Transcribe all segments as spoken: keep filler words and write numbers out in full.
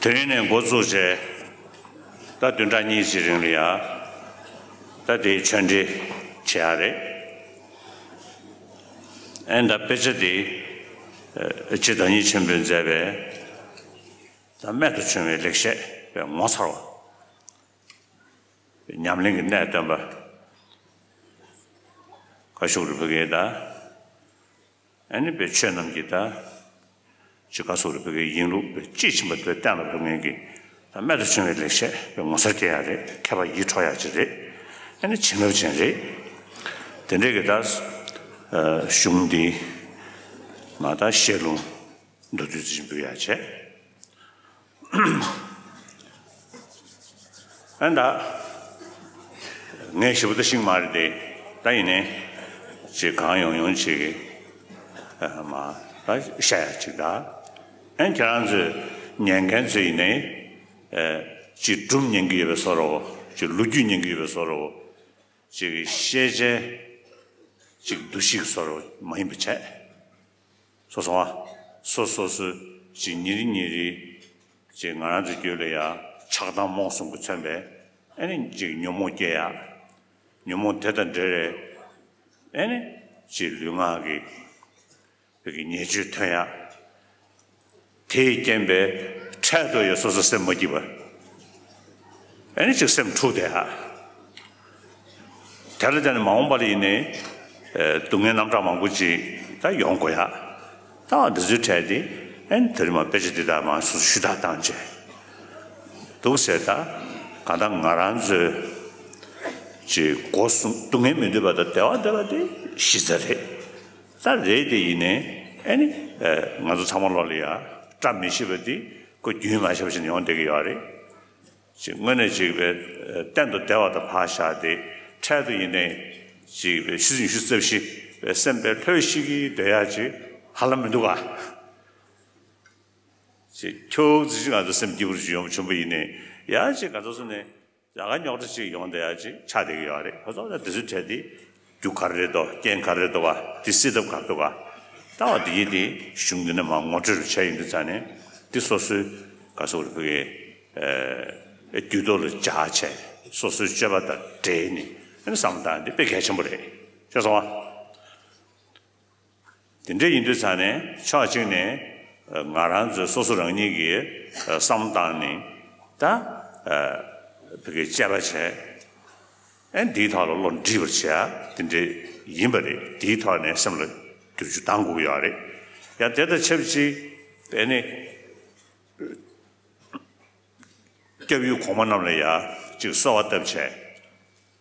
དེ་རིང་ནས་འགོ་བཙུགས་བྱས། ད་བདུན་ཕྲག་གཉིས་ཀྱི་རིང་ལ་ཡ། ད་དེའི་ཆོས་འབྲེལ་བྱེད་ཡ་རེད། ཨེ་ད་དཔེ་ཆ་དེ། ཨེ་སྤྱི་བདག་ཉིད་ཆེན་པོས་མཛད་པའི། ད་རྨད་དུ་བྱུང་བའི་ལེགས་བཤད་པའི་ངོ་མཚར་བ། ཉམས་ལེན་གྱི་གནད་སྟོན་པ། བཀའ་ཤོག་རུ་ཕུ་གེ་ད། ཨ་ནི་པའི་ཆོས་རྣམས་ཀྱི་ད། ཅི་ག་སོགས་རུ་ཕུ་གེའི་ཡིན་ལུགས་པའི་དཔྱིས་ཕྱིན་པ་དེ་གཏན་ལ་ཕབ་མཁན་གྱི་ད་རྨད་དུ་བྱུང་བའི་ལེགས་བཤད་པའི་ངོ་མཚར་སྐྱེ་ཡ་རེད། མཁས་པ་ཡིད་འཕྲོག་ཡ་ཅིག་རེད། ཨ་ནི་བྱིན་རླབས་ཅན་རེད། དེ་འདྲའི་གི་ད། གཞུང་འདི། མ་ད་བཤད་ལུང་མདོར་བསྡུས་ཅིག་འབུལ་ཡ་བྱས། ཨ་ད། ངས་ཞིབ་པོ་ད་ཤེས་ཀྱི་མ་རེད་དེ། ད་ཡིན་ནའི། ཅིག་གང་ཡོང་ཡོང་ཅིག་གི། ཨ་མ། ད་བཤད་ཡ་ཅིག་ད། ཨ་ཁྱེད་རང་ཚོས་ཉན་མཁན་ཚོས་ཡིན་ནའི། ཨ་ཅིག་སྒྲུང་ཉན་གྱི་ཡོད་པའི་བཟོ་འདྲ་བོ། ཅིག་ལོ་རྒྱུས་ཉན་གྱི་ཡོད་པའི་བཟོ་འདྲ་བོ། ཅིག་གི་ཤེས་བྱའི་ཅིག་འདུ་ཤེས་ཀྱི་བཟོ་འདྲ་བོ་མ་ཡིན་པ་བྱས། སོ་སོ་བ། སོ་སོ་སོ་ཅིག་ཉིན་རེ་ཉིན་རེ་ཅིག་ང་རང་ཚོའི་རྒྱུད་ལ་ཡ་ཆགས་སྡང་རྨོངས་གསུམ་གྱིས་མཚོན་པའི་ཨ་ནི་ཅིག་ཉོན་མོངས་སྐྱེ་ཡ། ཉོན་མོངས་དེ་དང་འབྲེལ་བའི་ཨ་ནི་ཅིག་ལུས་ངག་གི་བོད་ཀྱི་ཉེས་སྤྱོད་ཐོན་ཡ། དེས་རྐྱེན་པས་འཕྲལ་དུ་ཡང་སོ་སོ་སེམས་མ་སྐྱིད་པ། ཨ་ནི་ཅིག་སེམས་འཁྲུག་བསྡད་ཧ། དེ་ལ་བརྟེན་ནས་མ་འོངས་པ་ལ་ཡིན་ནའི། ཨེ་སྡུག་བསྔལ་རྣམ་གྲངས་མང་པོ་ཅིག་ད་ཡོང་དགོས་ཡ། ད་འདི་ཚོའི་གྲས་དེ་ཨ་ནི་དེ་རིང་མ་དཔེ་ཆ་འདི་དག་མ་སོ་སོ་ཞུ་དག་བཏང་བྱས། འདུག་ཟེར་ད། གང་ལྟར་ང་རང་ཚོའི་ཅིག་སྒོ་གསུམ་སྡུག་བསྔལ་མི་འདོད་པ་དང་བདེ་བ་འདོད་པ་དེ་གཞི་རྩ་རེད། ད་རེད་དེ་ཡིན་ནའི་ཨ་ནི། ཨེ་ང་ཚོ་ཚང་མ་ལོག་ལ་ཡ་བཀྲ་མི་ཤིས་པ་དེ་ཁོ་རྒྱུན་མ་ཆད་པ་ཞིག་ཡོང་བསྡད་ཀྱི་ཡོད་རེད། ཅིག་དངོས་གནས་ཅིག་པའི་གཏན་དུ་བདེ་བ་དང་ཕར་བཞག་སྟེ་འཕྲལ་དུ་ཡིན་ནའི་ཅིག་པའི་ཆུ་ཚོད་ཉི་ཤུ་རྩ་བཞི་པའི་སེམས་པའི་ལྷོད་ཤིག་གིས་སྡོད་ཡ་ཅིག་ཧ་ལམ་མི་འདུག་ག་ཅིག་ཁྱོད་ཙི་ཅིག་ང་ཚོ་སེམས་སྐྱིད་པོ་ཅིག་ཡོང་བྱུང་པ་ཡིན་ནའི་ཡ་ཅིག་ག་ཚོད་སོང་ནས་ལས་ཀ་རྙོག་དྲ་ཅིག་ཡོང་བསྡད་ཡ་ཅིག་ཆགས་བསྡད་ཀྱི་ཡོད་རེད། ཁོ་ཚོ་ད་དེ་ཚོའི་གྲས་དེ། རྒྱུ་ག་རེ་རེད་འདུག་རྐྱེན་ག་རེ་རེད་འདུག་བ། འདི་སེལ་ཐབས་ག་རེ་འདུག་ག་ལྟ་བ་འདི་ཡིན་ཏེ་གཞུང་འདི་ནས་མར་ངོ་སྤྲོད་རུ་བྱས་ཡིན་དུས་ཙང་ནས་འདི་སོ་སོའི་ག་སོགས་རུ་བོད་ཀྱི་རྒྱུད་ཐོག་ལ་སྦྱར་བྱས་སོ་སོའི་སྤྱོད་པ་དང་འབྲེལ་ནས་ཨ་ནི་བསམ་བློ་བཏང་འདི་དཔེ་གལ་ཆེན་པོ་རེད། ཤེས་སོང་བ། དེ་འདྲ་ཡིན་དུས་ཙང་ནས་ཕྱོགས་གཅིག་ནས་ང་རང་ཚོས་སོ་སོ་རང་ཉིད་ཀྱིས་བསམ་བློ་བཏང་ནས་ད་བོད་ཀྱི་དཔྱད་པ་བྱས། ཨེ་འདིའི་ཐོག་ལ་བློ་འདྲིས་པར་བྱེད་ཡ་དེ་འདྲ་ཡིན་པ་རེད། འདིའི་ཐོག་ནས་སེམས་ལ་བསྒྱུར་བཅོས་གཏང་དགོས་ཀྱི་ཡོད་རེད། ཡང་དེ་དང་ཆབས་ཅིག་ཨེ་ནི་སྐྱབས་ཡུལ་གོང་མ་རྣམས་ལ་ཡ་ཅིག་གསོལ་བ་བཏབ་བྱས།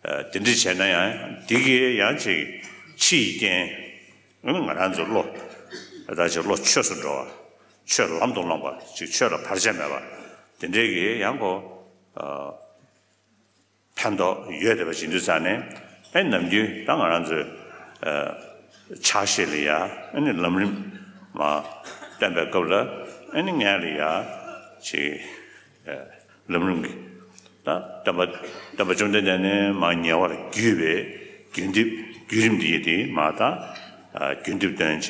ཨ་དེ་འདྲ་བྱས་ན་ཡང་འདི་གིས་ཡང་ཅིག་ཕྱི་ཡི་རྐྱེན་ཨེ་ནི་ང་རང་ཚོའི་བློ་ད་ཅིག་བློ་ཆོས་སུ་འགྲོ་བ། ཆོས་ལམ་དུ་བླངས་པ་ཅིག་ཆོས་ལ་བར་ཆད་མེད་པ་དེ་འདྲའི་གི་ཡང་གོ་ཕན་ཐོགས་ཡོད་བསྡད་པ་ཞིག་འདུག་ཙང་ནས་ཨེ་ནམ་རྒྱུན་ད་ང་རང་ཚོའི་ཕྱག་བཞེས་ལ་ཡ་ཨེ་ནི་ལམ་རིམ་མ་བསྟན་པའི་སྐབས་ལ་ཨེ་ནི་ངས་ལ་ཡ་ཅིག་ལམ་རིམ་གྱི་ད་བསྟན་པ་བསྟན་པ་བཅོམ་ལྡན་འདས་ནས་མ་ཉེ་བར་བརྒྱུད་པའི་བརྒྱུད་འདེབས་བརྒྱུད་རིམ་འདི་ཡི་དེ་མ་ད་བརྒྱུད་འདེབས་སྟོན་བྱས་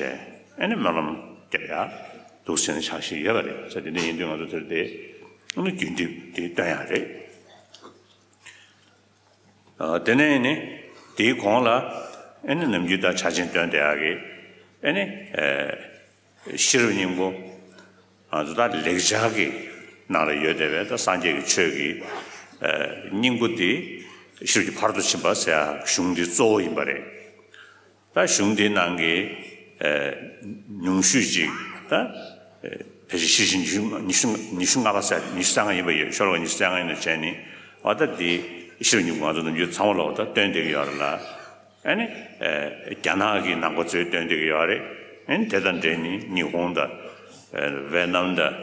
ཨེ་ནི་སྨོན་ལམ་རྒྱབ་ཡ་འདུག་ཟེར་ནས་ཕྱག་བཞེས་ཡོད་པ་རེད། ས་དེ་འདྲ་ཡིན་དུས་ང་ཚོ་དེར་དེ་ཨེ་ནི་བརྒྱུད་འདེབས་དེ་སྟོན་ཡ་རེད། ཨ་དེ་ནས་ནི་དེའི་གོང་ལ་ཨེ་ནི་ནམ་རྒྱུན་ད་ཕྱག་ཆེན་སྟོན་བསྡད་ཡག་གི་ཨེ་ནི་ཨེ་ཤེས་རབ་སྙིང་པོ་ང་ཚོ་ད་ལེགས་སྦྱར་གྱི་ནང་ལ་ཡོད་བསྡད་པའི་ད་སངས་རྒྱས་ཀྱི་ཆོས་ཀྱི་ཨེ་སྙིང་པོ་དེ་ཤེས་རབ་ཀྱི་ཕ་རོལ་ཏུ་ཕྱིན་པ་ཟེར་ཡག་གཞུང་འདི་གཙོ་བོ་ཡིན་པ་རེད། ད་གཞུང་འདིའི་ནང་གི་ཨེ་ཉུང་ཤོས་ཅིག་ད་ཨེ་ཕལ་ཆེར་ཤེར་ཕྱིན་ཉི་ཤུ་ཉི་ཤུ་ཉི་ཤུ་ལྔ་པ་ཟེར་ཉི་ཤུ་རྩ་ལྔ་ཡིན་པ་ཡོད། ཤོ་ལོ་ཀ་ཉི་ཤུ་རྩ་ལྔ་ཡིན་ནོ་བྱས་ནི་འོ་ད་འདི་ཤེས་རབ་སྙིང་པོ་ང་ཚོ་ནམ་རྒྱུན་ཚང་མ་ལོག་ད་སྟོན་བསྡད་ཀྱི་ཡོད་རེད་ལ། ཨ་ནི་ཨེ་རྒྱ་ནག་གི་ནང་པ་ཚོས་སྟོན་བསྡད་ཀྱི་ཡོད་རེད། ཨ་ནི་དེ་དང་འབྲེལ་ནི་ཉི་ཧོང་དང་ཨེ་ཝེ་ནམ་དང་།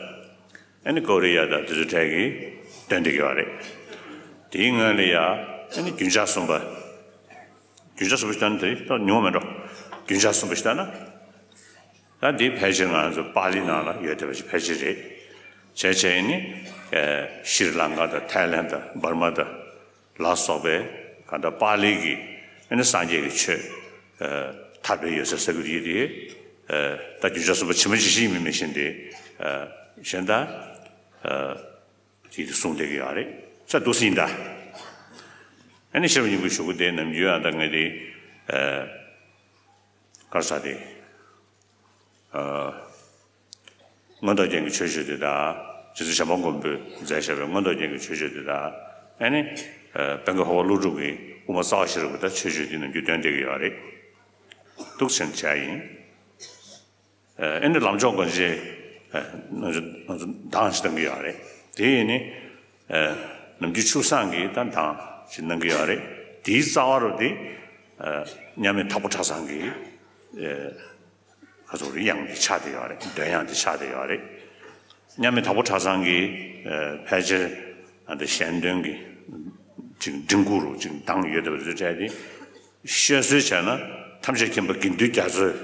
ཨ་ནི་ཀོ་རི་ཡ་དང་དེ་ཚོའི་གྲས་ཀྱིས་སྟོན་བསྡད་ཀྱི་ཡོད་རེད། དེའི་སྔོན་ལ་ཡ་ཨ་ནི་རྒྱུན་ཆགས་གསུམ་པ། རྒྱུན་ཆགས་གསུམ་པ་ཞིག་ལྟ་ན་དེ་ད་ཉུང་བ་མེད་འགྲོ། རྒྱུན་ཆགས་གསུམ་པ་ཞིག་ལྟ་ན། ད་འདི་ཕལ་ཆེར་ང་ཚོ་པཱ་ལི་ནང་ལ་ཡོད་བསྡད་པ་ཞིག་ཕལ་ཆེར་རེད། བྱས་བྱས་ནི་ཨེ་ཤྲི་ལང་ཀ་དང་ཐའི་ལན་དང་འབར་མ་དང་ལ་སོགས་པའི་གང་ལྟར་པཱ་ལི་གི་ཨ་ནི་སངས་རྒྱས་ཀྱི་ཆོས་ཨེ་དར་སྤེལ་ཡོད་སའི་ས་ཁུལ་ཡིན་ཏེ། ཨེ་ད་རྒྱུན་ཆགས་གསུམ་པ་ཕྱི་མ་ཅིག་ཤེས་མིན་མི་ཤེས་ཏེ། ཨེ་གཞན་དག་དེ་དེ་གསུངས་བསྡད་ཀྱི་ཡོད་རེད། ས་འདུག་སེ་ཡིན་ད། ཨ་ནི་ཤེས་རབ་སྙིང་པོའི་གཞུག་གུ་དེ་ནམ་རྒྱུན་ཨ་ད་ངས་དེ་ག་རེ་ཟེར་དེ། མངོན་རྟོགས་རྒྱན་གྱི་མཆོད་བརྗོད་དེ་དང་། རྗེ་བཙུན་བྱམས་པ་མགོན་པོས་མཛད་བཞག་པའི་མངོན་རྟོགས་རྒྱན་གྱི་མཆོད་བརྗོད་དེ་དང་། ཨ་ནི་བན་དགོན་ཧོར་པ་ཀླུ་སྒྲུབ་ཀྱི་དབུ་མ་རྩ་བ་ཤེས་རབ་ཀྱི་ད་མཆོད་བརྗོད་དེ་ནམ་རྒྱུན་འདོན་བསྡད་ཀྱི་ཡོད་རེད། འདུག་སེ་བྱས་ཡིན། ཨ་ནི་ལམ་མཆོག་སྒོ་འབྱེད་ནང་ཆོས་ནང་ཆོས་གདངས་ཤིག་གཏང་གི་ཡོད་རེད། དེ་ཡིན་ནི་ནམ་རྒྱུན་ཆུ་བཟང་གི་ད་གདངས་ཤིག་གནང་གི་ཡོད་རེད། དེའི་རྩ་བ་རུ་དེ་མཉམ་མེད་དྭགས་པོ་གྲྭ་ཚང་གི་ཁ་ཚོགས་རེ་དབྱངས་དེ་ཆགས་བསྡད་ཡོད་རེད། འདོན་དབྱངས་དེ་ཆགས་བསྡད་ཡོད་རེད། མཉམ་མེད་དྭགས་པོ་གྲྭ་ཚང་གི་ཕལ་ཆེར་ཨ་འདི་ཞལ་འདོན་གྱི་ཅིག་མགྲིན་སྐུ་རུ་ཅིག་གདངས་ཡོད་བསྡད་པ་དེ་ཚོ་སྤྲད་དེ་བཤད་སྲོལ་བྱས་ན་ཐམས་ཅད་མཁྱེན་པ་དགེ་འདུན་རྒྱ་མཚོས།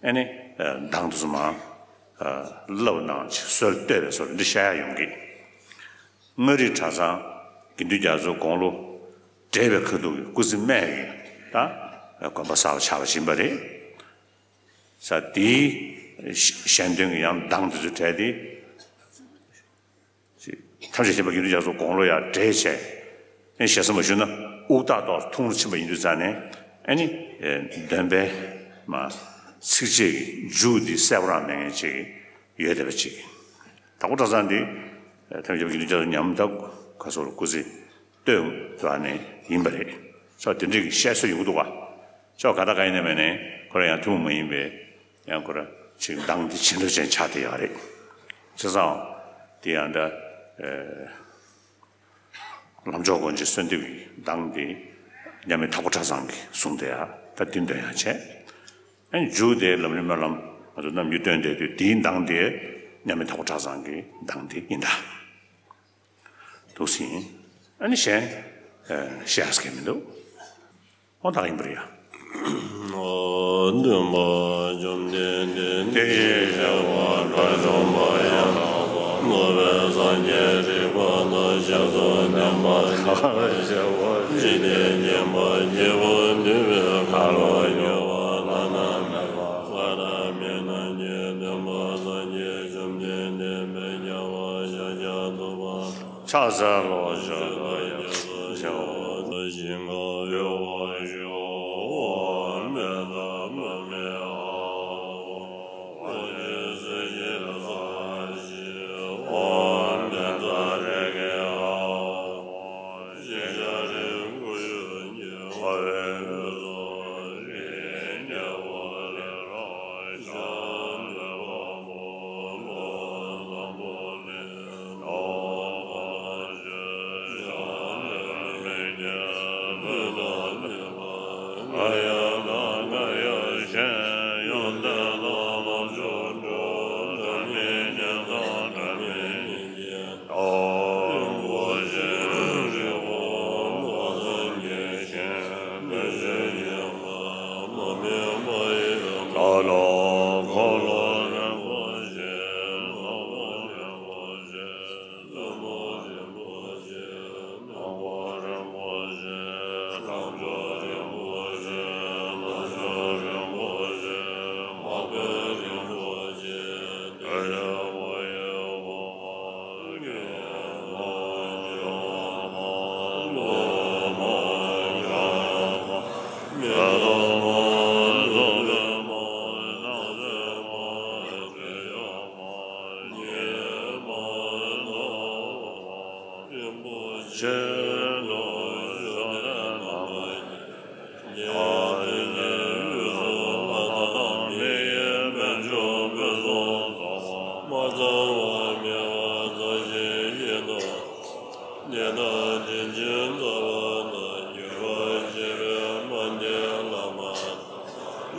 ཨ་ནི་གདངས་དེ་ཚོ་མར་བསླབ་གནང་ཅིག་སྲོལ་གཏོད་པའི་བཟོ་འདི་བཤད་ཡ་ཡོང་གི། མངའ་རིས་གྲྭ་ཚང་དགེ་འདུན་རྒྱ་མཚོའི་དགུང་ལོ་བགྲེས་པའི་ཁ་ཐུག་གི་སྐུ་ཚེ་སྨད་ཀྱི་ད་དགོན་པ་གསར་པ་ཆགས་པ་ཡིན་པ་རེད། ས་དེའི་ཞལ་འདོན་གྱི་ཡང་གདངས་དེ་ཚོ་བྲལ་ཏེ། ཐམས་ཅད་མཁྱེན་པ་དགེ་འདུན་རྒྱ་མཚོ་དགུང་ལོ་ཡང་བགྲེས་བྱས། ཨེ་ཞེ་ས་མ་ཞུ་ན་དབུགས་ཏག་ཏག་ཐུང་རུ་ཕྱིན་པ་ཡིན་དུས་ཙང་ནས་ཨ་ནི་འདོན་པའི་མ་ཚིགས་བཅད་ཀྱི་མཇུག་འདི་གསལ་པོ་རང་མེད་མཁན་ཅིག་ཡོད་བསྡད་པ་ཅིག། དྭགས་པོ་གྲྭ་ཚང་འདི་ཐམས་ཅད་མཁྱེན་པ་དགེ་འདུན་རྒྱ་མཚོ་ཉམས་ཐག་ག་སོར་སྐུ་ཚེ་སྟོན་དུ་ཨ་ནི་ཡིན་པ་རེད། ས་དེ་འདྲའི་གི་བཤད་སྲོལ་ཡོང་གི་འདུག་ག། ཅོག་ག་ད་ག་ཡིན་ནའི་མིན་ནའི་ཁོ་རང་ཡང་ཐུན་མོང་མ་ཡིན་པའི་ཡང་ཁོ་རང་ཅིག་གདངས་འདི་ཇེ་འདྲ་ཅན་ཆགས་བསྡད་ཡོད་རེད། བྱས་ཙང་དེ་ཡང་འདྲ། ལམ་མཆོག་སྒོ་འབྱེད་གསོལ་འདེབས་ཀྱི་གདངས་འདི་མཉམ་མེད་དྭགས་པོ་གྲྭ་ཚང་གིས་གསུངས་བསྡད་ཡ་ད་འདི་འདོན་ཡ་བྱས། ཨ་ནི་མཇུག་དེ་ལམ་རིམ་སྨོན་ལམ་ང་ཚོ་རྣམ་འགྱུར་སྟོན་བསྡད་དུས་འདིའི་གདངས་དེ་མཉམ་མེད་དྭགས་པོ་གྲྭ་ཚང་གི་གདངས་དེ་ཡིན་ད། འདུག་སེ་ཡིན། ཨ་ནི་གཞན་བཤད་ཡ་མི་འདུག། ཨོ་ད་ཡིན་པ་རེད་ཡ། སྟོན་པ་བཅོམ་ལྡན་འདས་དེ་ཡི་བདེ་བ་དགྲ་བཅོམ་པ་ཡང་དག་པར་རྫོགས་པའི་སངས་རྒྱས་རིག་པ་དང་ཞལ་གསུང་བསྟན་པ་ཐམས་ཅད་འཇིག་རྟེན་མཁྱེན་པ་དགྱེས་པ་འདུས་པའི་ཁ་ལོ་སྒྱུར་བ་བླ་ན་མེད་པ་བླ་ན་མེད་ན་ཉིད་སྟོན་པ་སངས་རྒྱས་བཅོམ་ལྡན་འདས་དཔལ་རྒྱལ་བ་ཤཱཀྱ་ཐུབ་པ། ཕྱག་འཚལ་ལོ། ཕྱག་འཚལ་ལོ། ཞིང་ཁམས་གཡོ་བ་ཞི་བ་མེད་ཐབས་མ་མེད་ཨ། ཕྱི་སྲིད་ཞི་ས་ཞི་བ་མེད་ཐབས་རེག་གེ་ཨ། ཞི་བྱ་རིང་ཁུ་ཡོད་ཉི་ཧ་བའི་ལུས་སོ་རིང་ཉེ་བ་ལས་རང་ཤ་འདོད་པ་མོ་ལོ་ཙམ་པོ་ལས།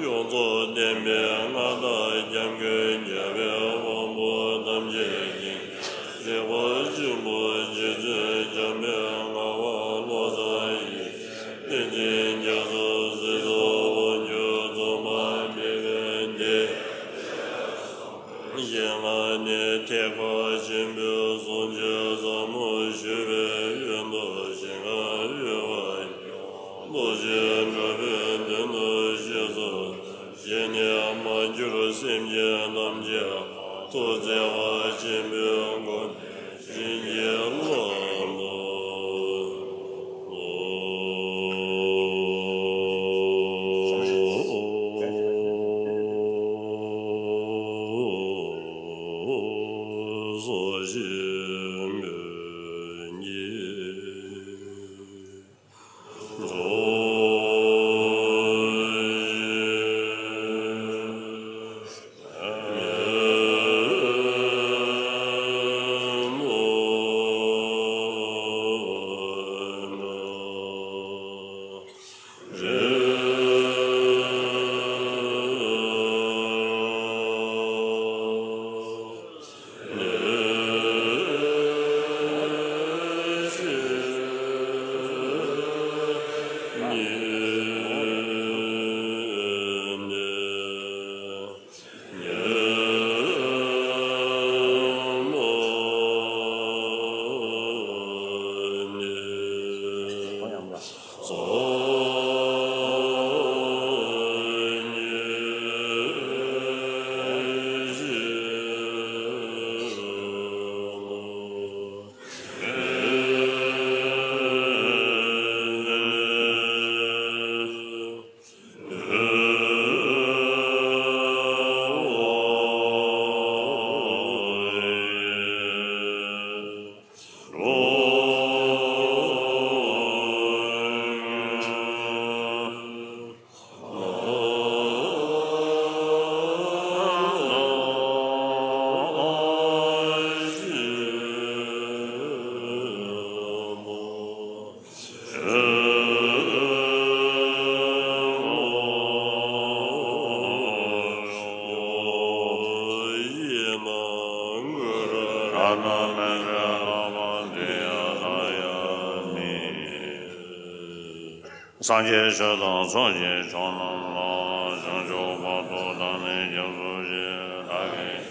ཡོངས་རྫོགས་བསྟན་པའི་མངའ་བདག་སྐྱབས་མགོན་རྒྱལ་བའི་དབང་པོ་ཐམས་ཅད་ཀྱི་རིག་པ་ཆེན་པོ་རྗེ་བཙུན་འཇམ་དཔལ་ངག་དབང་བློ་བཟང་ཡེ་ཤེས་བསྟན་འཛིན་རྒྱ་མཚོ་སྲིད་མཚོ་དབང་ཕྱུག་རྫོང་དཔོན་མི་ཕམ་འདི། ཞིང་ཁམས་ནས་ཐེག་པ་ཆེན་པོའི་གསུང་ཆོས་ཟབ་མོ་ཞུ་བའི་ཡོན་ཏན་ཞིང་ཁམས་འོད་དཔག་མེད་རྡོ་རྗེ་དྲིལ་བུའི་མདུན་དུ་གཤེགས་སུ་གསོལ། ཞལ་ནས་མར་གྱུར་སེམས་ཅན་ཐམས་ཅད་ཐུགས་བརྩེ་བ་ཆེན་པོའི་སྒོ་ནས། སངས་རྒྱས་ཆོས་དང་ཚོགས་ཀྱི་མཆོག་རྣམས་ལ། བྱང་ཆུབ་བར་དུ་བདག་ནི་སྐྱབས་སུ་མཆི། བདག་གིས།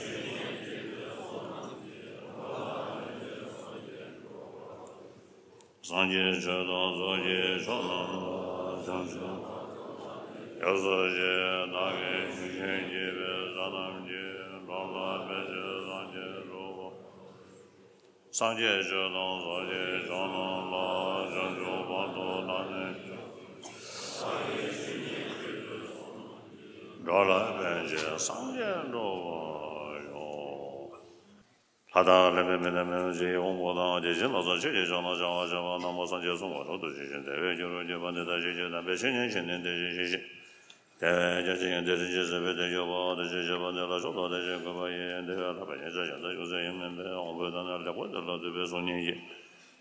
སངས་རྒྱས་ཆོས་དང་ཚོགས་ཀྱི་མཆོག་རྣམས་ལ། བྱང་ཆུབ་སྐྱབས་སུ་མཆི། བདག་གིས་ཞིང་གཤེགས་བགྱིས་པའི་བསོད་ནམས་ཀྱིས། འགྲོ་ལ་ཕན་ཕྱིར་སངས་རྒྱས་འགྲུབ་པ། སངས་རྒྱས་ཆོས་དང་ཚོགས་ཀྱི་མཆོག་རྣམས་ལ། བྱང་ཆུབ་བར་དུ་བདག་ནི། འགྲོ་ལ་ཕན་ཕྱིར་སངས་རྒྱས་འགྲུབ་པར་ཤོག། ལྷ་དང་ལྷ་མིན་མི་དང་མི་འོང་ཅིག་ཡི་དབང་པོ་དང་། དེ་བཞིན་ལྷ་ཚོགས་ཆོས་ཀྱི་མཆོག་རྣམས་བྱ་བ་བྱེད་པ་རྣམས་པ། སངས་རྒྱས་གསུང་བ་རབ་ཏུ་ཞི་ཞིང་བདེ་བའི་རྒྱུ་རུ་གྱུར་པ་འདི་དག་ཆོས་ཀྱི་དམ་པའི་ཆོས་ཉན་ཞིང་ནི་དེ་བཞིན་གཤེགས་ཤིང་། དེ་བས་ཀྱང་ཇི་སྙེད་དེ་རིན་ཆེན་གཟིགས་པའི་དོན་གྱུར་པ། དེ་ཆོས་བྱེད་པ་འདི་ལ་མཆོག་ཏུ་དད་ཅིང་གུས་པ་ཡིས། དེ་བས་ལྷག་པའི་ཉེར་འཚོ་ཡང་དག་ཞུགས་ཚད་ཡང་མིན་པའི་དབང་པོའི་དོན་རྣམས་ལེགས་པར་དེ་ལ་འདུད་པའི་གསུང་སྙན་ཞིང་།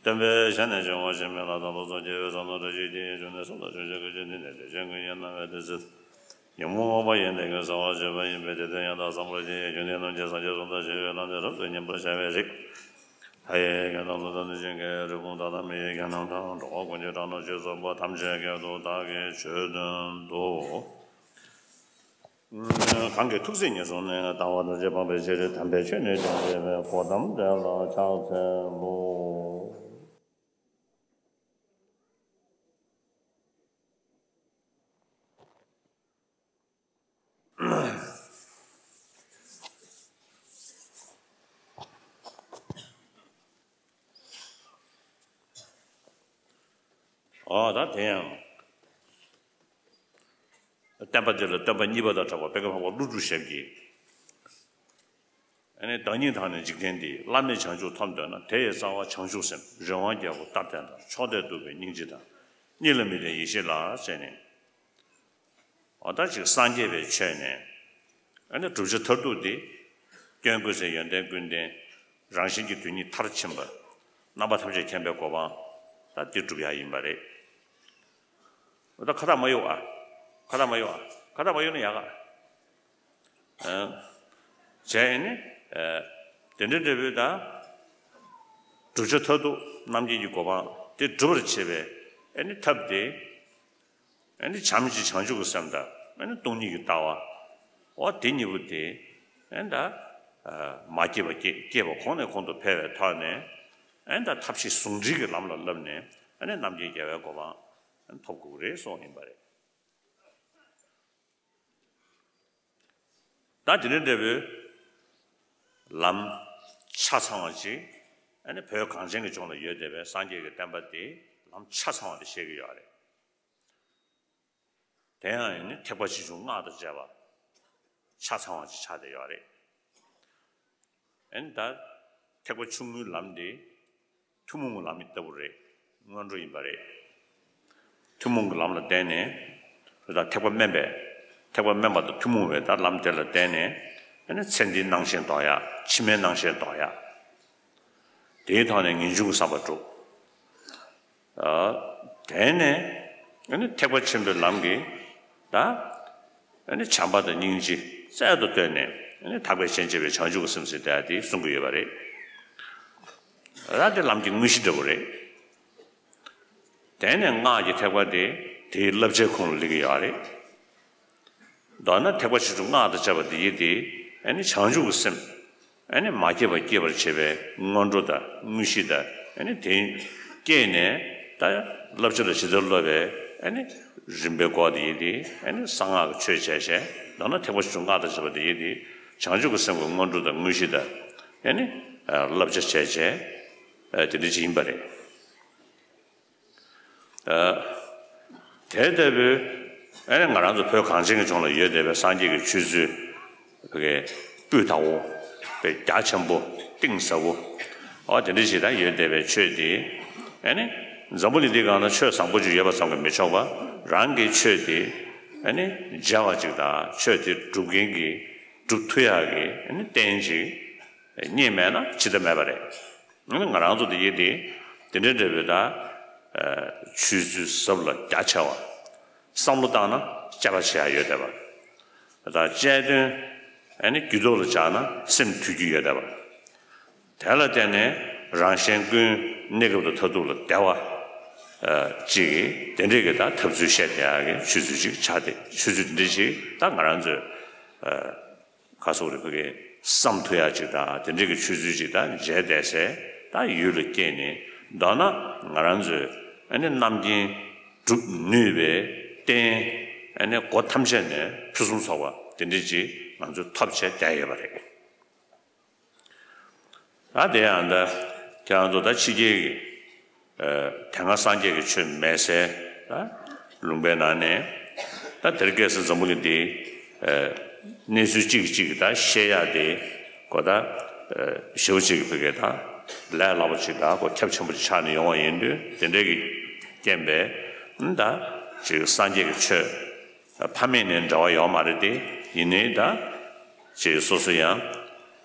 སྟོན་པའི་ཞལ་ནས་བྱུང་བ་ཞིག་མིན་ལ། ད་ལྟ་ཚོགས་བརྒྱད་པའི་ས་ན་བཀྲ་ཤིས་ཀྱི་འབྱུང་གནས་སུ་ལ་ཕྱོགས་བཅུའི་སྐད་ཅིག་འདི་ནི་དེ་བཞིན་ཀུན་གྱི་རྣམ་པར་ཐེ་ཚོམ་ཉོན་མོངས་པ་ཡི་ནད་ཀྱིས་གཟིར་བ་ཡིན་པས། དེ་ཚེ་ཉོན་མོངས་པ་ཡི་ནད་ཀྱིས་གཟིར་བ་བྱེད་པ་ཡིན་པས། དེ་ཚེ་ཡང་དག་བསམ་པ་ཅན་གྱི་སྐྱོན་ནད་རྣམས་ཀྱིས་སངས་རྒྱས་གསུང་དང་ཞི་བའི་ལམ་ནི་རབ་ཏུ་ཉམས་པར་བྱ་བའི་རིགས། ལྷ་ཡི་སྐད་དང་ཙོག་ཙོག་ནི་ཅན་གྱི་རིགས་ཀུན་དག་དང་མི་ཡི་སྐད་རྣམས་དང་། འགྲོ་བ་ཀུན་གྱི་སྒྲ་རྣམས་ཀྱིས་གསུངས་པ་ཐམས་ཅད་སྐད་དུ་བདག་གིས་ཆོས་བསྟན་ཏོ། གང་གི་ཐུགས་བརྩེ་ཉེར་བཟུང་ནས། ལྟ་བ་ཐམས་ཅད་སྤང་བའི་ཕྱིར། དམ་པའི་ཆོས་ནི་སྟོན་པའི་གོ་ཏམ་དེ་ལ་ཕྱག་འཚལ་ལོ། ཨོ་ད་དེ་ཡང་བསྟན་པ་འདི་ལ་སྟོན་པ་གཉིས་པ་དང་གྲགས་པ་སྤྱན་རས་གཟིགས་ཀླུ་སྒྲུབ་ཞབས་ཀྱིས། ཨ་ནི་བདག་ཉིད་དང་ནི་འཇིག་རྟེན་འདི། བླ་མེད་བྱང་ཆུབ་ཐོབ་འདོད་ན། དེ་ཡི་རྩ་བ་བྱང་ཆུབ་སེམས། རི་དབང་རྒྱལ་པོ་རྟ་བརྟན་དང་། མཆོག་ལྡན་གདུག་པའི་སྙིང་རྗེ་དང་། གཉིས་ལ་མི་ལྡན་ཡེ་ཤེས་ལ་ཟེར་ནས། འོ་ད་ཅིག་སངས་རྒྱས་པའི་ཆོས་ནས། ཨ་ནི་བསྒྲུབ་བྱ་མཐར་ཐུག་འདི། སྐྱོན་ཀུན་ཟད་ཡོན་ཏན་ཀུན་ལྡན། རང་བཞིན་གྱིས་དོན་གཉིས་མཐར་ཕྱིན་པ། རྣམ་པ་ཐམས་ཅད་མཁྱེན་པའི་གོ་འཕང་། ད་འདི་སྒྲུབ་ཡ་ཡིན་པ་རེད། འོ་ད་ཁ་བཏགས་མ་གཡོགས་ཨ། ཁ་བཏགས་མ་གཡོགས་ཨ། ཁ་བཏགས་མ་གཡོགས་ན་ཡག་ག་ཨ། བྱས་ཨ་ནི། ཨ། དེ་འདྲ་འདྲ་བོའི་ད། བསྒྲུབ་བྱ་མཐར་ཐུག་རྣམ་མཁྱེན་གྱི་གོ་འཕང་དེ་སྒྲུབ་པར་བྱེད་པའི་ཨ་ནི་ཐབས་དེ། ཨ་ནི་བྱམས་ཀྱི་བྱང་ཆུབ་ཀྱི་སེམས་དང་། ཨ་ནི་སྟོང་ཉིད་ཀྱི་ལྟ་བ། འོ་དེ་གཉིས་པོ་དེ། ཨ་ནི་ད། ཨ། མ་སྐྱེས་པ་སྐྱེ། སྐྱེས་པ་གོང་ནས་གོང་དུ་འཕེལ་བའི་ཐོག་ནས། ཨ་ནི་ད་ཐབས་ཤེས་ཟུང་འབྲེལ་གྱི་ལམ་ལ་བསླབས་ནས། ཨ་ནི་རྣམ་མཁྱེན་རྒྱལ་བའི་གོ་འཕང་། ཨ་ནི་ཐོབ་དགོས་ཀྱི་རེད་གསུངས་ཡིན་པ་རེད། ད་དེ་འདྲ་འདྲ་བོའི་ལམ་ཆ་ཚང་བ་ཅིག་ཨ་ནི་བོད་གངས་ཅན་གྱི་ལྗོངས་ལ་ཡོད་བསྡད་པའི་སངས་རྒྱས་ཀྱི་བསྟན་པ་དེ་ལམ་ཆ་ཚང་བ་དེ་བཤད་ཀྱི་ཡོད་རེད། དེ་ཡང་ཨ་ནི་ཐེག་པ་ཆེ་ཆུང་སྔགས་དང་བཅས་པ་ཆ་ཚང་བ་ཅིག་ཆགས་བསྡད་ཡོད་རེད། ཨ་ནི་ད་ཐེག་པ་ཆུང་ངུའི་ལམ་དེ་ཐུན་མོང་གི་ལམ་ལྟ་བུ་རེད། སྔོན་འགྲོ་ཡིན་པ་རེད། ཐུན་མོང་གི་ལམ་ལ་བརྟེན་ནས་ད་ཐེག་པ་དམན་པའི་ཐེག་པ་དམན་པ་དང་ཐུན་མོང་བའི་ད་ལམ་དེ་ལ་བརྟེན་ནས་ཨ་ནི་ཚེ་འདིའི་སྣང་ཞེན་ལྡོག་ཡག་ཕྱི་མའི་སྣང་ཞེན་ལྡོག་ཡག་དེའི་ཐོག་ནས་ངེས་འབྱུང་གི་བསམ་པ་སྒྲུབ། ཨ། དེ་ནས་ཨ་ནི་ཐེག་པ་ཆེན་པོའི་ལམ་གྱི་ད་ཨ་ནི་བྱམས་པ་དང་སྙིང་རྗེ་རྩལ་དུ་བཏོན་ནས་ཨ་ནི་ཐར་པའི་དོན་བྱེད་པའི་བྱང་ཆུབ་ཀྱི་སེམས་ཟེར་ཡག་དེ་གསུང་གི་ཡོད་པ་རེད། ད་དེ་ལམ་གྱི་དངོས་གཞི་འདྲ་པོ་རེད། དེ་ནས་སྔགས་ཀྱི་ཐེག་པ་དེ་དེའི་བསླབ་བྱའི་ཁོངས་ལ་སླེབས་ཀྱི་ཡོད་རེད། མདོར་ན་ཐེག་པ་ཆེ་ཆུང་སྔགས་དང་བཅས་པ་འདི་ཡིས་ཏེ། ཨ་ནི་བྱང་ཆུབ་ཀྱི་སེམས། ཨ་ནི་མ་སྐྱེས་པ་སྐྱེད་པར་བྱེད་པའི་སྔོན་འགྲོ་དང་དངོས་གཞི་དང་། ཨ་ནི་དེ་སྐྱེས་ནས་ད་བསླབ་བྱ་ལ་ཇི་ལྟར་སློབ་པའི་ཨ་ནི་རིམ་པའི་སྐོར་འདི་ཡིས་ཏེ། ཨ་ནི་གསང་སྔགས་ཀྱི་ཆོས་བྱས་བྱས། མདོར་ན་ཐེག་པ་ཆེ་ཆུང་སྔགས་དང་བཅས་པ་འདི་ཡིས་ཏེ། བྱང་ཆུབ་ཀྱི་སེམས་ཀྱི་སྔོན་འགྲོ་དང་དངོས་གཞི་དང་། ཨ་ནི་བསླབ་བྱ་བྱས་བྱས། དེ་འདྲ་ཅིག་ཡིན་པ་རེད། ཨ། དེ་ལྟ་བུའི་ཨ་ནི་ང་རང་ཚོ་བོད་གངས་ཅན་གྱི་ལྗོངས་ལ་ཡོད་བསྡད་པའི་སངས་རྒྱས་ཀྱི་ཆོས་ཚུལ་བོད་ཀྱི་སྤུས་དག་པོ། དཔེ་རྒྱ་ཆེན་པོ། གཏིང་ཟབ་པོ། ཨོ་དེ་འདྲ་ཞིག་ད་ཡོད་བསྡད་པའི་ཆོས་དེ། ཨ་ནི་འཛམ་བུ་གླིང་འདིའི་སྒང་ན་ཆོས་བཟང་པོ་ཅིག་ཡོད་པ་ཙམ་གྱིས་མི་ཆོག་པ། རང་གི་ཆོས་དེ་ཨ་ནི་མཇལ་བ་ཅིག་དང་། ཆོས་དེ་སྒྲུབ་མཁན་གྱི་སྒྲུབ་ཐུབ་ཡག་གི་ཨ་ནི་རྟེན་ཅིག་རྙེད་མེད་ན་ཇི་ལྟ་མེད་པ་རེད། ང་རང་ཚོ་འདི་ཡིན་ཏེ། དེ་འདྲའི་འདྲ་བའི་ད་ཆོས་ཚུལ་ཟབ་ལ་རྒྱ་ཆེ་བ། བསམ་བློ་བཏང་ན་དཔྱད་པ་བྱེད་ཡ་ཡོད་བསྡད་པ། ད་དཔྱད་དོན་ཨ་ནི་རྒྱུད་ཐོག་ལ་སྦྱར་ན་སེམས་འདུལ་རྒྱུ་ཡོད་བསྡད་པ། དེ་ལ་བརྟེན་ནས་རང་གཞན་ཀུན་གནས་སྐབས་དང་མཐར་ཐུག་ལ་བདེ་བ་ཅིག་གི་དེ་འདྲའི་གི་ད་ཐབས་ཚུལ་བཤད་བསྡད་ཡ་གི་ཆོས་ཚུལ་ཅིག་ཆགས་ཏེ། ཆོས་ཚུལ་དེ་འདྲ་ཞིག་ད་ང་རང་ཚོས། ག་སོགས་རེ་ཕ་གིའི་བསམ་ཐུབ་ཡག་ཅིག་དང་། དེ་འདྲའི་གི་ཆོས་ཚུལ་ཅིག་དང་མཇལ་བསྡད་སའི་ད་ཡུལ་ལ་སྐྱེས་ནས། མདོར་ན་ང་རང་ཚོས་ཨ་ནི་རྣམ་མཁྱེན་སྒྲུབ་ནུས་པའི་རྟེན། ཨ་ནི་སྒོ་ཐམས་ཅད་ནས་ཕུན་སུམ་ཚོགས་པ་དེ་འདྲ་ཅིག་ང་ཚོས་ཐོབ་བྱས་བསྡད་ཡོད་པ་རེད། ད་དེ་ཡང་ད་ཁྱེད་རང་ཚོ་ད་ཕྱི་རྒྱལ་གྱི་དེ་སྔ་སངས་རྒྱས་ཀྱི་ཆོས་མེད་སའི་ལུང་པའི་ནང་ནས། ད་དེར་སྐྱེས་སའི་འཛམ་བུ་གླིང་འདིའི་གནས་ཚུལ་གཅིག་གཅིག་གི་ད་བཤད་ཡག་དེ་ཁོ་ད་ཞེ་པོ་ཅིག་གི་ཕ་གི་ད་ལས་སླ་པོ་ཅིག་དང་ཁོ་ཁྱབ་ཆེན་པོ་ཅིག་ཆགས་ནས་ཡོང་བ་ཡིན་དུས། དེ་འདྲའི་གི་རྐྱེན་པས་ད་ཅིག་སངས་རྒྱས་ཀྱི་ཆོས་ཕ་མེས་ནས་འབྲེལ་བ་ཡོད་མ་རེད་དེ། ཡིན་ནའི་ད་ཅིག་སོ་སོ་ཡང་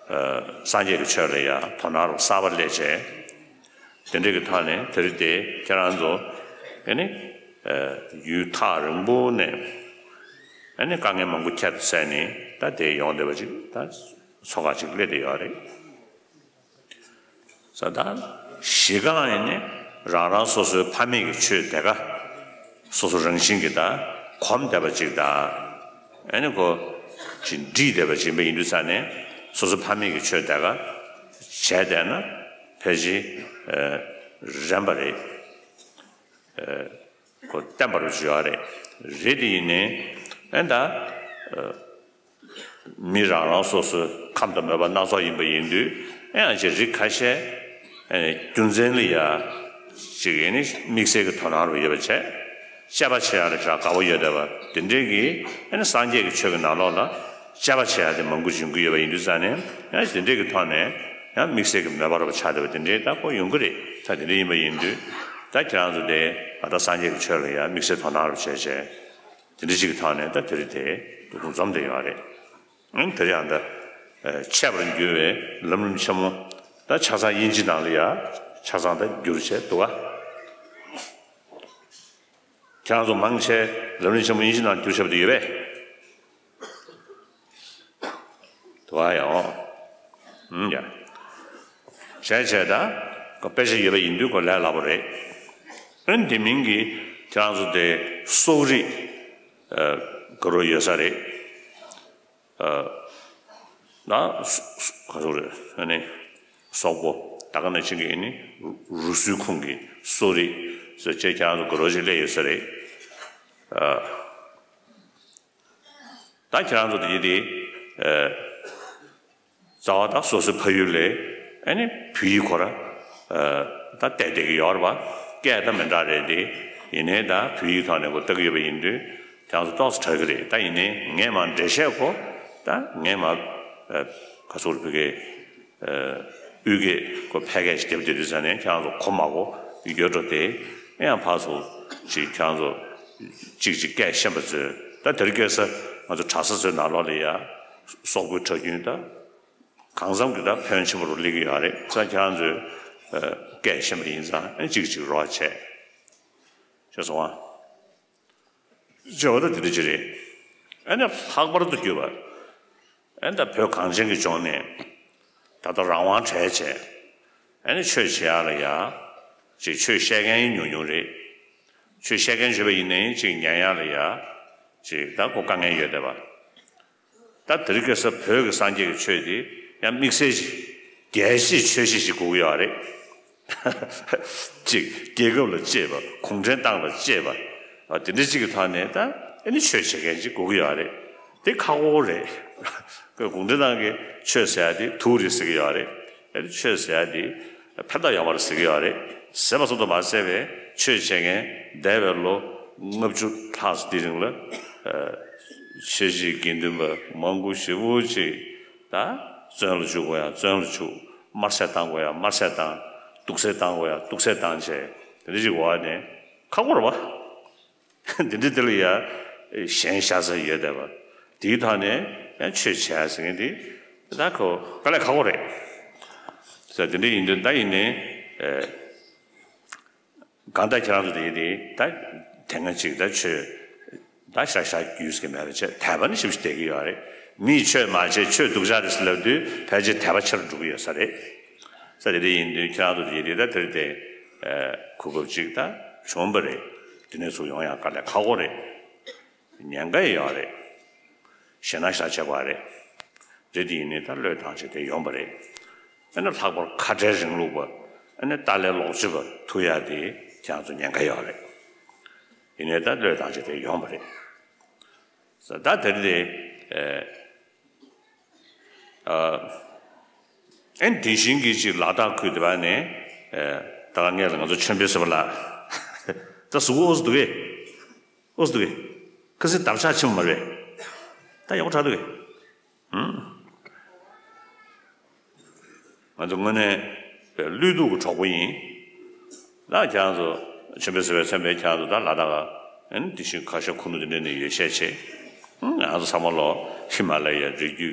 སངས་རྒྱས་ཀྱི་ཆོས་ལ་ཡང་དོ་སྣང་རུ་གསར་པ་སླེབས་བྱས། དེ་འདྲ་གི་ཐོག་ནས་དེ་རིང་དེ་ཁྱེད་རང་ཚོ་ཨ་ནི་ཡུལ་ཐག་རིང་པོ་ནས་ཨ་ནི་དཀའ་ངལ་མང་པོ་ཁྱད་དུ་བསད་ནས་ད་དེ་ཡོང་བསྡད་པ་ཅིག་ད་ཚོགས་ཁག་ཅིག་སླེབས་བསྡད་ཡོད་རེད། ས་ད་གཞི་རྐང་ཡིན་ནི་རང་རང་སོ་སོའི་ཕ་མེས་ཀྱི་ཆོས་དེ་ག་སོ་སོ་རང་བཞིན་གྱིས་ད་གོམས་བསྡད་པ་ཅིག་དང་། ཨ་ནི་ཁོ་ཅིག་འདྲིས་བསྡད་པ་ཅིག་ཡིན་པ་ཡིན་དུས་ཙང་ནས། སོ་སོ་ཕ་མེས་ཀྱི་ཆོས་དེ་ག་བྱས་བསྡད་ན་ཕལ་ཆེར་རན་པ་རེད། ཁོ་བརྟན་པ་རུ་བརྗོད་ཡ་རེད། རེད་དེ་ཡིན་ནའི་ཨ་ད། མི་རང་རང་སོ་སོའི་ཁམས་དང་མོས་པ་སྣ་ཚོགས་ཡིན་པ་ཡིན་དུས། ཨེ་ཡང་ཅིག་རིགས་ཁ་ཤས་ཨེ་རྒྱུ་མཚན་ལ་ཡ་ཅིག་ཨེ་ནི་དམིགས་བསལ་གྱི་དོ་སྣང་རུ་ཡོད་པ་བྱས། དཔྱད་པ་བྱེད་ཡ་ལ་ཞེ་དྲག་དགའ་པོ་ཡོད་བསྡད་པ་དེ་འདྲའི་གི། ཨེ་ནི་སངས་རྒྱས་ཀྱི་ཆོས་ཀྱི་ནང་ལོགས་ལ་དཔྱད་པ་བྱེད་ཡ་དེ་མང་པོ་ཡོང་གི་ཡོད་པ་ཡིན་དུས་ཙང་ནས། ཡང་དེ་འདྲའི་གི་ཐོག་ནས་ཡང་དམིགས་བསལ་གྱི་མོས་པ་རུ་ཆགས་བསྡད་པ་དེ་འདྲའི་ད་ཁོ་ཡོང་གི་རེད། ད་དེ་འདྲ་ཡིན་པ་ཡིན་དུས་ད་ཁྱེད་རང་ཚོ་དེ་ད་ལྟ་སངས་རྒྱས་ཀྱི་ཆོས་ལ་ཡ་དམིགས་བསལ་དོ་སྣང་རུ་བྱས་བྱས། དེ་འདྲ་ཞིག་གི་ཐོག་ནས་ད་དེ་རིང་དེ་འདུ་འཛོམས་བསྡད་ཡོད་རེད། ཨང་། དེ་རིང་ཡང་ད་འཆད་པར་འགྱུར་བའི་ལམ་རིམ་ཆེན་མོ། ད་ཆ་ཚང་དབྱིན་ཇི་ནང་ལ་ཡ་ཆ་ཚང་ད་བསྒྱུར་བྱས་འདུག་ག་ཁྱེད་རང་ཚོ་མང་ཆེ་ལམ་རིམ་ཆེན་མོ་དབྱིན་ཇི་ནང་བསྒྱུར་བྱས་པ་དེ་ཡོད་པས། འདུག་ག་ཡང་། ཨང་། ཡ། བྱས་བྱས་ད་ཁོ་དཔེ་ཆ་ཡོད་པ་ཡིན་དུས་ཁོ་ལས་སླ་པོ་རེད། ཨ་ནི་དེ་མིན་གྱི་ཁྱེད་རང་ཚོ་དེ་སོག་རིགས་ཨ་དགའ་རབ་ཡོད་ས་རེད། ཨ་ན་སོ་སོ་ག་ཚོད་རེད། ཨ་ནི་སོག་པོ་ད་ག་ནང་བཞིན་གྱི་ཨ་ནི་རུ་རུ་སུའི་ཁོངས་ཀྱི་སོག་རིགས་ཟེར་བྱས་ཁྱེད་རང་ཚོ་དགའ་རབ་ཅིག་སླེབས་ཡོད་ས་རེད། ཨ་ད་ཁྱེད་རང་ཚོ་དེ་དེ་ཨ་རྩ་བ་ད་སོ་སོའི་ཕ་ཡུལ་ལས་ཨ་ནི་བོད་ཡིག་ཁོ་ར། ད་བལྟས་བསྡད་ཀྱི་ཡོད་རེད་པ། སྐད་ད་མི་འདྲ་རེད་དེ། ཡིན་ནའི་ད་བོད་ཡིག་ཐོག་ནས་ཁོ་ལྟ་གི་ཡོད་པ་ཡིན་དུས་ཁྱེད་རང་ཚོ་ཏོག་ཙམ་དྲག་གི་རེད། ད་ཡིན་ནའི་ངས་མར་འགྲེལ་བཤད་ཁོ་ད་ངས་མར་ག་ཚོད་བོད་སྐད་དབུས་སྐད་ཁོ་ཕལ་སྐད་ཞིག་བསྡེབས་བསྡད་དུས་ཙ་ནས་ཁྱེད་རང་ཚོ་གོ་མ་གོ་ཡོད་འགྲོ་དེ། ཡང་ཕར་ཚུར་ཅིག་ཁྱེད་རང་ཚོ་གཅིག་གཅིག་སྐད་ཤེས་པ་ཚོས་ད་དེ་རིང་ཁ་སང་ང་ཚོ་གྲྭ་ས་ཚོའི་ནང་ལོགས་ལ་ཡ་སོག་པོའི་གྲྭ་རྒྱུན་ད། གང་འཚམ་གྱི་ད་ཕོན་ཆེན་པོ་རུ་སླེབས་ཀྱི་ཡོད་རེད། ས་ཁྱེད་རང་ཚོས་སྐད་ཤེས་པ་ཡིན་ཙང་ཨེ་གཅིག་གཅིག་རོགས་བྱས། ཤེས་སོང་ཨ། བྱས་པ་ད་དེ་འདྲ་ཅིག་རེད། ཨ་ནི་ལྷག་པར་དུ་གྱུར་པ་ཨ་ནི་ད་བོད་གངས་ཅན་གྱི་ལྗོངས་ནས་ད་ལྟ་རང་དབང་བྲལ་བྱས་ཨ་ནི་ཆོས་བྱེད་ཡག་ལ་ཡ་ཅིག་ཆོས་བཤད་མཁན་ཉུང་ཉུང་རེད། ཆོས་བཤད་མཁན་བྱས་པ་ཡིན་ནའི་ཅིག་ཉན་ཡག་ལ་ཡ་ཅིག་ད་ཁོ་དཀའ་ངལ་ཡོད་བསྡད་པ། ད་དེ་རིང་ཁ་སང་བོད་ཀྱི་སངས་རྒྱས་ཀྱི་ཆོས་དེ་ཡང་དམིགས་བསལ་ཞིག་རྒྱལ་གཞིས་ཆོས་གཞིས་ཤིག་དགོས་ཀྱི་ཡོད་རེད། ཅིག་རྒྱལ་ཁབ་ལ་གཅེས་པ་གུང་ཁྲན་ཏང་ལ་གཅེས་པ་ཨ་དེ་འདྲ་ཅིག་གི་ཐོག་ནས་ད་ཨ་ནི་ཆོས་བྱེད་མཁན་ཅིག་དགོས་ཀྱི་ཡོད་རེད། དེ་ཁག་པོ་རེད། ཁོས་གུང་ཁྲན་ཏང་གི་ཆོས་ཟེར་ཡ་དེ་དུག་རེད་ཟེར་གྱི་ཡོད་རེད། ཨ་ནི་ཆོས་ཟེར་ཡ་དེ་ཕན་ཐོགས་ཡོད་མ་རེད་ཟེར་གྱི་ཡོད་རེད། ཟེར་བ་ཙམ་དུ་མ་ཟད་པའི་ཆོས་བྱེད་མཁན་འདས་པའི་ལོ་ལྔ་བཅུ་ལྷག་ཙམ་དེའི་རིང་ལ་ཨ་ཆོས་བྱེད་དགེ་འདུན་པ་མང་པོ་ཞེ་པོ་ཅིག་ད་བཙོན་ལ་འཇུག་དགོས་ཡ་བཙོན་ལ་འཇུག་དམར་གསོད་བཏང་དགོས་ཡ་དམར་གསོད་བཏང་། སྡུག་བསྔལ་བཏང་དགོས་ཡ་སྡུག་བསྔལ་བཏང་བྱས་དེ་འདྲ་ཅིག་འོག་ནས་ཁག་པོ་རེད་པ། འདི་འདྲ་དེ་ལ་ཡ་གཞན་ཤ་ཚ་ཡོད་བསྡད་པ། དེའི་ཐོག་ནས་ཡང་ཆོས་བྱེད་ཡ་ཟེར་མཁན་དེ་ད་ཁོ་དཀའ་ལས་ཁག་པོ་རེད། ཟེར་དེ་འདྲ་ཡིན་དུས་ད་ཡིན་ནའི་གང་ལྟར་ཁྱེད་རང་ཚོ་དེ་དེ་ད་དེ་སྔ་ཅིག་ད་ཆོས་ད་ཤ་ཤ་རྒྱུས་ཀྱི་མེད་པ་བྱས་དད་པ་ནི་ཞིབ་ཞིབ་བསྡད་ཀྱི་ཡོད་རེད། མིས་ཆོས་མ་བྱས་ཆོས་སྡུག་ཅག་རེད་ཟེར་ལབ་དུས་ཕལ་ཆེར་དད་པ་ཆེ་རུ་འགྲོ་གི་ཡོད་ས་རེད། ས་དེ་འདྲ་ཡིན་དུས་ཁྱེད་རང་ཚོ་དེ་དེ་ད་དེར་དེ་གོ་སྐབས་ཅིག་ད་བྱུང་བ་རེད། དེ་ནས་ཚུར་ཡོང་ཡ་དཀའ་ལས་ཁག་པོ་རེད། ཉེན་ཁ་ཡོད་རེད། ཞེད་སྣང་ཞེ་དྲག་བྱེད་དགོས་རེད། རེད་དེ་ཡིན་ནའི་ད་བློས་བཏང་བྱས་དེ་ཡོང་བ་རེད། ཨ་ནི་ལྷག་པར་ཁ་བྲལ་རིང་ལུགས་པ་ཨ་ནི་ཏཱ་ལའི་ལོག་སྤྱོད་པ་ཐུག་ཡ་དེ་ཁྱེད་རང་ཚོ་ཉེན་ཁ་ཡོད་རེད། ཡིན་ནའི་ད་བློས་བཏང་བྱས་དེ་ཡོང་བ་རེད། ད་དེར་དེ་ཨ་ཨེ་དེ་བཞིན་གྱི་ཅིག་ལ་དྭགས་ཁུལ་དེ་བ་ནས་ད་ག་ངས་ལ་ང་ཚོ་ཆོས་འཕེལ་ཟེར་བ་ལ་ད་གཟུགས་པོ་ཨོ་ཙི་འདུག་གས། ཨོ་ཙི་འདུག་གས། ཁ་སང་འདབ་ཆགས་ཆེན་པོ་མ་རེད། ད་ཡག་པོ་དྲག་འདུག་གས། ང་ཚོ་དངོས་གནས་བློས་གཏོང་གི་གྲོགས་པོ་ཡིན། ད་ཁྱེད་རང་ཚོ་ཆོས་འཕེལ་ཟེར་བས་མཚོན་པའི་ཁྱེད་རང་ཚོ་ད་ལ་དྭགས་ཨ་ནི་དེ་བཞིན་ཁ་ཤ་ཁུ་ནུ་དེ་འདྲ་ནས་ཡོད་ཤས་ཆེ། ང་ཚོ་ཚང་མ་ལོ་ཧི་མ་ལ་ཡའི་རི་རྒྱུད་ཀྱི་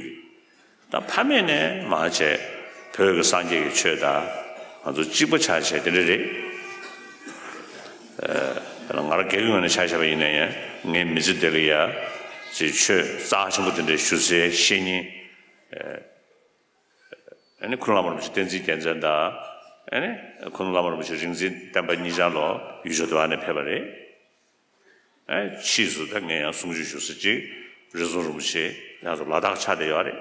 ད་ཕ་མེས་ནས་མར་བྱས་བོད་ཀྱི་སངས་རྒྱས་ཀྱི་ཆོས་དང་ང་ཚོ་གཅིག་པ་ཆགས་བྱས་དེ་འདྲ་རེད། ང་རང་སྒེར་གྱི་ངོས་ནས་ཆ་བཞག་པ་ཡིན་ན་ཡང་ངའི་མི་ཚེ་འདི་ལ་ཡ་ཅིག་ཆོས་རྩ་ཆེན་པོ་དེ་འདྲ་ཞུ་སའི་བཤེས་གཉེན་ཨ་ནི་ཁུ་ནུ་བླ་མ་རིན་པོ་ཆེ་བསྟན་འཛིན་རྒྱལ་མཚན་དང་ཨ་ནི་ཁུ་ནུ་བླ་མ་རིན་པོ་ཆེ་རིག་འཛིན་བསྟན་པ་གཉིས་ཆར་ལོ་ཡུལ་ཕྱོགས་དེ་བ་ནས་ཕེབས་པ་རེད། ཨ་ཕྱིས་སུ་ད་ངས་ཡང་གསུང་ཆོས་ཞུ་ས་ཅིག་རི་ཟུར་རིན་པོ་ཆེ་ཡང་སུ་ལ་དྭགས་ཆགས་བསྡད་ཡོད་རེད།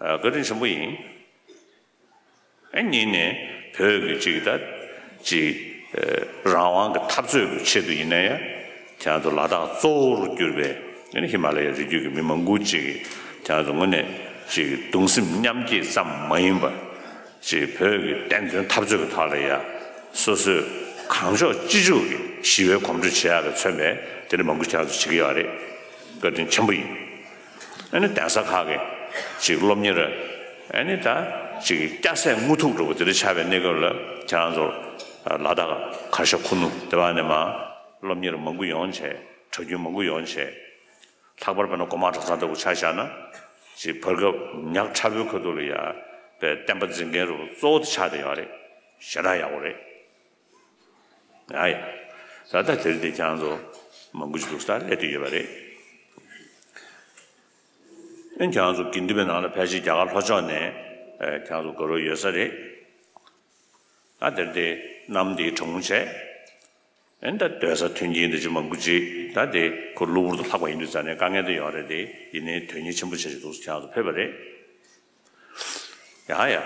ཨ་བཀའ་དྲིན་ཆེན་པོ་ཡིན། ཨ་གཉིས་ནས་བོད་ཀྱི་ཅིག་ད་ཅིག་རང་དབང་གི་འཐབ་རྩོད་ཀྱི་ཆེད་དུ་ཡིན་ན་ཡང་ཁྱེད་ཚོ་ལ་དྭགས་གཙོ་བོར་གྱུར་པའི་ཨ་ནི་ཧི་མ་ལ་ཡའི་རི་རྒྱུད་ཀྱི་མི་མང་པོ་ཅིག་གིས་ཁྱེད་ཚོ་དངོས་གནས་ཅིག་གདུང་སེམས་མཉམ་སྐྱེད་ཙམ་མ་ཡིན་པར། ཅིག་བོད་ཀྱི་བདེན་དོན་འཐབ་རྩོད་ཀྱི་ཐོག་ལ་ཡ་སོ་སོའི་གང་ལྕོགས་ཅི་ལྕོགས་ཀྱི་ཞི་བའི་གོམ་བགྲོད་བྱེད་ཡག་གི་མཚོན་པའི་དེ་འདྲ་མང་པོ་ཁྱེད་རང་ཚོ་བྱེད་ཀྱི་ཡོད་རེད། བཀའ་དྲིན་ཆེན་པོ་ཡིན། ཨ་ནི་གདན་ས་ཁག་གི་ཅིག་སློབ་གཉེར་ཨ་ནི་ད་ཅིག་སྐྱ་སེར་དངོས་ཐུག་འགྲོ་བ་དེ་འདྲ་ཆགས་པའི་གནས་སྐབས་ལ་ཁྱེད་རང་ཚོ་ལ་དྭགས་གར་ཞ་ཁུ་ནུ་དེ་བ་ནས་མ་སློབ་གཉེར་མང་པོ་ཡོང་བྱས་གྲྭ་རྒྱུན་མང་པོ་ཡོང་བྱས། ལྷག་པར་དཔེར་ན་སྒོ་མང་གྲྭ་ཚང་ལྟ་བུ་ཆ་བཞག་ན། ཅིག་བར་སྐབས་ཉག་ཕྲ་བོའི་ཁ་ཐུག་ལ་ཡ་པའི་བསྟན་པ་འཛིན་མཁན་རུ་གཙོ་བོ་དེ་ཆགས་བསྡད་ཡོད་རེད། ཞེ་དྲག་ཡག་པོ་རེད། ཡ་ཡ། ད་ལྟ་དེ་རིང་འདི་ཁྱེད་རང་ཚོ་མང་པོ་ཅིག་འདུག་ས་སླེབས་བསྡད་ཡོད་པ་རེད། ཨེ་ཁྱེད་རང་ཚོ་དགེ་འདུན་པའི་ནང་ལ་ཕལ་ཆེར་རྒྱ་གར་ལྷོ་ཕྱོགས་ནས་ཨེ་ཁྱེད་རང་ཚོ་དགའ་རོགས་ཡོད་ས་རེད། ད་དེར་དེ་གནམ་འདི་གྲང་མོ་བྱས། ཨེ་ད་སྡོད་ས་མཐུན་རྐྱེན་འདི་ཅིག་མང་པོ་ཅིག་ད་དེ་ཁོ་གློ་བུར་དུ་ལྷག་པ་ཡིན་དུས་ཙང་ནས་དཀའ་ངལ་དེ་ཡོད་རེད་དེ། ཡིན་ནའི་དོན་གཉེར་ཆེན་པོ་བྱས་ཅིག་འདུག་སེ་ཁྱེད་རང་ཚོ་ཕེབས་པ་རེད། ཡ་ཡ།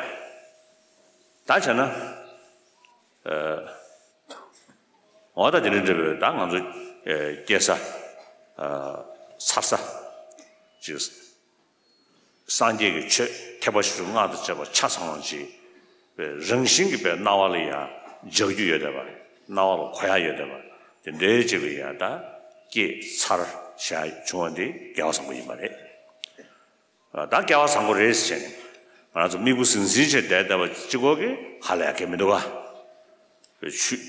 ད་བྱས་ན། ཨ། འོ་ད་དེ་འདྲ་འདྲ་བོ་ད་ང་ཚོ་ཨ་སྐྱེ་ས་ཨ་འཚར་ས་ཅིག་སངས་རྒྱས་ཀྱི་ཆོས་ཐེག་པ་ཆེ་ཆུང་སྔགས་དང་བཅས་པ་ཆ་ཚང་བ་ཅིག་ པའི་རང་བཞིན་གྱི་པའི་སྣང་བ་ལ་ཡང་འཇགས་རྒྱུ་ཡོད་བསྡད་པ། སྣང་བ་ལ་གོ་ཡ་ཡོད་བསྡད་པ། དེ་འདྲའི་ཅིག་ལ་ཡང་ད་སྐྱེས་ཚར་བྱ་བྱུང་བ་འདི་རྒྱལ་བ་བཟང་པོ་ཡིན་པ་རེད། ད་རྒྱལ་བ་བཟང་པོ་རེད་ཟེར་ནས་ང་རང་ཚོ་མིག་དཔེ་ཟིན་ཟིན་བྱས་བསྡད་བསྡད་པ་གཅིག་པོ་གིས་ཧ་ལས་ཡ་གང་ཡང་མི་འདུག་ག་ཆོས་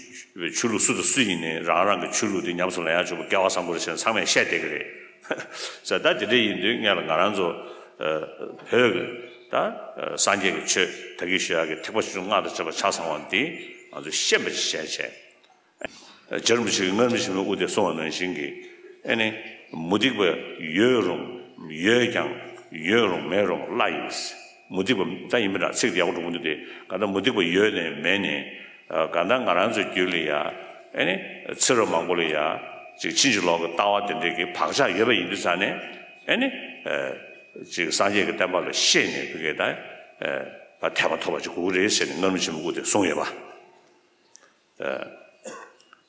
ཆོས་ལུགས་སུ་དང་སུ་ཡིན་ནའི་རང་རང་གི་ཆོས་ལུགས་དེ་ཉམས་སུ་ལེན་ཡ་ཆོག་པ་རྒྱལ་བ་བཟང་པོ་རེད་ཟེར་ནས་ཚང་མས་བཤད་བསྡད་ཀྱི་རེད། ཟེར་ད་དེ་འདྲ་ཡིན་དུས་སྔོན་ལ་ང་རང་ཚོ་བོད་ཀྱི་ད་སངས་རྒྱས་ཀྱི་ཆོས་ད་གིན་ཞུ་ཡག་གི་ཐེག་པ་ཆེ་ཆུང་སྔགས་དང་བཅས་པ་ཆ་ཚང་བ་འདི་ང་ཚོས་ཤེས་པ་ཅིག་བྱས་བྱས། རྗེ་རིན་པོ་ཆེ་གིས་སྔར་མེད་ཕྱི་མའི་དབུ་དེ་གསུངས་པ་ནང་བཞིན་གྱི་ཨེ་ནི་མུ་སྟེགས་པ་ཡོད་རུང་ཡོད་ཀྱང་ཡོད་རུང་མེད་རུང་བླ་ཡིན། མུ་སྟེགས་པ་ད་ཡིན་མིན་ར་ཚིག་དེ་ཡག་པོ་འགྲོ་གི་མི་འདུག་སྟེ། གང་ལྟར་མུ་སྟེགས་པ་ཡོད་ནས་མེད་ནས་གང་ལྟར་ང་རང་ཚོའི་རྒྱུད་ལ་ཡ་ཨེ་ནི་ཚེ་རབས་མང་པོ་ལ་ཡ་ཅིག་ཕྱིན་ཅི་ལོག་གི་ལྟ་བ་དེ་འདྲའི་གི་བག་ཆགས་ཡོད་པ་ཡིན་དུས་ཙང་ནས་ཨེ་ནི་ཅིག་སངས་རྒྱས་ཀྱི་བསྟན་པ་ལ་ཤེས་ནས་བུ་གས་ད་ཐེག་པ་ཐོབ་པ་ཅིག་དགོས་ཀྱི་རེད་ཟེར་ནས་སྔར་མེད་ཕྱི་མའི་དབུ་དེ་གསུངས་ཡོད་པ།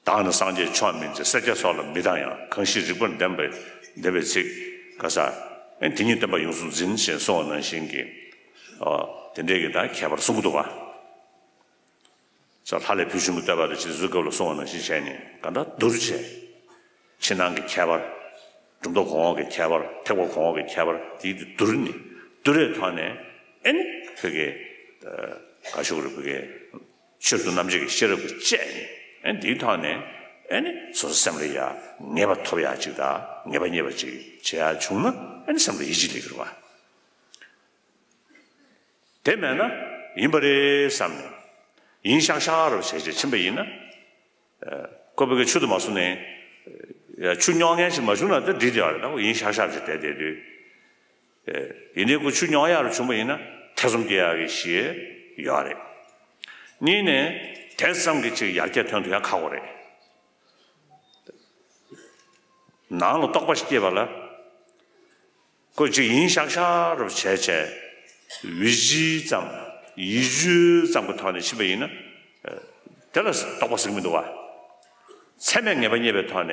བདག་ནི་སངས་རྒྱས་མཆོག་མིན་ཅིང་། སེར་སྐྱ་སོགས་ལ་མི་སྡང་ཡང་། གང་ཞིག་རིགས་པ་ལྡན་པས་འདེབས་པའི་ཚིག་ག་ས། ཨེ་དེ་ཉིད་བསྟན་པ་ཡོངས་སུ་འཛིན་ཞེས་གསུངས་པ་ནང་བཞིན་གྱི། ཨོ་དེ་འདྲའི་གི་ད་ཁྱད་པར་གསུང་གི་འདུག་ག་ས་ལྷ་ལས་ཕུལ་བྱུང་གི་བསྟོད་པ་དང་ཅི་ཟུར་སྐབས་ལ་གསུངས་པ་ནང་བཞིན་བྱས་ནས་ག་འདྲ་བསྡུར་བྱས། ཕྱི་ནང་གི་ཁྱད་པར། གྲུབ་མཐའ་གོང་འོག་གི་ཁྱད་པར། ཐེག་པ་གོང་འོག་གི་ཁྱད་པར་དེ་བསྡུར་ནས་བསྡུར་བའི་ཐོག་ནས་ཨེ་ནི་བོད་ཀྱི་ག་ཞུ་དགོས་རེད། བོད་ཀྱི་ཆོས་སུ་རྣམ་འབྱེད་ཀྱི་ཤེས་རབ་ཀྱིས་དཔྱད་ནས་ཨེ་འདིའི་ཐོག་ནས་ཨེ་ནི་སོ་སོ་སེམས་ལ་ཡ་ངེས་པ་ཐོབ་ཡ་ཅིག་དང་ངེས་པ་རྙེད་པ་ཅིག་བྱེད་ཡ་བྱུང་ན་ཨེ་ནི་སེམས་ལ་ཡིད་ཆེས་སླེབས་ཀྱི་རེད་བ། དེ་མེད་ན་ཡིན་པ་རེད་བསམ་ནས་ཡིན་ཤག་ཤག་རུ་བྱས་བྱས་ཕྱིན་པ་ཡིན་ན། ཁོ་བོད་ཀྱི་ཆུ་དུ་མ་སོང་ནས་ཆུ་རྙོག་མཁན་ཞིག་མ་བྱུང་ན་ད་འགྲིག་བསྡད་ཡོད་རེད། ད་ཁོ་ཡིན་ཤག་ཤག་བྱས་བསྡད་བསྡད་དུས། ཡིན་ནའི་ཁོ་ཆུ་རྙོག་ཡག་རུ་བྱུང་བ་ཡིན་ན་ཐེ་ཚོམ་སྐྱེ་ཡག་གི་གཞི་ཡོད་རེད། གཉིས་ནས་དེ་ཙམ་གྱི་ཅིག་ཡར་རྒྱས་ཐོན་ཐུབ་ཡག་ཁག་པོ་རེད། ནང་ལ་རྟོགས་པ་ཞིག་སྐྱེས་པ་ལ། ཁོ་ཅིག་ཡིན་ཤག་ཤག་རུ་བྱས་བྱས། ཡིད་ཆེས་ཙམ། ཡིད་ཆེས་ཙམ་གྱི་ཐོག་ནས་ཕྱིན་པ་ཡིན་ན། དེ་ལ་རྟོགས་པ་ཟེར་གྱི་མི་འདུག་བ། ཚད་མས་ངེས་པ་རྙེད་པའི་ཐོག་ནས་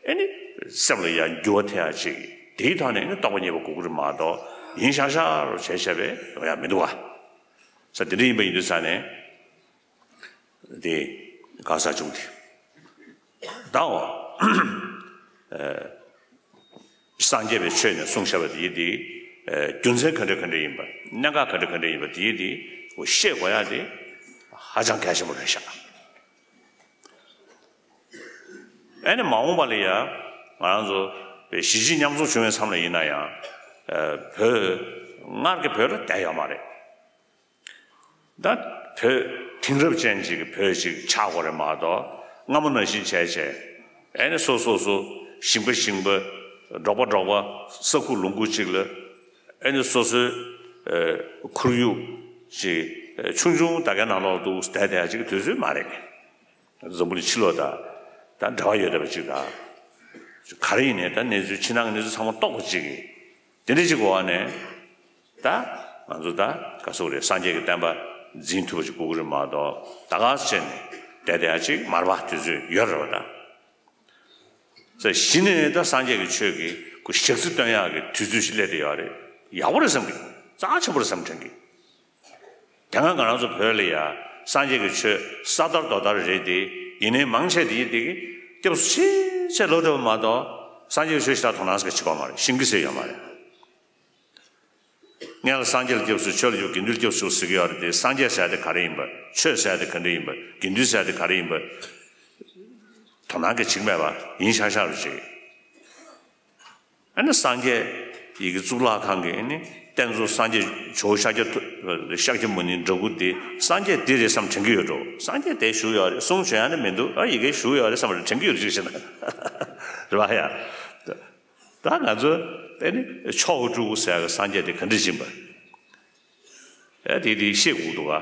ཨེ་ནི་སེམས་ལ་ཡང་འགྱུར་བ་ཐེབས་ཡག་ཅིག་དེའི་ཐོག་ནས་ཨེ་ནི་རྟོགས་པ་རྙེད་པ་དགོས་ཀྱི་རེད་མ་གཏོགས་ཡིན་ཤག་ཤག་རུ་བྱས་བྱས་པས་ཡོང་ཡག་མི་འདུག་བ། ས་དེ་འདྲ་ཡིན་པ་ཡིན་དུས་ཙང་ནས། དེ་ག་ས་བྱུང་དེ། ད་འོ། སངས་རྒྱས་པའི་ཆོས་ནས་གསུངས་བཞག་པ་དེ་དེ། རྒྱུ་མཚན་ག་འདྲ་ག་འདྲ་ཡིན་པ། གནད་འགག་ག་འདྲ་ག་འདྲ་ཡིན་པ་དེ་དེ། འོ་ཤེས་དགོས་ཡག་དེ་ཧ་ཅང་གལ་ཆེན་པོ་རེད་ཤག་ཨེ་ནི་མ་འོངས་པ་ལ་ཡ་ང་རང་ཚོ་གཞིས་བྱེས་མཉམ་འཛོམས་བྱུང་བའི་མཚམས་ལ་ཡིན་ན་ཡང་། བོད་སྔར་གྱི་བོད་ལ་བསྡད་ཡོད་མ་རེད། ད་བོད་དེང་རབས་ཅན་ཅིག་གི་བོད་ཅིག་ཆགས་དགོས་རེད་མ་གཏོགས་སྔ་མོ་ནང་བཞིན་བྱས་བྱས་ཨེ་ནི་སོ་སོ་སོ་ཞིང་པ་ཞིང་པ་འབྲོག་པ་འབྲོག་པ་ས་ཁུག་ལུང་ཁུག་ཅིག་ལ་ཨེ་ནི་སོ་སོའི་ཁོར་ཡུག་ཅིག་ཆུང་ཆུང་ད་གའི་ནང་ལོགས་འདུག་བསྡད་བསྡད་ཡ་ཅིག་གི་དུས་ཚོད་མ་རེད། འཛམ་བུ་གླིང་ཕྱི་ལོགས་དང་ད་འབྲེལ་བ་ཡོད་བསྡད་པ་ཅིག་དང་། ག་རེ་ཡིན་ནའི་ད་གནས་ཚུལ་ཕྱི་ནང་གི་གནས་ཚུལ་ཚང་མ་རྟོགས་པ་ཅིག་གིས་དེ་འདྲ་ཅིག་གི་འོག་ནས། ད་ང་ཚོ་ད་ག་ཟེར་དགོས་རེད། སངས་རྒྱས་ཀྱི་བསྟན་པ་འཛིན་ཐུབ་པ་ཅིག་དགོས་ཀྱི་རེད་མ་གཏོགས་ད་ག་ཟེར་ནས་བསྡད་བསྡད་ཡ་ཅིག་མ་རེད་པ། དུས་ཚོད་ཡོད་རེད་པ་ད། ས་གཞི་ནས་ད་སངས་རྒྱས་ཀྱི་ཆོས་ཀྱི་ཁོ་ཞག་རྩི་སྟོན་ཡག་གི་དུས་ཚོད་ཞིག་སླེབས་བསྡད་ཡོད་རེད། ཡག་པོ་རེད་བསམ་གི། རྩ་ཆེན་པོ་རེད་བསམ་དྲན་གི། དེ་སྔ་ང་རང་ཚོ་བོད་ལ་ཡ་སངས་རྒྱས་ཀྱི་ཆོས་ས་དར་རྡོ་དར་རེད་དེ། ཡིན་ནའི་མང་ཆེ་དེ་ཡིན་དེ་གི་སྐྱབས་སུ་མཆི་བྱས་ལོག་བསྡད་པ་མ་གཏོགས་སངས་རྒྱས་ཀྱི་ཆོས་ཞེ་དྲག་དོ་སྣང་ཟེར་ག་བྱེད་ཀྱི་ཡོད་མ་རེད། ཤེས་ཀྱི་ཟེར་ཡོད་མ་རེད། སྔོན་ལ་སངས་རྒྱས་ལ་སྐྱབས་སུ་མཆི། ཆོས་ལ་སྐྱབས། དགེ་འདུན་ལ་སྐྱབས་སུ་མཆི་ཟེར་གྱི་ཡོད་རེད་དེ། སངས་རྒྱས་ཟེར་དེ་ག་རེ་ཡིན་པ། ཆོས་ཟེར་དེ་ག་འདྲ་ཡིན་པ། དགེ་འདུན་ཟེར་དེ་ག་རེ་ཡིན་པ། དོ་སྣང་གི་བྱེད་ཀྱི་མེད་པ། ཡིན་ཤག་ཤག་རུ་བྱེད། ཨ་ནི་སངས་རྒྱས་ཡི་གེ་གཙུག་ལག་ཁང་གི་ཨ་ནི་རྟེན་གཙོ་སངས་རྒྱས་ཇོ་བོ་ཤཱཀྱ་ཐུ། ཤཱཀྱ་མུ་ནེའི་འདྲ་སྐུ་དེ་སངས་རྒྱས་འདི་རེད་བསམ་དྲན་གྱི་ཡོད་འགྲོ། སངས་རྒྱས་དེ་བཞུགས་ཡོད་རེད། གསུང་བྱོན་ཡ་ནི་མི་འདུག་ཨ་ཡི་གེ་བཞུགས་ཡོད་རེད་བསམ་པ་དྲན་གྱི་ཡོད་རེད་ཅིག་བྱས་ན། རེད་པ་ཡ། ད་ང་ཚོ་ཨ་ནི་མཆོག་གི་སྤྲུལ་སྐུ་ཟེར་ཡ་གི་སངས་རྒྱས་དེ་ག་འདྲ་ཡིན་པ། ཨེ་དེ་དེ་ཤེས་དགོས་འདུག་ག་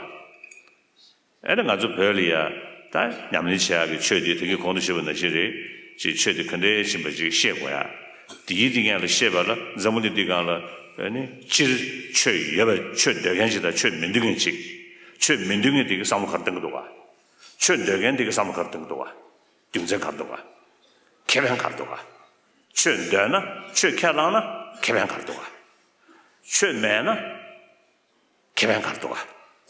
ཨེ་ད་ང་ཚོ་བོད་ལ་ཡ་ད་ཉམས་ལེན་བྱེད་ཡག་གི་ཆོས་དེ་དེ་གི་གོང་དུ་ཞུས་པ་ནང་བཞིན་རེད། ཅིག་ཆོས་དེ་ག་འདྲས་ཕྱིན་པ་ཅིག་ཤེས་དགོས་ཡ། དེ་ཡི་དེ་ངན་ལ་ཤེས་པ་ལ་འཛམ་བུ་གླིང་འདི་སྒང་ལ་ཨེ་ནི་སྤྱིར་ཆོས་ཡོད་པ། ཆོས་འདོད་མཁན་ཅིག་དང་ཆོས་མི་འདོད་མཁན་ཅིག་ཆོས་མི་འདོད་མཁན་དེ་གི་བསམ་བློ་ག་རེ་གཏོང་གི་འདུག་ག་ཆོས་འདོད་མཁན་དེ་གི་བསམ་བློ་ག་རེ་གཏོང་གི་འདུག་ག་རྒྱུ་མཚན་ག་རེ་འདུག་ག་ཁེ་ཕན་ག་རེ་འདུག་ག་ཆོས་འདོད་ན། ཆོས་ཁས་བླངས་ན་ཁེ་ཕན་ག་རེ་འདུག་ག་ཆོས་མེད་ན། ཁེ་ཕན་ག་རེ་འདུག་ག་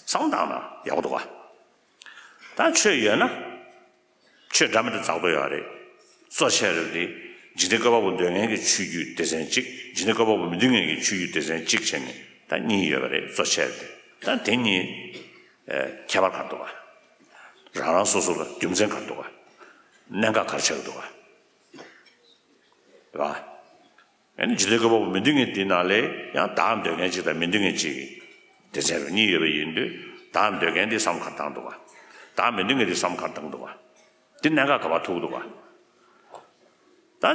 བསམ་བློ་བཏང་ན་ཡག་པོ་འདུག་ག་ད་ཆོས་ཡོད་ན། ཆོས་འདྲ་མི་འདྲ་འཛག་འདོད་ཡོད་རེད། གཙོ་ཆེ་རེད་དེ། འཇིག་རྟེན་བཀོད་པ་པོ་འདོད་མཁན་གྱི་ཆོས་བརྒྱུད་སྡེ་ཚན་གཅིག་འཇིག་རྟེན་བཀོད་པ་པོ་མི་འདོད་མཁན་གྱི་ཆོས་བརྒྱུད་སྡེ་ཚན་གཅིག་བྱས་ནས་ད་གཉིས་ཡོད་པ་རེད། གཙོ་ཆེ་རེད་དེ། ད་དེ་གཉིས་ཨེ་ཁྱད་པར་ག་རེ་འདུག་ག་རང་རང་སོ་སོ་ལ་རྒྱུ་མཚན་ག་རེ་འདུག་ག་གནད་འགག་ག་རེ་ཆགས་ཀྱི་འདུག་ག་རེད་པ། ཨ་ནི་འཇིག་རྟེན་བཀོད་པ་པོ་མི་འདོད་མཁན་དེ་ནང་ལས་ཡང་བདག་འདོད་མཁན་གཅིག་དང་མི་འདོད་མཁན་གཅིག་གི་སྡེ་ཚན་རུ་གཉིས་ཡོད་པ་ཡིན་དུས། བདག་འདོད་མཁན་དེ་བསམ་བློ་ག་རེ་བཏང་འདུག་ག་བདག་མི་འདོད་མཁན་དེ་བསམ་བློ་ག་རེ་བཏང་འདུག་ག་དེ་གནད་འགག་ག་པར་ཐུག་འདུག་ག་ད་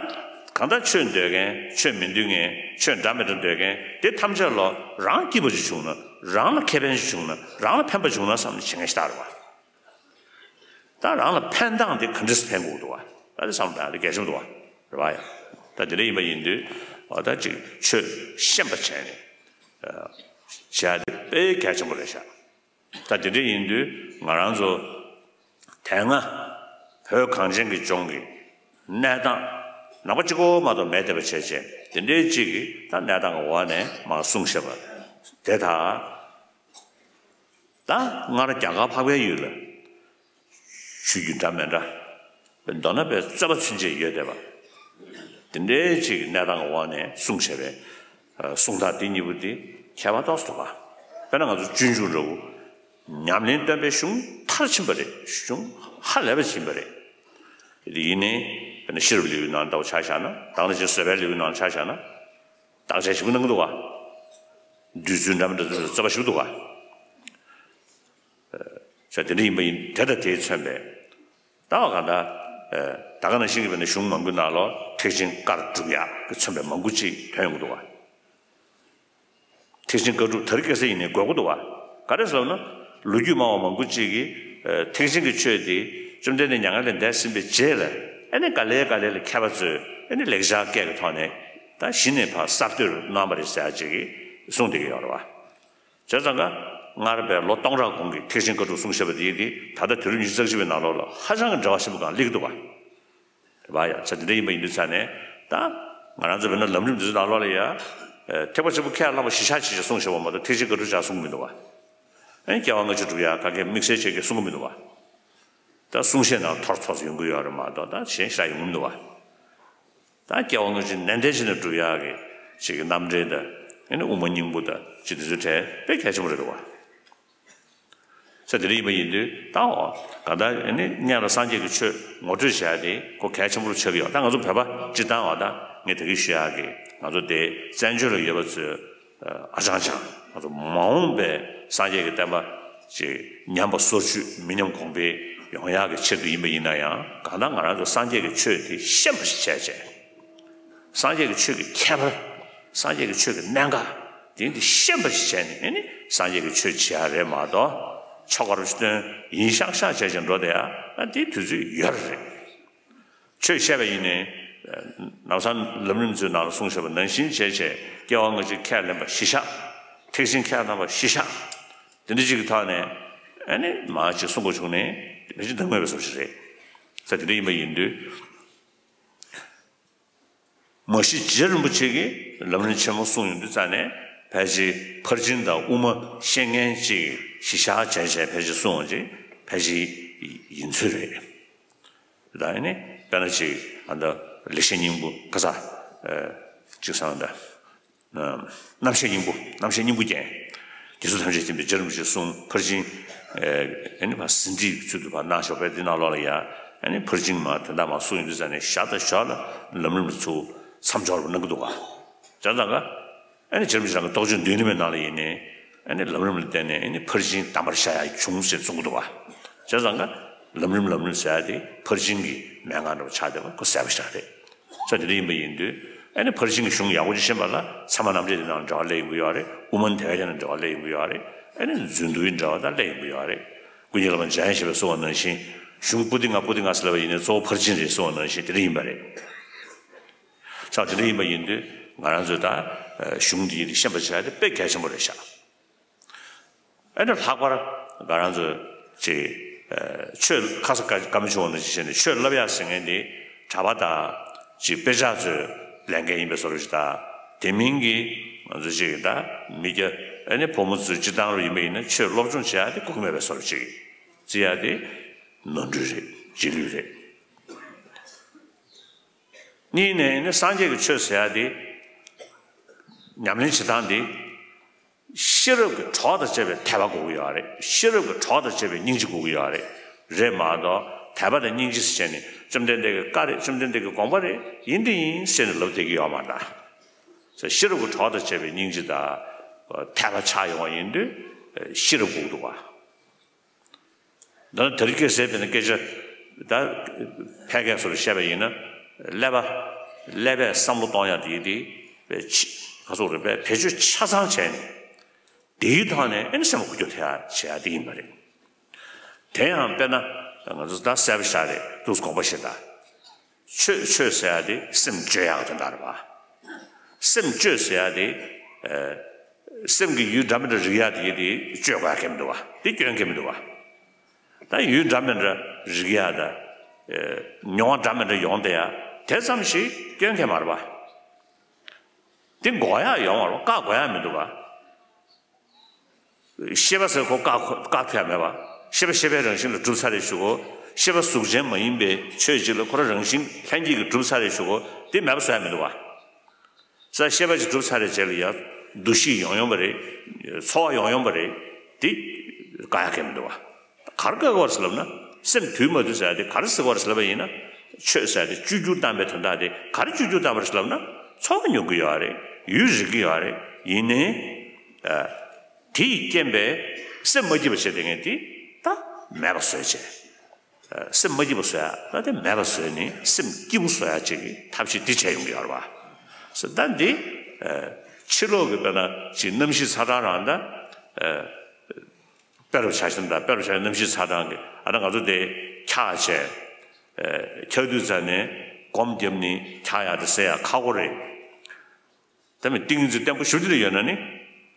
གང་ལྟར་ཆོས་འདོད་མཁན་ཆོས་མི་འདོད་མཁན་ཆོས་འདྲ་མི་འདྲ་འདོད་མཁན་དེ་ཐམས་ཅད་ལ་རང་སྐྱིད་པོ་ཅིག་བྱུང་ན། རང་ལ་ཁེ་ཕན་ཅིག་བྱུང་ན། རང་ལ་ཕན་པ་བྱུང་ན་བསམ་ནས་བྱེད་མཁན་ཞིག་ལྟ་རེད་པ། ད་རང་ལ་ཕན་སྟངས་དེ་ག་འདྲས་སེ་ཕན་དགོས་འདུག་བ། ད་དེ་བསམ་བློ་བཏང་ཡ་དེ་གལ་ཆེན་པོ་འདུག་བ། རེད་བ་ཡ། ད་དེ་འདྲ་ཡིན་པ་ཡིན་དུས་འོ་ད་ཅིག་ཆོས་ཤེས་པ་བྱས་ནས་བྱེད་ཡ་དེ་དཔེ་གལ་ཆེན་པོ་རེད་ཤག་ད་དེ་འདྲ་ཡིན་དུས་ང་རང་ཚོ་དེ་སྔ་བོད་གངས་ཅན་གྱི་ལྗོངས་ཀྱི་གནས་སྟངས་ནག་པོ་གཅིག་པོ་མ་གཏོགས་མེད་བསྡད་པ་བྱས་བྱས་དེ་འདྲའི་གཅིག་གི་ད་གནས་སྟངས་ཀྱི་འོག་ནས་མར་གསུངས་བཞག་པ་དེ་དག་ད་སྔར་རྒྱ་གར་འཕགས་པའི་ཡུལ་ལ་ཆོས་བརྒྱུད་འདྲ་མི་འདྲ་མདོར་ན་པའི་རྩོད་པ་ཚུན་ཆད་ཡོད་བསྡད་པ། དེ་འདྲའི་ཅིག་གི་གནས་སྟངས་འོག་ནས་གསུངས་བྱས་པའི་གསུང་སྟངས་དེ་གཉིས་པོ་དེ་ཁྱད་པར་ཏོག་ཙམ་འདུག་ག་དཔེར་ན་ང་ཚོ་སྤྱོད་འཇུག་འདྲ་བོ་ཉམས་ལེན་སྟོན་པའི་གཞུང་མཐར་ཕྱིན་པ་རེད། གཞུང་ཧ་ལས་པ་ཕྱིན་པ་རེད། དེ་ཡིན་ནའི་དཔེར་ན་ཤེས་རབ་ལེའུའི་ནང་ལྟ་བུ་ཆ་བཞག་ན། ད་ག་ནང་བཞིན་བཟོད་པའི་ལེའུའི་ནང་ཆ་བཞག་ན། བརྟག་དཔྱད་ཞིབ་པོ་གནང་གི་འདུག་ག་བསྡུས་ཚུལ་འདྲ་མི་འདྲ་ཚུལ་རྩོད་པ་ཞིབ་པོ་འདུག་ག་ས་དེ་འདྲ་ཡིན་པ་ཡིན། དེ་དང་དེས་མཚོན་པའི་ད་བ་ག་ད་ད་ག་ནང་བཞིན་གྱི་བས་ན་གཞུང་མང་པོའི་ནང་ལོགས་ཐེག་ཆེན་བཀར་སྒྲུབ་ཡག་གི་མཚོན་པའི་མང་པོ་ཅིག་ཐོན་ཡོང་གི་འདུག་བ། ཐེག་ཆེན་བཀར་སྒྲུབ་དེ་རིང་ཁ་སང་ཡིན་ནའི་དགོས་ཀྱི་འདུག་བ། ག་རེ་ཟེར་ན་ལོ་རྒྱུས་སྨྲ་བ་མང་པོ་ཅིག་གིས་ཐེག་ཆེན་གྱི་ཆོས་དེ་བཅོམ་ལྡན་འདས་མྱ་ངན་ལས་འདས་ཟིན་པའི་རྗེས་ལ་ཨ་ནི་ག་ལེ་ག་ལེ་ལ་མཁས་པ་ཚོས་ཨ་ནི་ལེགས་སྦྱར་སྐད་ཀྱི་ཐོག་ནས་ད་གཞི་ནས་ཕར་གསར་གཏོད་གནང་བ་རེད་ཟེར་ཡག་ཅིག་གིས་གསུངས་བསྡད་ཀྱི་ཡོད་རེད་བ། བྱས་ཙང་ཀ་སྔར་བས་ལོ་སྟོང་ཕྲག་གོང་གི་ཐེག་ཆེན་བཀའ་སྒྲུབ་གསུང་བཤད་པ་དེ་ཡིན་ཏེ། ད་ལྟ་དུས་རབས་ཉི་ཤུ་རྩ་གཅིག་པའི་ནང་ལོགས་ལ་ཧ་ཅང་གི་འབྲེལ་བ་ཆེན་པོ་སྒང་སླེབས་ཀྱི་འདུག་བ། རེད་བ་ཡ། ས་དེ་འདྲ་ཡིན་པ་ཡིན་དུས་ཙང་ནས་ད་ང་རང་ཚོ་བོད་ནང་ལམ་རིམ་འདི་ཚོའི་ནང་ལོགས་ལ་ཡ། ཐེག་པ་ཆེན་པོ་ཁས་བླངས་པ་གཞི་བཞག་བྱས་བྱས་གསུང་བཤད་པ་མ་གཏོགས་ཐེག་ཆེན་བཀའ་སྒྲུབ་བྱས་གསུང་གི་མི་འདུག་བ། ཨེ་སྐྱེ་བ་སྔ་ཕྱི་སྒྲུབ་ཡ་ག་གེ་དམིགས་བསལ་བྱས་ཀྱི་གསུང་གི་མི་འདུག་བ། ད་གསུང་བཤད་ནང་ཐོར་ཐོར་ཡོང་གི་ཡོད་རེད་མ་གཏོགས་ད་གཞན་ཞེ་དྲག་ཡོང་གི་མི་འདུག་བ། ད་སྐྱེ་བ་སྔ་ཕྱི་ནན་ཏན་བྱས་ནས་སྒྲུབ་ཡག་གི་ཅིག་གི་རྣམ་འགྲེལ་དང་ཨ་ནི་དབུ་མ་སྙིང་པོ་དང་ཅིག་དེ་ཚོའི་གྲས་དཔེ་གལ་ཆེན་པོ་རེད་འདུག་བ། ས་དེ་འདྲ་ཡིན་པ་ཡིན་དུས་ད་འོ་ག་ད་ཨ་ནི་སྔོན་ལ་སངས་རྒྱས་ཀྱི་ཆོས་ངོ་སྤྲོད་བྱེད་ཡག་དེ་ཁོ་གལ་ཆེན་པོ་ཆགས་ཀྱི་ཡོད། ད་ང་ཚོ་བོད་པ་སྤྱིར་བཏང་བ་ད་ངས་ད་གིན་ཞུ་ཡག་གི་ང་ཚོ་དེ་བཙན་བྱོལ་ལ་ཡོད་པ་ཚོས། ཨ་ཅང་ཅང་ང་ཚོ་མ་འོངས་པའི་སངས་རྒྱས་ཀྱི་བསྟན་པ་ཅིག་ཉམས་པ་སོར་ཆུད་མི་ཉམས་གོང་འཕེལ་ཡོང་ཡག་གི་ཆེད་དུ་ཡིན་པ་ཡིན་ན་ཡང་། གང་ལྟར་ང་རང་ཚོ་སངས་རྒྱས་ཀྱི་ཆོས་དེ་ཤེས་པ་ཞིག་བྱས་བྱས། སངས་རྒྱས་ཀྱི་ཆོས་ཀྱི་ཁྱད་པར། སངས་རྒྱས་ཀྱི་ཆོས་ཀྱི་གནད་འགག་དེ་འདི་ཤེས་པ་ཞིག་བྱས་ནས་ཨ་ནི་སངས་རྒྱས་ཀྱི་ཆོས་བྱེད་ཡག་རེད་མ་གཏོགས། ཆོ་ག་རུ་སྟོན་ཡིན་ཤག་ཤག་བྱས་ཀྱང་འགྲོ་བསྡད་ཡག་ཨ་དེའི་དུས་ཚོད་ཡོད་རེད། ཆོས་བཤད་པ་ཡིན་ནའི། ནང་སང་ལམ་རིམ་ཚོའི་ནང་ལ་གསུངས་བཞག་པ་ནང་བཞིན་བྱས་བྱས་སྐྱེ་བ་སྔ་ཕྱི་ཁས་ལེན་པ་གཞི་བཞག་ཐེག་ཆེན་ཁས་ལེན་པ་གཞི་བཞག་དེ་འདྲ་ཅིག་གི་ཐོག་ནས་ཨ་ནི་མ་ཅིག་གསུང་དགོས་བྱུང་ནས་ཕལ་ཆེར་གདམས་ངོས་པའི་བཟོ་ཞིག་རེད། ས་དེ་འདྲ་ཡིན་པ་ཡིན་དུས། མ་གཞི་རྗེ་རིན་པོ་ཆེ་གིས་ལམ་རིམ་ཆེན་མོ་གསུངས་ཡོང་དུས་ཙང་ནས་ཕལ་ཆེར་ཕར་ཕྱིན་དང་དབུ་མ་ཤེས་མཁན་ཅིག་གཞི་བཞག་བྱས་བྱས་ཕལ་ཆེར་གསུངས་པ་ཅིག་ཕལ་ཆེར་ཡིན་ཚོད་རེད། ད་ཨ་ནི་དཔེར་ན་ཅིག་ཨ་ད་ལེགས་བཤད་སྙིང་པོ་ག་ས་ཅིག་སང་ད་རྣམ་བཤད་སྙིང་པོ། རྣམ་བཤད་སྙིང་པོ་རྒྱན། རྗེ་བཙུན་ཐམས་ཅད་མཁྱེན་པའི་རྗེ་རིན་པོ་ཆེའི་གསུང་ཕར་ཕྱིན་ཨ་ནི་ཕར་ཟིན་བྲིས་ཚུལ་དུ་ཕར་གནང་ཞོག་པའི་འདི་ནང་ལོགས་ལ་ཡ་ཨ་ནི་ཕར་ཕྱིན་མ་དེ་འདྲ་མ་གསུང་ཡོང་དུས་ཙང་ནས་ཞར་དང་ཞོར་ལ་ལམ་རིམ་ལ་ཚུར་མཚམས་སྦྱོར་བ་གནང་གི་འདུག་ག་བྱས་ཙང་ཀ་ཨ་ནི་རྗེ་རིན་པོ་ཆེ་རང་གི་རྟོགས་བརྗོད་མདུན་ལམ་པའི་ནང་ལ་ཡིན་ནའི་ཨ་ནི་ལམ་རིམ་ལ་བརྟེན་ནས་ཨ་ནི་ཕར་ཕྱིན་དམ་པར་བཞག་ཡ་བྱུང་ཟེར་གསུང་གི་འདུག་ག་བྱས་ཙང་ཀ་ལམ་རིམ་ལམ་རིམ་ཟེར་ཡ་དེ་ཕར་ཕྱིན་གྱི་མན་ངག་འདྲ་བོ་ཆགས་བསྡད་པ་ཁོ་གསལ་པོ་ཞིག་རེད། ས་དེ་འདྲ་ཡིན་པ་ཡིན་དུས་ཨ་ནི་ཕར་ཕྱིན་གྱི་གཞུང་ཡག་པོ་ཅིག་ཤེས་པ་ལ་ཚད་མ་རྣམ་འགྲེལ་དེ་ནང་འབྲེལ་བ་སླེབས་ཡོང་གི་ཡོད་རེད། དབུ་མ་དེ་བས་ཀྱང་འབྲེལ་བ་སླེབས་ཡོང་གི་ཡོད་རེད། ཨ་ནི་རྫུ་འཕྲུལ་འབྲེལ་བ་དང་སླེབས་ཡོང་གི་ཡོད་རེད། ཀུན་མཁྱེན་བླ་མ་འཇམ་དབྱངས་བཞད་པས་གསུངས་པ་ནང་བཞིན་གཞུང་པུ་ཏི་ལྔ་པུ་ཏི་ལྔ་ཟེར་ལབ་པ་ཡིན་ནའི་གཙོ་བོ་ཕར་ཕྱིན་རེད་གསུངས་པ་ནང་བཞིན་དེ་འདྲ་ཡིན་པ་རེད། ས་དེ་འདྲ་ཡིན་པ་ཡིན་དུས་ང་རང་ཚོས་ད་གཞུང་འདི་ཡིན་དེ་ཤེས་པ་བྱ་ཡ་དེ་དཔེ་གལ་ཆེན་པོ་རེད་ཤག་ཨ་ནི་ལྷག་པར་ང་རང་ཚོ་ཅིག་ཆོས་ཁ་ས་བཀའ་མོལ་བྱུང་བ་ནང་བཞིན་བྱས་ནས་ཆོས་བསླབ་ཡག་ཟེར་མཁན་དེ་གྲྭ་པ་དང་ཅིག་དཔེ་ཆ་ཚོའི་ལས་འགན་ཡིན་པའི་བཟོ་འདྲ་ཞིག་དང་། དེ་མིན་གྱི་ང་ཚོ་ཅིག་ད་མི་སྐྱ་ ཨ་ནི་བུ་མོ་ཚོའི་སྤྱིར་བཏང་རུ་ཡིན་པ་ཡིན་ན་ཆོས་སློབ་སྦྱོང་བྱེད་ཡ་དེ་དགོས་ཀྱི་མེད་པའི་བཟོ་འདྲ་ཅིག་བརྩི་ཡ་དེ་ནོར་འཁྲུལ་རེད། རྗེས་ལུས་རེད། གཉིས་ནས་ནི་སངས་རྒྱས་ཀྱི་ཆོས་ཟེར་ཡ་དེ་ཉམས་ལེན་བྱེད་སྟངས་དེ་ཤེས་རབ་ཀྱི་གྲོགས་དང་བཅས་པའི་དད་པ་དགོས་ཀྱི་ཡོད་རེད། ཤེས་རབ་ཀྱི་གྲོགས་དང་བཅས་པའི་སྙིང་རྗེ་དགོས་ཀྱི་ཡོད་རེད། རེད་མ་གཏོགས་དད་པ་དང་སྙིང་རྗེ་ཟེར་བྱས་ནས་བཅོམ་ལྡན་འདས་ཀྱི་བཀའ་རེད། བཅོམ་ལྡན་འདས་ཀྱི་དགོངས་པ་རེད། ཡིན་དེ་ཡིན་ཟེར་ནས་ལབ་བསྡད་ཀྱི་ཡོད་མ་རེད། ཤེས་རབ་ཀྱི་གྲོགས་དང་བཅས་པའི་སྙིང་རྗེ་དང་དད་པ་ཆགས་ཡོང་བ་ཡིན་དུས་ཤེས་རབ་དགོས་ཀྱི་འདུག་ག། ད་ནི་དེ་རིང་ཁ་སང་དཔེར་ན་སྐད་ཆ་ད་ཕལ་སྐད་སོགས་ལ་བཤད་པ་ཡིན་ན། ཀླད་པ་ཀླད་པས་བསམ་བློ་གཏོང་ཡག་དེ་དེ་བེད་སྤྱོད་ཆ་ཚང་བྱས་ནས་དེའི་ཐོག་ནས་ཨེ་ནི་སེམས་ལ་འགུལ་སྐྱོད་ཐེབས་ཡག་བྱེད་ཡག་དེ་ཡིན་པ་རེད། དེ་ཡང་དཔེར་ན་ང་ཚོ་ད་གསལ་པོ་ཞིག་རེད་འདུག་དགོངས་པ་བཞེས་དང་། ཆོས་ཆོས་ཟེར་ཡག་དེ་སེམས་བཅོས་ཡག་གི་དོན་དག་རེད་པ། སེམས་བཅོས་ཟེར་ཡག་དེ་ཨ་སེམས་ཀྱི་ཡུལ་འདྲ་མི་འདྲ་རིག་ཡག་དེ་དེ་བཅོས་དགོས་ཡག་གང་ཡང་མི་འདུག་པ། དེ་སྐྱོན་གང་ཡང་མི་འདུག་པ། ད་ཡུལ་འདྲ་མི་འདྲ་རིག་ཡག་དང་ཨ་མྱོང་བ་འདྲ་མི་འདྲ་ཡོང་བསྡད་ཡག་དེ་ཙམ་ཞིག་སྐྱོན་གང་ཡང་མ་རེད་པ། དེ་འགོག་ཡག་ཡོང་བ་རེད་པ། བཀག་དགོས་ཡག་མི་འདུག་པ། ཤེས་པ་ཟེར་ཁོ་བཀག་བཀག་ཐུབ་ཡག་མེད་པ། ཤེས་པ་ཤེས་པའི་རང་བཞིན་ལ་གྲུབ་ཚར་རེད་ཞུ་གོ། ཤེས་པ་གཟུགས་ཅན་མ་ཡིན་པའི་ཆོས་ཅིག་ལ་ཁོ་རང་རང་བཞིན་ལྷན་སྐྱེས་ཀྱིས་གྲུབ་ཚར་རེད་ཞུ་གོ། དེ་མེད་པ་བཟོ་ཡག་མི་འདུག་པ། ས་ཤེས་པ་ཅིག་གྲུབ་ཚར་རེད་བྱས་ལ་ཡ་འདུ་ཤེས་ཡོང་ཡོང་བ་རེད། ཚོར་བ་ཡོང་ཡོང་བ་རེད། དེ་བཀག་ཡག་གང་ཡང་མི་འདུག་པ། ག་རེ་བཀག་དགོས་རེད་ཟེར་ལབ་ན། སེམས་དུལ་མ་དུལ་ཟེར་ཡག་དེ་ག་རེ་ཟེར་དགོས་རེད་ཟེར་ལབ་པ་ཡིན་ན། ཆོས་ཟེར་ཡག་དེ་བཅོས་བསྒྱུར་བཏང་པའི་དོན་དག་དེ་ག་རེ་བཅོས་བསྒྱུར་བཏང་པ་རེད་ཟེར་ལབ་ན། ཚོར་བ་མྱོང་གི་ཡོད་རེད། ཡུལ་རིག་གི་ཡོད་རེད། ཡིན་ནའི་ཨ་དེ་ཡི་རྐྱེན་པས་སེམས་མ་སྐྱིད་པ་བྱེད་བསྡད་མཁན་དེ་ད་མེད་པ་བཟོས་བྱས། ཨ་སེམས་མ་སྐྱིད་པ་བཟོ་ཡག་ད་དེ་མེད་པ་བཟོས་ནས་སེམས་སྐྱིད་པོ་བཟོ་ཡག་ཅིག་གི་ཐབས་ཤེས་འདི་བྱས་ཡོང་གི་ཡོད་རེད་པ། ཟེར་ད་འདི་ཨ་ཕྱི་ལོགས་ཀྱི་དཔེར་ན་ཅིག་གནམ་གཤིས་ཚ་གྲང་རང་ད་ཨ་དཔེ་རུ་ཆ་བཞག་ན་ད་དཔེ་རུ་ཆ་བཞག་ན་གནམ་གཤིས་ཚ་གྲང་གི་ཨ་ད་ང་ཚོ་དེ་འཁྱག་བྱས་ཨ་འཁྱག་དུས་ཙམ་ནས་སྒོམ་བརྒྱབ་ནས་འཁྱག་ཡག་དེ་སེལ་ཡག་ཁག་པོ་རེད། དེ་མིན་ཏིང་ངེ་འཛིན་བརྟན་པོ་ཞེ་པོ་ཅིག་ཡོད་ན་ནི།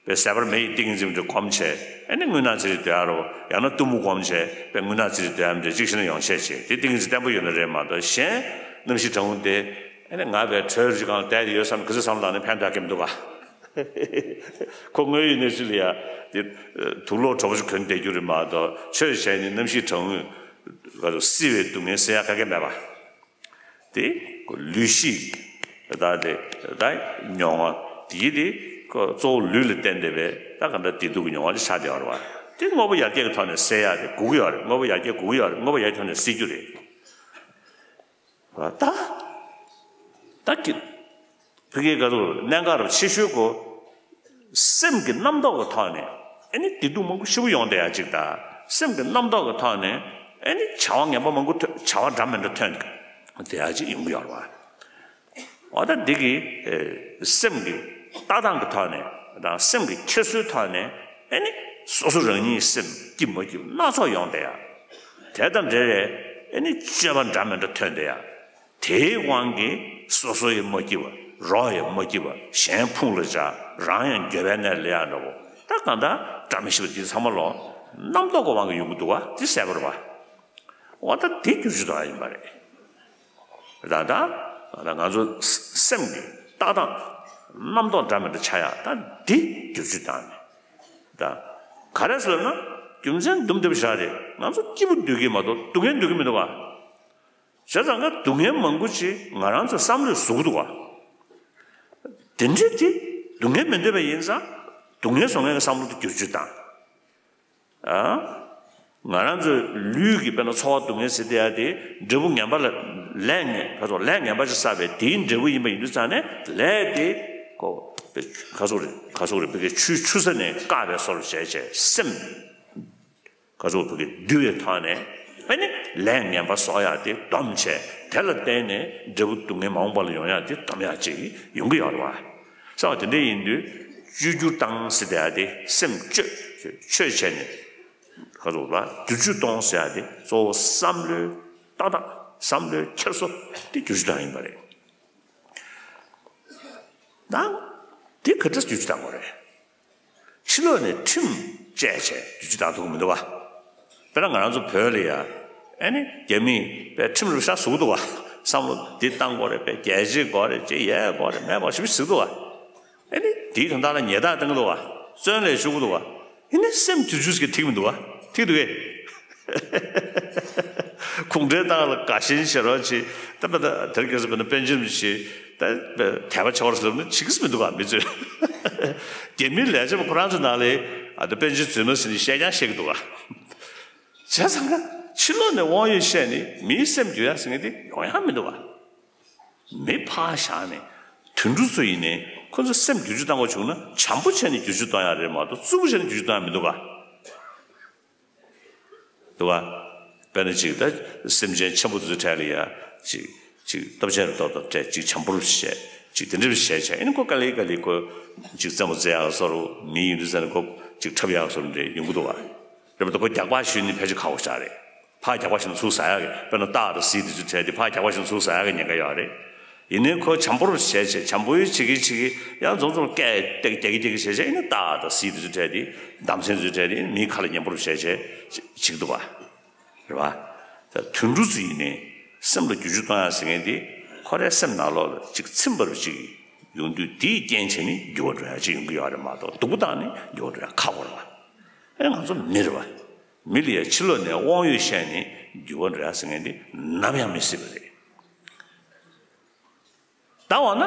དཔེ་ཟད་པར་མེ་ཡི་ཏིང་ངེ་འཛིན་འདྲ་སྒོམ་བྱས། ཨ་ནི་རྔུལ་ནག་ཙི་རི་སྡོད་ཡག་རོ། ཡང་ན་གཏུམ་མོ་སྒོམ་བྱས། དཔེ་རྔུལ་ནག་ཙི་རི་སྡོད་ཡག་འདྲ་གཅིག་བྱས་ན་ཡོང་ཤས་ཆེ། དེ་ཏིང་ངེ་འཛིན་བརྟན་པོ་ཡོད་ན་རེད་མ་གཏོགས་གཞན་གནམ་གཤིས་གྲང་མོ་དེ། ཨ་ནི་ང་དཔེ་དྲོད་རི་སྒང་བསྡད་དེ་ཡོད་བསམ་ག་ཚོད་བསམ་བློ་བཏང་ནས་ཕན་ཐོགས་ཀྱི་མི་འདུག་ག། ཁོ་དངོས་ཡོད་གནས་ཚུལ་ལ་ཡ་དེ་དུག་ལོག་གྲོགས་པོ་ཞིག་གོན་བསྡད་རྒྱུ་རེད་མ་གཏོགས་ཆོས་བྱས་ནས་གནམ་གཤིས་གྲང་མོས་ག་ཚོད་བསིལ་བའི་སྡུག་བསྔལ་སེལ་ཡག་ག་གེ་མེད་པ། དེ་ལུས་ཤེས་ཀྱི་ད་དེ་ད་མྱོང་བ་དེ་དེ་གཙོ་བོ་ལུས་ལ་བརྟེན་བསྡད་པའི་ད་ག་འདྲ་བདེ་སྡུག་གི་མྱོང་བ་ཅིག་ཆགས་བསྡད་ཡོད་རེད་པ། དེ་དངོས་པོ་ཡར་རྒྱས་ཀྱི་ཐོག་ནས་སེལ་ཡག་དེ་དགོས་ཀྱི་ཡོད་རེད། དངོས་པོ་ཡར་རྒྱས་དགོས་ཀྱི་ཡོད་རེད། དངོས་པོ་ཡར་རྒྱས་ཐོག་ནས་སེལ་རྒྱུ་རེད། ད་ད་གི་ཕ་གིའི་ག་ཚོད་གནད་འགག་རབ་ཆེ་ཤོས་གོ། སེམས་ཀྱི་རྣམ་རྟོག་གི་ཐོག་ནས་ཨ་ནི་བདེ་སྡུག་མང་པོ་ཞེ་པོ་ཡོང་བསྡད་ཡག་ཅིག་དང་། སེམས་ཀྱི་རྣམ་རྟོག་གི་ཐོག་ནས་ཨ་ནི་བྱ་བ་ངན་པ་མང་པོ་ཐོན། བྱ་བ་འདྲ་མི་འདྲ་ཐོན་བསྡད་ཡག་ཅིག་ཡོང་གི་ཡོད་རེད་པ། འོ་ད་འདི་གི་ཨེ་སེམས་ཀྱི་ལྟ་སྟངས་ཀྱི་ཐོག་ནས་དང་སེམས་ཀྱི་འཁྱེར་སོའི་ཐོག་ནས་ཨ་ནི་སོ་སོ་རང་ཉིད་སེམས་སྐྱིད་མ་སྐྱིད་སྣ་ཚོགས་ཡོང་བསྡད་ཡག། དེ་དང་འབྲེལ་བའི་ཨ་ནི་སྤྱོད་པ་འདྲ་མི་འདྲ་ཐོན་བསྡད་ཡག། དེའི་དབང་གིས་སོ་སོ་ཡང་མ་སྐྱིད་པ། རོགས་ཡང་མ་སྐྱིད་པ། གཞན་ཕུང་ལ་བཅར། རང་ཡང་འགྱོད་པའི་གནས་ལ་སླེབས་ཡག་འདྲ་པོ། ད་གང་ལྟར་བཀྲ་མི་ཤིས་པ་འདི་ཚང་མ་ལོ་རྣམ་རྟོག་གི་དབང་གིས་ཡོང་གི་འདུག་པ། འདི་གསལ་པོ་རེད་པ། འོ་ད་འདི་བསྒྱུར་བཅོས་གཏོང་ཡག་ཡིན་པ་རེད། ད་ད་ང་ཚོ་སེམས་ཀྱི་ལྟ་སྟངས་རྣམ་རྟོག་འདྲ་མི་འདྲ་ཆགས་ཡག་ད་འདི་བསྒྱུར་བཅོས་བཏང་ནས། ད་ག་རེ་ཟེར་ན་རྒྱུ་མཚན་དུམ་བསྡུ་བཞག་རེད། ང་ཚོ་སྐྱིད་པོ་སྡོད་ཀྱི་མ་གཏོགས་སྡུག་བསྔལ་འདོད་ཀྱི་མི་འདུག་པ། བྱས་ཙང་ཀ་སྡུག་བསྔལ་མང་པོ་ཅིག་ང་རང་ཚོའི་བསམ་བློས་བཟོ་གི་འདུག་པ། དེ་འདྲ་དེ་སྡུག་བསྔལ་མི་འདོད་པ་ཡིན་ཙང་སྡུག་བསྔལ་བཟོ་མཁན་གྱི་བསམ་བློ་དེ་བསྒྱུར་བཅོས་བཏང་། ཨ། ང་རང་ཚོའི་ལུས་ཀྱི་དཔེར་ན་ཚོར་བ་སྡུག་བསྔལ་ཟེར་དེ་ཡ་དེ་འབྲས་བུ་ངན་པ་ལ་ལས་ངན་ཁ་ཚོ་ལས་ངན་པ་ཅིག་བསགས་པའི་དེའི་འབྲས་བུ་ཡིན་པ་ཡིན་དུས་ཙང་ནས་ལས་དེ་ཁོ་ཁ་ཚོ་རེད། ཁ་ཚོ་རེད། བི་གའི་ཆུ་ཆུ་ས་ནས་བཀག་པའི་བཟོ་འདྲ་བྱས་བྱས་སེམས་ཁ་ཚོ་བི་གའི་འདུལ་བའི་ཐོག་ནས་ཨ་ནི་ལས་ངན་པ་བཟོ་ཡག་དེ་སྡོམ་བྱས། དེ་ལ་བརྟེན་ནས་འབྲས་བུ་སྡུག་བསྔལ་མ་འོངས་པ་ལ་ཡོང་ཡག་དེ་སྡོམ་ཡག་ཅིག་ཡོང་གི་ཡོད་རེད་པ། ས་བ་དེ་འདྲ་ཡིན་དུས་བཅོས་བསྒྱུར་བཏང་ཟེར་དེ་ཡ་དེ་སེམས་བཅོས་བཅོས་བྱས་ནས། ཁ་ཚོ་ལ་བསྒྱུར་བཅོས་གཏོང་ཟེར་ཡ་དེ་གཙོ་བོ་བསམ་བློའི་ལྟ་སྟངས། བསམ་བློའི་འཁྱེར་སོ་དེ་བསྒྱུར་བཅོས་བཏང་ཡིན་པ་རེད། ད་དེ་ག་འདྲ་བསྒྱུར་བཅོས་བཏང་དགོས་རེད། ཕྱི་ལོགས་ནས་ཁྲིམས་བཅས་བྱས་བསྒྱུར་བཅོས་བཏང་ཐུབ་ཀྱི་མི་འདུག་པ། དཔེར་ན་ང་རང་ཚོ་བོད་ལ་ཡ་ཨ་ནི་རྒྱ་མིས་དཔེ་ཁྲིམས་རུ་ཤ་ཟུག་འདུག་པ། བསམ་བློ་འདི་བཏང་དགོས་རེད། དཔེ་རྒྱལ་གཅེས་དགོས་རེད། ཅེས་ཡས་དགོས་རེད། མེད་པ་ཞིག་ཟུག་འདུག་པ། ཨ་ནི་དེའི་དོན་དག་ལ་ཉེས་རྡུང་བཏང་གི་འདུག་པ། བརྩོན་ལས་ཤོར་གི་འདུག་བ། ཡིན་ནའི་སེམས་བསྒྱུར་བཅོས་ཀྱི་ཐིག་མི་འདུག་བ། ཐིག་འདུག་གས། གུང་ཁྲན་ཏང་ལ་དགའ་ཞེན་བྱེད་རོགས་བྱེད། ད་པ་ད་དེར་སྐྱེས་སུ་བོད་ན་པཎ་ཆེན་བྱེད། ད་དད་པ་བྱེད་བར་སླེབས་ན་བྱེད་ཀྱི་མི་འདུག་ག་མི་ཚོས། རྒྱ་མིའི་ལས་བྱེད་པ་ཁོ་རང་ཚོའི་ནང་ལ་ཨ་ད་པཎ་ཆེན་རྫུན་མ་ཟེར་ནས་བཤད་ཀྱང་བཤད་ཀྱི་འདུག་ག་བྱས་ཙང་ཀ་ཕྱི་ལོགས་ནས་དབང་ཡོད་བཤད་ནས་མིའི་སེམས་བསྒྱུར་ཡ་ཟེར་མཁན་དེ་ཡོང་ཡ་མི་འདུག་ག་མི་ཕར་བཞག་ནས་དུད་འགྲོ་ཚོ་ཡིན་ནའི་ཁོ་ཚོ་སེམས་བསྒྱུར་བཅོས་བཏང་དགོས་བྱུང་ན་བྱམས་པོ་བྱས་ནས་བསྒྱུར་བཅོས་གཏོང་ཡ་རེད་མ་གཏོགས་རྩུབ་པོ་བྱས་ནས་བསྒྱུར་བཅོས་གཏོང་ཡ་མི་འདུག་ག་འདུག་ག་དཔེར་ན་ཅིག་ད་སེམས་ཅན་ཆེན་པོ་དེ་ཚོའི་གྲས་ལ་ཡ་ཅིག་ཅིག་སྟོབས་ཆེན་རེ་ཏོག་ཏོག་སྤྲད་ཅིག་བྱམས་པོ་བྱས་ཅིག་དེ་འདྲ་བྱས་བྱས་ཨེ་ནི་ཁོ་དཀའ་ལས་དཀའ་ལས་ཁོ་ཅིག་རྩེད་མོ་རྩེ་ཡག་བཟོ་རུ་མི་ཡིན་དུས་ཙང་ནས་ཁོ་ཅིག་འཁྲབ་ཡག་བཟོ་རུ་འདྲ་ཡོང་གི་འདུག་ག་རེད་པ། ད་ཁོ་རྒྱག་པ་ཞུས་ནས་ཕལ་ཆེར་ཁག་པོ་ཞིག་རེད། ཕར་རྒྱག་པ་ཞིག་ན་ཚུར་ཟ་ཡག་གི་དཔེར་ན་སྟག་དང་གཟིག་དེ་ཚོ་བྲལ་ཏེ་ཕར་རྒྱག་པ་ཞིག་ན་ཚུར་ཟ་ཡག་གི་ཉེན་ཁ་ཡོད་རེད། ཡིན་ནའི་ཁོ་བྱམས་པོར་བྱས་བྱས་བྱམས་པོའི་བྱེད་ཀྱི་བྱེད་ཀྱི་ཡང་རྫོང་རྫོང་སྐད་བཏེག་བཏེག་གི་བཏེག་གི་བྱས་བྱས་ཡིན་ན་སྟག་དང་གཟིག་དེ་ཚོ་བྲལ་ཏེ་འདམ་ཚན་དེ་ཚོ་བྲལ་ཏེ་མིའི་ཁ་ལ་ཉན་པོར་བྱས་བྱས་བྱེད་ཀྱི་འདུག་བ། རེད་བ། ད་དུད་འགྲོ་ཚོ་ཡིན་ནའི་སེམས་ལ་བསྒྱུར་བཅོས་གཏོང་ཡག་ཟེར་མཁན་དེ་ཁོ་རའི་སེམས་ནང་ལོགས་ལ་ཅིག་ཚིམ་པར་ཅིག་ཡོང་དུས་དེའི་རྐྱེན་བྱས་ནས་འགྱུར་བ་འགྲོ་ཡག་ཅིག་ཡོང་གི་ཡོད་རེད་མ་གཏོགས་སྡུག་པོ་བཏང་ནས་འགྱུར་བ་འགྲོ་ཡག་ཁག་པོ་རེད་བ། ཨེ་ང་ཚོ་མི་རེད་བ། མི་ལ་ཡ་ཕྱི་ལོགས་ནས་དབང་ཡོད་བཤད་ནས་འགྱུར་བ་འགྲོ་ཡ་ཟེར་མཁན་དེ་ནམ་ཡང་མི་སྲིད་པ་རེད། ད་འོ་ན།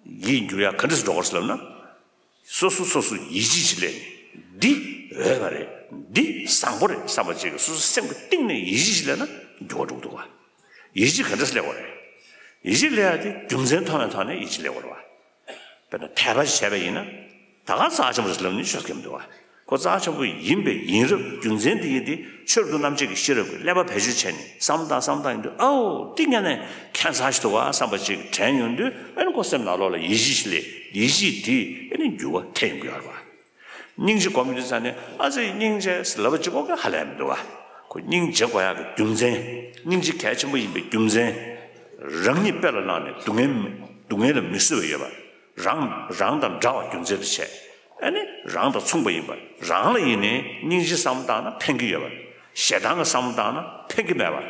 ཡིད་འགྱུར་ཡ་ག་འདྲས་སུ་འགྲོ་དགོས་ཟེར་ལབ་ན། སོ་སོ་སོ་སོ་ཡིད་ཆེས་ཅིག་སླེབས་ནས་འདི་འོས་པ་རེད། འདི་བཟང་པོ་རེད་བསམ་པ་ཅིག་གིས་སོ་སོའི་སེམས་ཀྱི་གཏིང་ནས་ཡིད་ཆེས་ཅིག་སླེབས་ན་འགྱུར་བ་འགྲོ་གི་འདུག་ག་ཡིད་ཆེས་ག་འདྲས་སླེབས་དགོས་རེད། ཡིད་ཆེས་སླེབས་ཡ་དེ་རྒྱུ་མཚན་མཐོང་བའི་ཐོག་ནས་ཡིད་ཆེས་སླེབས་དགོས་རེད་བ། དཔེར་ན་དད་པ་བྱས་པ་ཡིན་ན། ད་ག་རྩ་ཆེན་པོ་རེད་ལབ་ནས་ཤོད་མཁན་འདུག་བ། ཁོ་རྩ་ཆེན་པོ་ཡིན་པས་ཡིན་རབས་རྒྱུ་མཚན་དེ་ཡིན་ཏེ་ཆོས་རབ་ཏུ་རྣམ་འབྱེད་ཀྱི་ཤེས་རབ་ཀྱིས་ཀླད་པ་བེད་སྤྱོད་བྱས་ནས་བསམ་བློ་བཏང་བསམ་བློ་བཏང་ཡིན་དུས་ཨའོ་འདི་ངས་ནས་ཁྱད་མཚར་ཞིག་འདུག་བ་བསམ་པ་ཅིག་དྲན་ཡོང་དུས་ཨ་ནི་ཁོ་སེམས་ནང་ལོགས་ལ་ཡིད་ཆེས་ཤིག་སླེབས་ཡིད་ཆེས་དེས་ཨ་ནི་འགྱུར་བ་ཐེབས་ཡོང་གི་ཡོད་རེད་བ། སྙིང་རྗེ་སྒོམ་ཡོང་དུས་ཙང་ནས་ཨ་ཙི་སྙིང་རྗེ་ལབ་པ་གཅིག་པོ་གིས་ཧ་ལས་མི་འདུག་བ། ཁོ་སྙིང་རྗེ་དགོས་ཡག་གི་རྒྱུ་མཚན་སྙིང་རྗེ་གལ་ཆེན་པོ་ཡིན་པའི་རྒྱུ་མཚན་རང་ཉིད་དཔེ་ལ་བླངས་ནས་སྡུག་བསྔལ་སྡུག་བསྔལ་ལ་མི་བཟོད་པ་ཡོད་པ། རང་རང་དང་འདྲ་བ་རྒྱུ་མཚན་དུ་བྱས། ཨ་ནི་རང་དང་མཚུངས་པ་ཡིན་པ། རང་ལ་ཡིན་ནའི་སྙིང་རྗེ་བསམ་བློ་བཏང་ན་ཕན་གྱི་ཡོད་པ། ཞེ་སྡང་གི་བསམ་བློ་བཏང་ན་ཕན་གྱི་མེད་པ།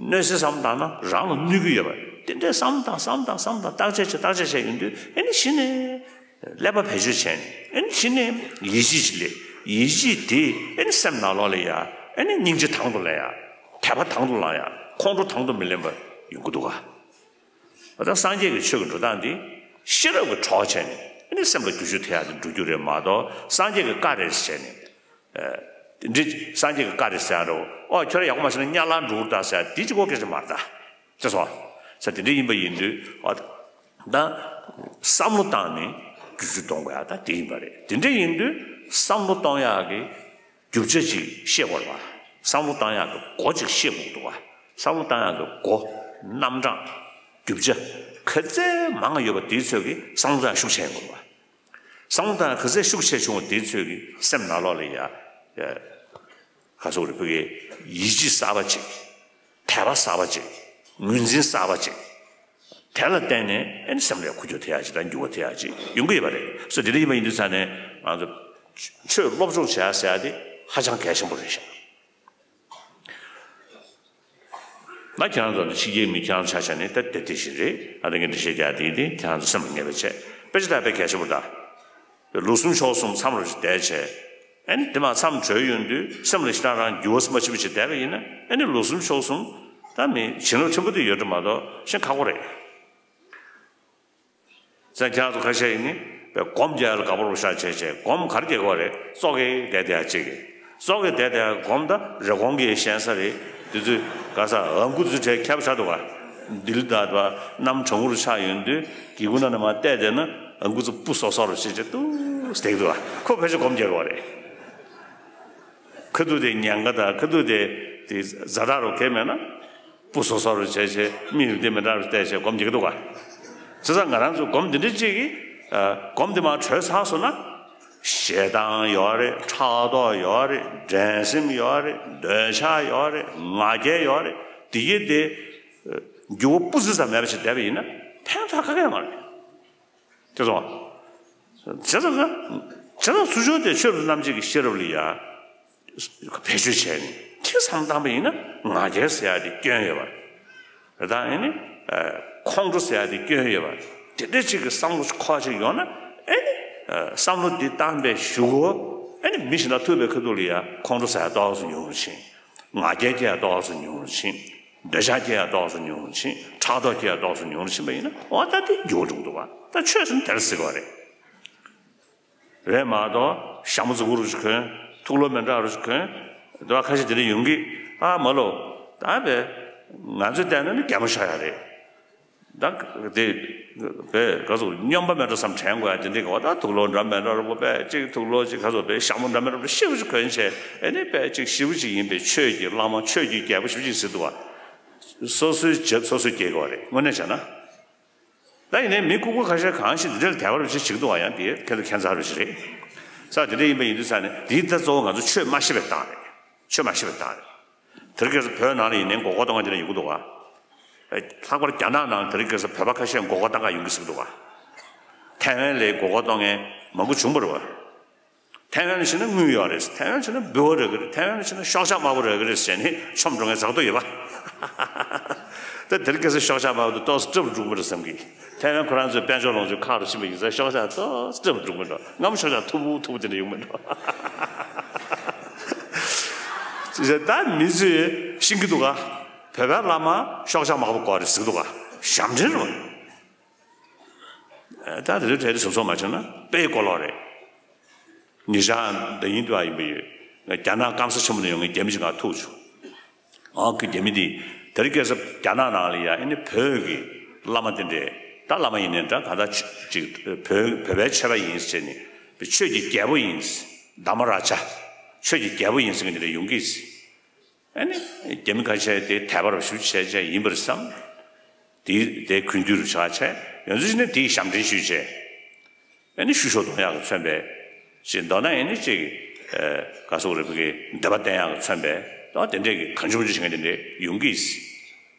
གནོད་འཚེ་བསམ་བློ་བཏང་ན་རང་ལ་གནོད་ཀྱི་ཡོད་པ། དེ་འདྲའི་བསམ་བློ་བཏང་བསམ་བློ་བཏང་བསམ་བློ་བཏང་བརྟག་དཔྱད་བྱས་བརྟག་དཔྱད་བྱས་ཡོང་དུས་ཨ་ནི་གཞི་ནས་ཀླད་པ་བེད་སྤྱོད་བྱས་ནས་ཨ་ནི་གཞི་ནས་ཡིད་ཆེས་ཅིག་སླེབས། ཡིད་ཆེས་དེ་ཨ་ནི་སེམས་ནང་ལོགས་ལ་ཡ་ཨ་ནི་སྙིང་རྗེ་དང་དུ་ལེན་ཡ། དད་པ་དང་དུ་ལེན་ཡ། ཁོང་ཁྲོ་དང་དུ་མི་ལེན་པ་ཡོང་གི་འདུག་ག་ད་སངས་རྒྱས་ཀྱི་ཆོས་ཀྱི་འགྲོ་སྟངས་འདི་ཤེས་རབ་ཀྱི་གྲོགས་བྱས་ནས་ཨ་ནི་སེམས་ལ་བསྒྱུར་བཅོས་ཐེབས་ཡག་དེ་འགྲོ་རྒྱུ་རེད་མ་གཏོགས་སངས་རྒྱས་ཀྱི་བཀའ་རེད་བྱས་ནས། ཨ་འདི་སངས་རྒྱས་ཀྱི་བཀའ་རེད་ཟེར་ཡག་རེད། ཨོ་ཁྱོད་རང་ཡག་པོ་མ་བྱས་ན་གཉའ་ལ་འགྲོ་གི་རེད་ད་ཟེར་ཡག་འདི་གཅིག་པོ་སྐད་ཆ་མ་རེད་ད། ཅེས་སོ། ས་དེ་འདྲ་ཡིན་པ་ཡིན་དུས་ཨ་ད་བསམ་བློ་བཏང་ནས་བསྒྱུར་བཅོས་གཏོང་དགོས་ཡག་ད་དེ་ཡིན་པ་རེད། དེ་འདྲ་ཡིན་དུས་བསམ་བློ་གཏོང་ཡག་གི་རྒྱུ་ཆ་ཅིག་ཤེས་དགོས་རེད་བ། བསམ་བློ་བཏང་ཡག་གི་སྒོ་ཅིག་ཤེས་དགོས་འདུག་བ། བསམ་བློ་བཏང་ཡག་གི་སྒོ། རྣམ་གྲངས། རྒྱུ་ཆ། ག་ཚད་མང་ང་ཡོད་པ་དེའི་ཚོད་ཀྱིས་བསམ་བློ་བཏང་ཡག་ཤུགས་ཆེ་ཡོང་དགོས་རེད་བ། བསམ་བློ་བཏང་ཡག་ག་ཚད་ཤུགས་ཆེ་བྱུང་བ་དེའི་ཚོད་ཀྱིས་སེམས་ནང་ལོགས་ལ་ཡ། ཡ། ག་ཚོད་རེད་བུ་གའི་ཡིད་ཆེས་གསར་པ་ཅིག་དད་པ་གསར་པ་ཅིག་ངོས་འཛིན་གསར་པ་ཅིག་དེ་ལ་བརྟེན་ནས་ཨེ་ནི་སེམས་ལ་འཁོར་རྒྱུག་ཐེབས་ཡག་ཅིག་དང་འགྱུར་བ་ཐེབས་ཡག་ཅིག་ཡོང་གི་ཡོད་པ་རེད། སོ་དེ་འདྲ་ཡིན་པ་ཡིན་དུས་ཙང་ནས་ང་ཚོ་ཆོས་སློབ་སྦྱོང་བྱེད་ཡག་ཟེར་ཡག་དེ་ཧ་ཅང་གལ་ཆེན་པོ་རེད་ཤག་ད་ཁྱེད་རང་ཚོ་ནི་ཕྱི་རྒྱལ་མི་ཁྱེད་རང་ཆ་བཞག་ནས་ད་དེ་དེ་བཞིན་རེད། ཨ་ད་ངས་འགྲེལ་བཤད་རྒྱག་དེ་དེ་ཁྱེད་རང་ཚོ་སེམས་ལ་ངེས་པ་བྱས་དཔེ་ཆ་ལྟ་དཔེ་གལ་ཆེན་པོ་རེད་ད། ལོ་གསུམ་ཕྱོགས་གསུམ་མཚམས་རེ་བསྡད་བྱས། ཨ་ནི་དེ་མ་མཚམས་གྲོལ་ཡོང་དུས་སེམས་ལ་ཞེ་དྲག་རང་འགྱུར་བ་མ་ཕྱིན་པ་ཞིག་བསྡད་པ་ཡིན་ན་ཨ་ནི་ལོ་གསུམ་ཕྱོགས་གསུམ་ད་མི་བྱིན་རླབས་ཆེན་པོ་དེ་ཡོད་འགྲོ་མ་གཏོགས་ཤེས་ཁག་པོ་རེད། ཙང་ཁྱེད་རང་ཚོ་ཁ་ཤས་ཡིན་ནི་སྒོམ་རྒྱག་ཡ་ལ་དགའ་པོ་རོགས་ཤག་བྱས་བྱས་སྒོམ་ག་རེ་རྒྱག་གི་རེད། ཙོག་གེ་བསྡད་བསྡད་ཡ་གཅིག་གི་ཙོག་གེ་བསྡད་བསྡད་ཡ་སྒོམ་ད་རེ་སྒོང་གི་ཞན་ས་རེད། དེ་ཚོས་ག་ས་ཨ་མགུ་ཚོ་གྲས་ཁྱབ་ཚར་འདུག་ག་ལྡི་ལི་ད་དུ་གནམ་གྲང་མོ་རུ་ཆགས་ཡོང་དུས་སྒེའུ་ཁུང་ནང་ནས་མར་བལྟས་བསྡད་ན་ཨ་མགུ་ཚོ་སྤུ་སོ་སོ་རུ་བྱས་བྱས་ཏུ་བསྡད་འདུག་ག་ཁོ་ཕལ་ཆེར་སྒོམ་རྒྱག་གི་རེད། ཁ་ཐུག་དེ་ཉེན་ཁ་དང་ཁ་ཐུག་དེ་དེ་ཛ་དྲག་རུ་གས་མེད་ན། སྤུ་སོ་སོ་རུ་བྱས་བྱས་མིག་ཡུ་དེ་མི་འདྲ་རུ་བལྟས་བྱས་སྒོམ་རྒྱག་གི་འདུག་ག་བྱས་ཙང་ང་རང་ཚོ་སྒོམ་འདི་འདྲ་ཅིག་གིས་ཨ་སྒོམ་འདི་མར་གྲོལ་ཚར་སོང་ན། ཞེ་སྡང་ཡོད་རེད། ཕྲག་དོག་ཡོད་རེད། འགྲན་སེམས་ཡོད་རེད། འདོད་ཆགས་ཡོད་རེད། ང་རྒྱལ་ཡོད་རེད། དེ་གི་དེ་འགྱུར་བ་སྤུ་ཙི་ཙམ་མེད་པ་ཞིག་བསྡད་པ་ཡིན་ན་ཕན་ཐོགས་ཁ་ཁ་ཡོད་མ་རེད། དེ་སོང་། བྱས་ཙང་ང་། བྱས་ཙང་ཚུར་ཕྱོགས་དེ་ཆོས་རབ་རྣམ་འབྱེད་ཀྱི་ཤེས་རབ་ལ་ཡ། བེད་སྤྱོད་བྱས་ནས་ཅིག་བསམ་བཏང་པ་ཡིན་ན་ང་རྒྱལ་ཟེར་ཡ་དེ་སྐྱོན་ཡོད་པ། རེད་ད་ཨེ་ནི། ཁོང་ཁྲོ་ཟེར་ཡ་དེ་སྐྱོན་ཡོད་པ། དེ་འདྲ་ཅིག་གི་བསམ་བློ་ཁོག་ཅིག་ཡོང་ན་ཨེ་ནི། བསམ་བློ་འདི་བཏང་པའི་གཞུག་གུ་ཨ་ནི་མི་གཞན་དང་ཐུག་པའི་ཁ་ཐུག་ལ་ཡ་ཁོང་ཁྲོ་ཟ་ཡ་ཏོག་ཙམ་ཉུང་རུ་ཕྱིན། ང་རྒྱལ་སྐྱེ་ཡ་ཏོག་ཙམ་ཉུང་རུ་ཕྱིན། འདོད་ཆགས་སྐྱེ་ཡ་ཏོག་ཙམ་ཉུང་རུ་ཕྱིན། ཕྲག་དོག་སྐྱེ་ཡ་ཏོག་ཙམ་ཉུང་རུ་ཕྱིན་པ་ཡིན་ན་འོ་ད་དེ་འགྱུར་བ་འགྲོ་གི་འདུག་བ། ད་ཆོས་ཟེར་ན་དེར་ཟེར་གི་བ་རེད། རེད་མ་གཏོགས་ཞྭ་མོ་རྫིག་པོ་རུ་ཞིག་གོན། ཐུགས་ལོ་མི་འདྲ་རུ་ཞིག་གོན། འདི་བ་ཁ་ཤས་དེ་འདྲ་ཡོང་གི། ཨ་མ་ལོ། ད་བས་ང་ཚོས་བལྟས་ན་ནི་རྒྱ་མོ་ཤོར་ཡ་རེད། ད་དེ་བས་ག་ཚོད་སྨྱོན་པ་མེད་འགྲོ་བསམ་དྲན་དགོས་ཡ་དེ་འདྲ་གི་བ། ད་ཐུགས་ལོ་འདྲ་མི་འདྲ་རུ་པོ་བས་གཅིག་ཐུགས་ལོ་གཅིག་ག་ཚོད་བས་ཞྭ་མོ་འདྲ་མི་འདྲ་རུ་ཞིབ་པོ་ཞིག་གོན་བྱས་ཨེ་ནི་བས་གཅིག་ཞིབ་པོ་ཞིག་ཡིན་པའི་ཆོས་ཀྱི་བླ་མ་ཆོས་ཀྱི་རྒྱལ་པོ་ཞིབ་ཅིག་ཟེར་འདུག་བ། སོ་སོའི་རྒྱབ་སོ་སོས་སྐྱེལ་དགོས་རེད་དངོས་གནས་བྱས་ན། ད་ཡིན་ནའི་མི་ལྐུགས་པ་ཁ་ཤས་གང་ཞིག་འདི་འདྲ་ལ་དད་པ་རུ་ཞིག་བྱེད་ཀྱི་འདུག་བ། ཡང་དེ་ཁྱེད་ཚོ་ཁྱད་མཚར་རུ་ཞིག་རེད། ས་དེ་འདྲ་ཡིན་པ་ཡིན་དུས་ས་ནས་འདི་ལྟ་གཙོ་བོ་ང་ཚོ་ཆོས་མ་ཤེས་པའི་རྟགས་རེད། ཆོས་མ་ཤེས་པའི་རྟགས་རེད། དེ་རིང་ཁ་སང་བོད་ནང་ལ་ཡིན་ནའི་མགོ་སྐོར་གཏོང་མཁན་དེ་འདྲ་ཡོང་གི་འདུག་བ། ལྷག་པར་རྒྱ་ནག་ནང་དེ་རིང་ཁ་སང་བོད་པ་ཁ་ཤས་མགོ་སྐོར་གཏོང་ག་ཡོང་གི་ཟེར་གི་འདུག་བ། ཐའེ་ཝན་ལ་མགོ་སྐོར་གཏོང་མཁན་མང་པོ་བྱུང་བ་རེད་བ། ཐའེ་ཝན་ལ་ཕྱིན་ན་དངུལ་ཡོད་རེད། ཐའེ་ཝན་ཕྱིན་ན་འབུལ་བ་རག་གི་རེད། ཐའེ་ཝན་ཕྱིན་ན་ཤོག་ཆག་དམར་པོ་རག་གི་རེད་ཟེར་ནས་མཆོང་འགྲོ་མཁན་ཚ་ཐོ་ཡོད་པ། ད་དེ་རིང་ཁ་སང་ཤོག་ཆག་དམར་པོ་དེ་ཏོག་ཙམ་སྐྲག་པོ་འགྲོ་གི་མ་རེད་བསམ་གི། ཐའེ་ཝན་ཁོ་རང་ཚོའི་དཔལ་འབྱོར་ལོངས་སྤྱོད་ཁག་རུ་ཕྱིན་པ་ཡིན་ཙང་ཤོག་ཆག་ཏོག་ཙམ་སྐྲག་པོ་འགྲོ་གི་མ་རེད། སྔ་མོ་ཤོག་ཆག་མཐུག་པོ་མཐུག་པོ་དེ་འདྲ་ཡོང་གི་མ་རེད། ད་མི་ཚོས་ཤེས་ཀྱི་འདུག་ག། བོད་པའི་བླ་མ་ཤོག་ཆག་དམར་པོ་དགོས་རེད་ཟེར་གི་འདུག་ག། ཞབས་འདྲེན་རེད་བ། ད་དེ་ཚོའི་གྲས་དེ་ཟུར་ཟུར་མ་བྱུང་ན་དཔེ་གོ་ལོག་རེད། ཉེ་ཆར་ཟླ་ཉིན་དུ་ཡིན་པ་ཡོད། རྒྱ་ནག་སྐམ་ས་ཆེན་པོ་ནས་ཡོང་མཁན་རྒྱ་མི་ཞིག་ག་ཐུག་བྱུང་། ཨང་ཁུ་རྒྱ་མི་འདི་དེ་རིང་ཁ་སང་རྒྱ་ནག་ནང་ལ་ཡ་ཨ་ནི་བོད་ཀྱི་བླ་མ་དེ་འདྲས། ད་བླ་མ་ཡིན་ནའི་འདྲ་གང་ལྟར་ཅིག་བོད་བོད་པའི་ཆོས་པ་ཡིན་ཟེར་ནས་ཆོས་ཀྱི་རྒྱལ་པོ་ཡིན། དྷརྨ་རཱ་ཛ། ཆོས་ཀྱི་རྒྱལ་པོ་ཡིན་ཟེར་མཁན་དེ་འདྲས་ཡོང་གི། ཨ་ནི་རྒྱ་མི་ཁ་ཤས་དེ་དད་པ་རུ་ཞུ་བྱས་བྱས་ཡིན་པར་བསམ། དེ་དེ་གུས་འདུད་རུ་ཆགས་བྱས་ཡོང་ཚུལ་ནི་དེའི་ཞབས་འདྲེན་ཞུས་བྱས། ཨ་ནི་བཤུ་གཞོག་གཏོང་ཡག་གི་མཚོན་པའི། ཅིག་མདོར་ན་ཨ་ནི་ཅིག་ག་སོག་རེ་བུ་གི་འདོད་པ་བསྟན་ཡག་གི་མཚོན་པའི་ཨོ་དེ་འདྲས་ཀྱི་གང་བྱུང་བྱུང་བྱེད་མཁན་དེ་འདྲས་ཡོང་གི།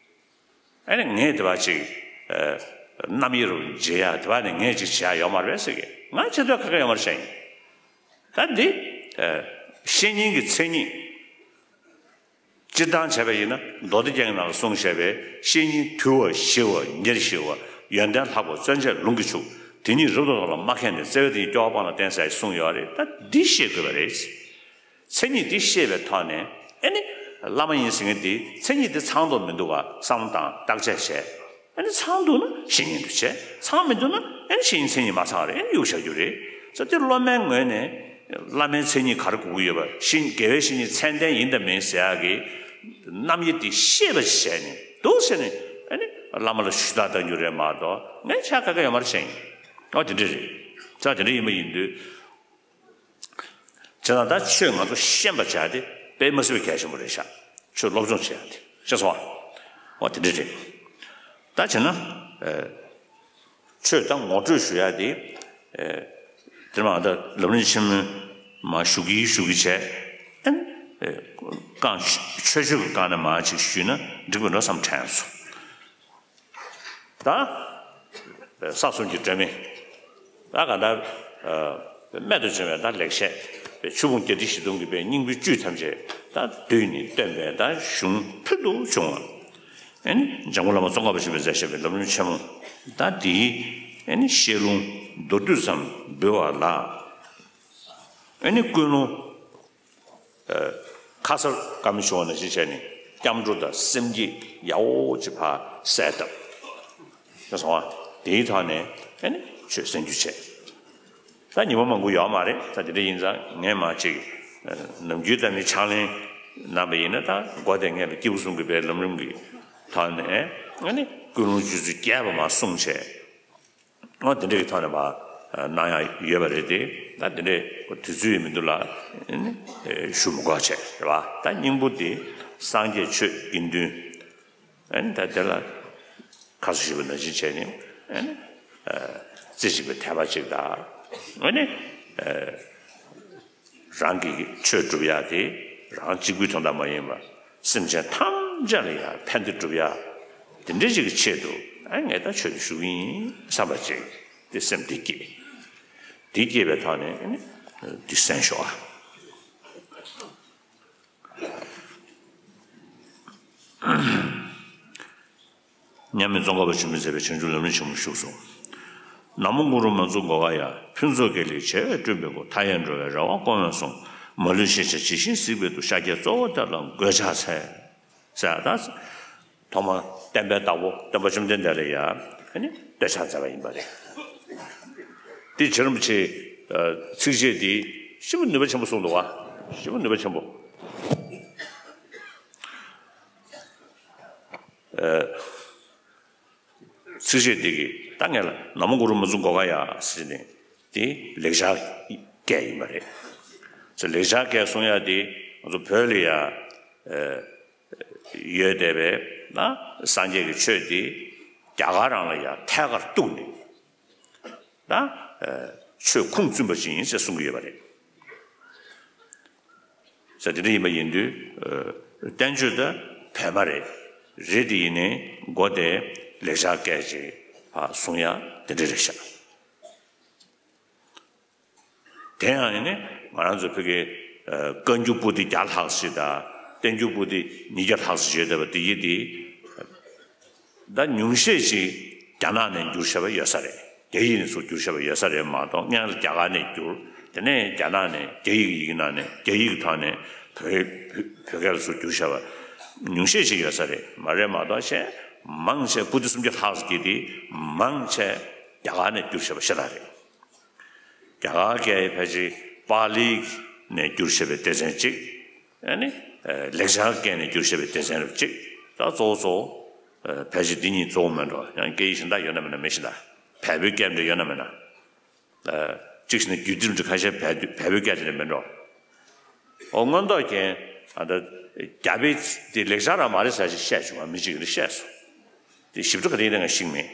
ཨ་ནི་ངས་དེ་བ་ཅིག་རྣམ་དབྱེ་རུ་འབྱེད་ཡག་དེ་བ་ནི་ངས་ཅིག་བྱེད་ཡག་ཡོད་མ་རེད་ཟེར་གི། ང་བྱེད་འདོད་ཁ་ཁ་ཡོད་མ་རེད་བཤད་ཡིན། ད་འདི་བཤེས་གཉེན་གྱི་མཚན་ཉིད། སྤྱིར་བཏང་བྱས་པ་ཡིན་ན་མདོ་སྡེ་རྒྱན་གྱི་ནང་ལ་གསུངས་བཞག་པའི་བཤེས་གཉེན་དུལ་བ་ཞི་བ་ཉེར་ཞི་བ་ཡོན་ཏན་ལྷག་པ་བརྩོན་བཅས་ལུང་གིས་ཕྱུག་དེ་ཉིད་རབ་ཏུ་བསྔགས་ལ་མ་མཁས་ནས་བརྩེ་བས་དེ་ཉིད་སྐྱོ་བ་སྤངས་ལ་བསྟན་ཟེར་གསུངས་ཡོད་རེད། ད་འདི་ཤེས་དགོས་པ་རེད། མཚན་ཉིད་འདི་ཤེས་པའི་ཐོག་ནས་ཨེ་ནི་བླ་མ་ཡིན་ཟེར་མཁན་འདི་མཚན་ཉིད་འདི་ཚང་དུ་མི་འདུག་ག་བསམ་བློ་བཏང་བརྟག་དཔྱད་བྱས། ཨ་ནི་ཚང་འདུག་ན་བཤེས་གཉེན་དུ་བྱས། ཚང་མི་འདུག་ན་ཨ་ནི་བཤེས་གཉེན་མཚན་ཉིད་མ་ཚང་བ་རེད། ཨ་ནི་གཡུག་བཞག་རྒྱུ་རེད། ས་དེ་སློབ་མའི་ངོས་ནས་བླ་མའི་མཚན་ཉིད་ག་རེ་དགོས་ཀྱི་ཡོད་པ། བཤེས་དགེ་བའི་བཤེས་གཉེན་ཚད་ལྡན་ཡིན་དང་མིན་ཟེར་ཡག་གི་རྣམ་དབྱེ་དེ་ཤེས་པ་ཞིག་བྱས་ནས་འདུག་ཟེར་ནས་ཨ་ནི་བླ་མ་ལ་ཞུ་དག་གཏང་རྒྱུ་རེད་མ་གཏོགས་ངས་བྱ་དགའ་ག་ཡོད་མ་རེད་བཤད་ཡིན། ཨོ་དེ་འདྲ་རེད། ས་དེ་འདྲ་ཡིན་པ་ཡིན་དུས། བྱས་ཙང་ད་ཆོས་ང་ཚོ་ཤེས་པ་བྱ་དེ་དཔེ་མི་སྲིད་པའི་གལ་ཆེན་པོ་རེད་ཤག་ཆོས་སློབ་སྦྱོང་བྱེད་ཡ་དེ་ཤེས་སོང་ཨ། འོ་དེ་འདྲ་རེད། ད་བྱས་ན་ཨེ། ཆོས་ད་ངོ་སྤྲོད་ཞུ་ཡ་དེ་ཨེ། དེ་མ་ད་ལམ་རིམ་ཆེན་མོ་མ་ཞུ་གི་ཞུ་གི་བྱས་ཨེ། རྐང་ཆོས་ཆོས་ཀྱི་སྒང་ནས་མ་ཅིག་ཞུས་ན་འགྲིག་པ་འགྲོ་བསམ་དྲན་སོང་། ད། ས་གསུམ་གྱི་སྒྲོན་མེ། ད་ག་ད། སྨད་དུ་བྱུང་བའི་ད་ལེགས་བཤད། ཆོས་ཕུང་བརྒྱད་ཁྲི་བཞི་སྟོང་གི་པའི་སྙིང་པོའི་བཅུད་ཐམས་ཅད་ད་བསྡུས་ནས་སྟོན་པའི་ད་གཞུང་ཕུལ་དུ་བྱུང་བ། ཨེ་ནི་འཇམ་མགོན་བླ་མ་ཙོང་ཁ་པ་ཆེན་པོས་མཛད་བཞག་པའི་ལམ་རིམ་ཆེན་མོ། ད་འདིའི་ཨེ་ནི་བཤད་ལུང་མདོར་བསྡུས་ཙམ་འབུལ་བ་ལ། ཨེ་ནི་ཀུན་སློང་། ཁ་སར་བཀའ་མོལ་ཞུ་བ་ནང་བཞིན་བྱས་ནས་སྐྱབས་འགྲོ་དང་སེམས་བསྐྱེད་ཡག་པོ་ཅིག་ཕར་གསལ་བཏབ། ད་སོང་བ་དེའི་ཐོག་ནས་ཨེ་ནི་ཆོས་གསན་རྒྱུ་བྱས། ད་ཉི་མ་མང་པོ་ཡོད་མ་རེད། ད་དེ་འདྲ་ཡིན་ཙང་ངས་མ་ཅིག་ནམ་རྒྱུན་ལྟར་ནི་ཕྱག་ལེན་གནང་བ་ཡིན་ན་ད་མགོ་དེ་ངས་ལ་སྐྱེས་བུ་གསུམ་གྱི་པའི་ལམ་རིམ་གྱི་ཐོག་ནས་ཨེ་ནི་ཀུན་སློང་སྤྱོད་ཚུལ་རྒྱས་པ་མ་གསུངས་བྱས། ཨོ་དེ་འདྲ་གི་ཐོག་ནས་མར་གནང་ཡག་ཡོད་པ་རེད་དེ། ད་དེ་འདྲའི་དུས་ཚོད་ཡང་མི་འདུག་ལ། ཨ་ནི་ཞུ་མི་དགོས་བྱས་རེད་བ། ད་སྙིང་པོ་དེ་སངས་རྒྱས་ཆོས་དགེ་འདུན། ཨ་ནི་ད་དེ་ལ་ཁ་སོ་ཞུས་པ་ནང་བཞིན་བྱས་ནས་ཨ་ནི་རྩེ་གཅིག་པའི་དད་པ་གཅིག་དང་། ཨ་ནི། རང་གི་ཆོས་སྒྲུབ་ཡག་དེ་རང་གཅིག་པུའི་དོན་དག་མ་ཡིན་པར་སེམས་ཅན་ཐམས་ཅད་ལ་ཡང་ཕན་བདེ་སྒྲུབ་ཡག་དེ་འདྲ་ཞིག་གི་ཆེད་དུ་ཨ་ངས་ད་ཆོས་དེ་ཞུ་གི་ཡིན་བསམ་པ་ཅིག་དེ་སེམས་དེ་སྐྱེས། དེ་སྐྱེས་པའི་ཐོག་ནས་ཨ་ནི་འདི་གསན་ཤོག་ཨ། མཉམ་མེད་ཙོང་ཁ་པ་ཆེན་པོས་མཛད་པའི་བྱང་ཆུབ་ལམ་རིམ་ཆེན་མོ་བཞུགས་སོ། ན་མོ་གུ་རུ་མ་འཛུགས་སྒོ་ཁ་ཡ། ཕུན་ཚོགས་དགེ་ལེགས་བྱེ་བས་བསྐྲུན་པའི་སྐུ། མཐའ་ཡས་འགྲོ་བའི་རེ་བ་སྐོང་བའི་གསུང་། མ་ལུས་ཤེས་བྱ་ཇི་བཞིན་གཟིགས་པའི་མཐུ། ཤཱཀྱའི་གཙོ་བོ་དེ་ལ་མགོས་ཕྱག་འཚལ། ཟེར་ད། ཐོག་མར་བསྟན་པའི་བདག་པོ་སྟོན་པ་བཅོམ་ལྡན་འདས་ལ་ཡ། ཨ་ནི་མགོས་ཕྱག་འཚལ་བ་ཡིན་པ་རེད། འདི་རྗེ་རིན་པོ་ཆེས་ཚིགས་བཅད་འདི་ཞེ་པོ་ནུས་པ་ཆེན་པོ་གསུངས་འདུག་བ། ཞེ་པོ་ནུས་པ་ཆེན་པོ། ཚིགས་བཅད་འདི་གིས་ད་ངས་ལ་ན་མོ་གུ་རུ་མ་འཛུགས་སྒོ་ཁ་ཡ་ཟེར་ནས་འདི་ལེགས་སྦྱར་སྐད་ཡིན་པ་རེད། ལེགས་སྦྱར་སྐད་གསུང་ཡ་འདི་ང་ཚོ་བོད་ལ་ཡ་ཡོད་བསྡད་པའི་ན་སངས་རྒྱས་ཀྱི་ཆོས་འདི་རྒྱ་གར་རང་ལ་ཡ་ཐད་ཀར་གཏུགས་ནས་ན་ཆོས་ཁུངས་བཙུན་པ་ཅིག་ཡིན་ཟེར་གསུང་གི་ཡོད་པ་རེད། ཟེར་དེ་འདྲ་ཡིན་པ་ཡིན་དུས། བསྟན་བཅོས་ད་བོད་མ་རེད། རེད་དེ་ཡིན་ནའི་མགོ་དེ་ལེགས་སྦྱར་སྐད་ཅིག་ཕར་གསུང་ཡ་དེ་འདྲ་རེད་ཤག་དེ་ཡང་ཡིན་ནའི་ང་རང་ཚོ་བོད་ཀྱི་བཀའ་འགྱུར་པོ་ཏི་བརྒྱ་ལྷག་ཞིག་དང་བསྟན་འགྱུར་པོ་ཏི་ཉིས་བརྒྱ་ལྷག་ཞིག་ཡོད་བསྡད་པ་དེ་ཡིན་དེ། ད་ཉུང་ཤས་ཅིག་རྒྱ་ནག་ནས་བསྒྱུར་བཞག་པ་ཡོད་ས་རེད། རྒྱ་ཡིག་ནས་ཚུར་བསྒྱུར་བཞག་པ་ཡོད་ས་རེད་མ་གཏོགས། སྔོན་ལ་རྒྱ་གར་ནས་བསྒྱུར། དེ་ནས་རྒྱ་ནག་ནས་རྒྱ་ཡིག་གི་ཡི་གེ་ནང་ནས་རྒྱ་ཡིག་གི་ཐོག་ནས་བོད་བོད་བོད་སྐད་ལ་ཚུར་བསྒྱུར་བཞག་པ་ཉུང་ཤས་ཅིག་ཡོད་ས་རེད། མ་རེད་མ་གཏོགས་ཆེས་མང་ཆེ་པོ་ཏི་སུམ་བརྒྱ་ལྷག་ཙམ་གྱིས་དེ་མང་ཆེ་རྒྱ་གར་ནས་བསྒྱུར་བཞག་པ་ཤ་སྟག་རེད། རྒྱ་གར་སྐད་ཕལ་ཆེར་པཱ་ལིའི་ནས་བསྒྱུར་བཞག་པའི་སྡེ་ཚན་གཅིག་ཨ་ནི། ལེགས་སྦྱར་སྐད་ནས་བསྒྱུར་བཞག་པའི་སྡེ་ཚན་རབ་གཅིག་ད་གཙོ་བོ་གཙོ་བོ། ཕལ་ཆེར་འདི་གཉིས་གཙོ་བོ་མིན་འགྲོ། ཡང་སྐད་ཡིག་གཞན་དག་ཡོད་ན་མེད་ན་མི་ཤེས་ད། བལ་པོའི་སྐད་འདྲ་ཡོད་ན་མེད་ན། གཅིག་བྱས་ན་རྒྱུད་སྡེ་འདྲ་ཁ་ཤས་བལ་བལ་པོའི་སྐད་དེ་འདྲ་མིན་འགྲོ། ཨོ་སྔོན་ཐོག་རྐྱེན། ཨ་ད། རྒྱ་དཔེ་དེ་ལེགས་སྦྱར་རང་མ་རེད་ཟེར་ཞིག་བཤད་བྱུང་བ་མི་གཅིག་གིས་བཤད་སོང་། དེ་ཞིབ་ཕྲ་ག་དེ་ཡིན་ན་ང་ཤེས་མེད།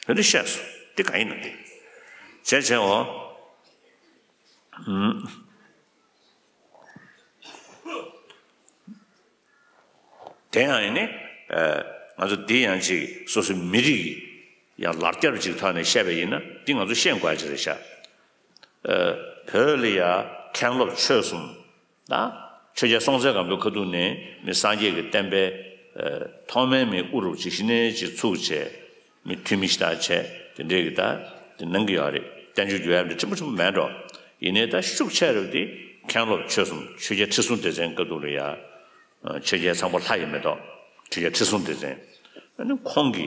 དེ་འདྲ་བཤད་སོང་། དེ་གང་ཡིན་ནམ་དེ། བྱས་བྱས་འོ། དེ་ཡང་ཡིན་ནི། ང་ཚོ་འདི་ཡང་ཅིག་སོ་སོའི་མི་རིགས་ཀྱི་ཡང་ལར་བསྐྱར་ཅིག་ཐོག་ནས་བཤད་པ་ཡིན་ན་འདི་ང་ཚོ་ཤེས་དགོས་ཡ་ཅིག་རེད་ཤག་བོད་ལ་ཡ་མཁན་སློབ་ཆོས་གསུམ་དང་ཆོས་རྒྱལ་སྲོང་བཙན་སྒམ་པོའི་ཁ་ཐུག་ནས་མི་སངས་རྒྱས་ཀྱི་བསྟན་པའི་ཐོག་མའི་མི་དབུ་རུ་ཅིག་གཞི་ནས་ཅིག་ཚུགས་བྱས། མི་འཐུས་མི་ཞིག་དང་བྱས་དེ་འདྲས་ཀྱི་ད་དེ་གནང་གི་ཡོད་རེད། བསྟན་བཅོས་བསྒྱུར་ཡ་འདི་ཕྲན་བུ་ཕྲན་བུ་མེད་འགྲོ། ཡིན་ནའི་ད་ཤུགས་ཆེ་རུ་དེ་མཁན་སློབ་ཆོས་གསུམ་ཆོས་རྒྱལ་ཁྲི་སྲོང་ལྡེ་བཙན་བཀའ་བསྡུར་ལ་ཡ། ཆོས་རྒྱལ་ཚངས་པ་ལྷ་ཡི་མེ་ཏོག་ཆོས་རྒྱལ་ཁྲི་སྲོང་ལྡེ་བཙན། ཨ་ནི་ཁོང་གི་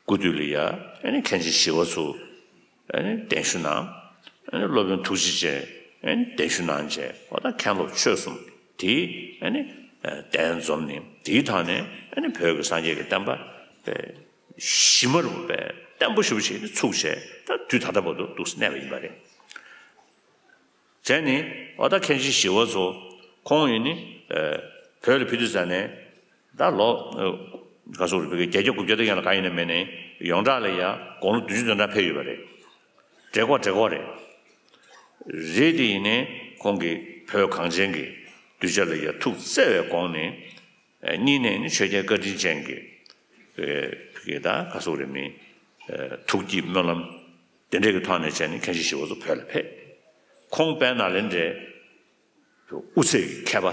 སྐུ་དུས་ལ་ཡ་ཨ་ནི་མཁན་ཆེན་ཞི་བ་འཚོ་ཨ་ནི་གདན་ཞུ་གནང་། ཨ་ནི་སློབ་དཔོན་ཐུགས་རྗེ་ཅན་ཨ་ནི་གདན་ཞུ་གནང་བྱས་འོ་ད་མཁན་སློབ་ཆོས་གསུམ་དེ་ཨ་ནི་གདན་འཛོམས་ནས་དེའི་ཐོག་ནས་ཨ་ནི་བོད་ཀྱི་སངས་རྒྱས་ཀྱི་བསྟན་པ་གཞི་མ་རུ་བས་བརྟན་པོ་ཞེ་པོ་ཅིག་ནི་ཚུགས་བྱས་ད་དུས་ད་ལྟ་བར་དུ་འདུག་སེ་གནས་པ་ཡིན་པ་རེད། བྱས་ནི་འོ་ད་མཁན་ཆེན་ཞི་བ་འཚོ་ཁོང་ཡིན་ནི་བོད་ལ་ཕེབས་དུས་ཙ་ནས་ད་ལོ་ག་ཚོད་རེད་བོད་ཀྱི་བརྒྱད་བརྒྱ་དགུ་བརྒྱ་དེ་ཡན་ལ་གང་ཡིན་ན་མེད་ནས་ཡོངས་གྲགས་ལ་ཡ་དགུང་ལོ་བདུན་ཅུ་དོན་གྲངས་ཕེབས་ཡོད་པ་རེད། བགྲེས་སྐོར་བགྲེས་སྐོར་རེད། རེད་དེ་ཡིན་ནའི་ཁོང་གིས་བོད་གངས་ཅན་གྱི་གདུལ་བྱ་ལ་ཡ་ཐུགས་བརྩེ་བའི་སྒོ་ནས་གཉིས་ནས་ནི་ཆོས་རྒྱལ་བཀའ་དྲིན་ཅན་གྱི་གི་ད་ག་ཚོད་རེད་མི་ཐུགས་བསྐྱེད་སྨོན་ལམ་དེ་འདྲས་ཀྱི་ཐོག་ནས་བྱས་ནས་མཁན་ཆེན་ཞི་བ་འཚོ་བོད་ལ་ཕེབས། ཁོང་དཔལ་ནཱ་ལེནྡྲའི་དབུ་ཚད་ཀྱི་མཁས་པ་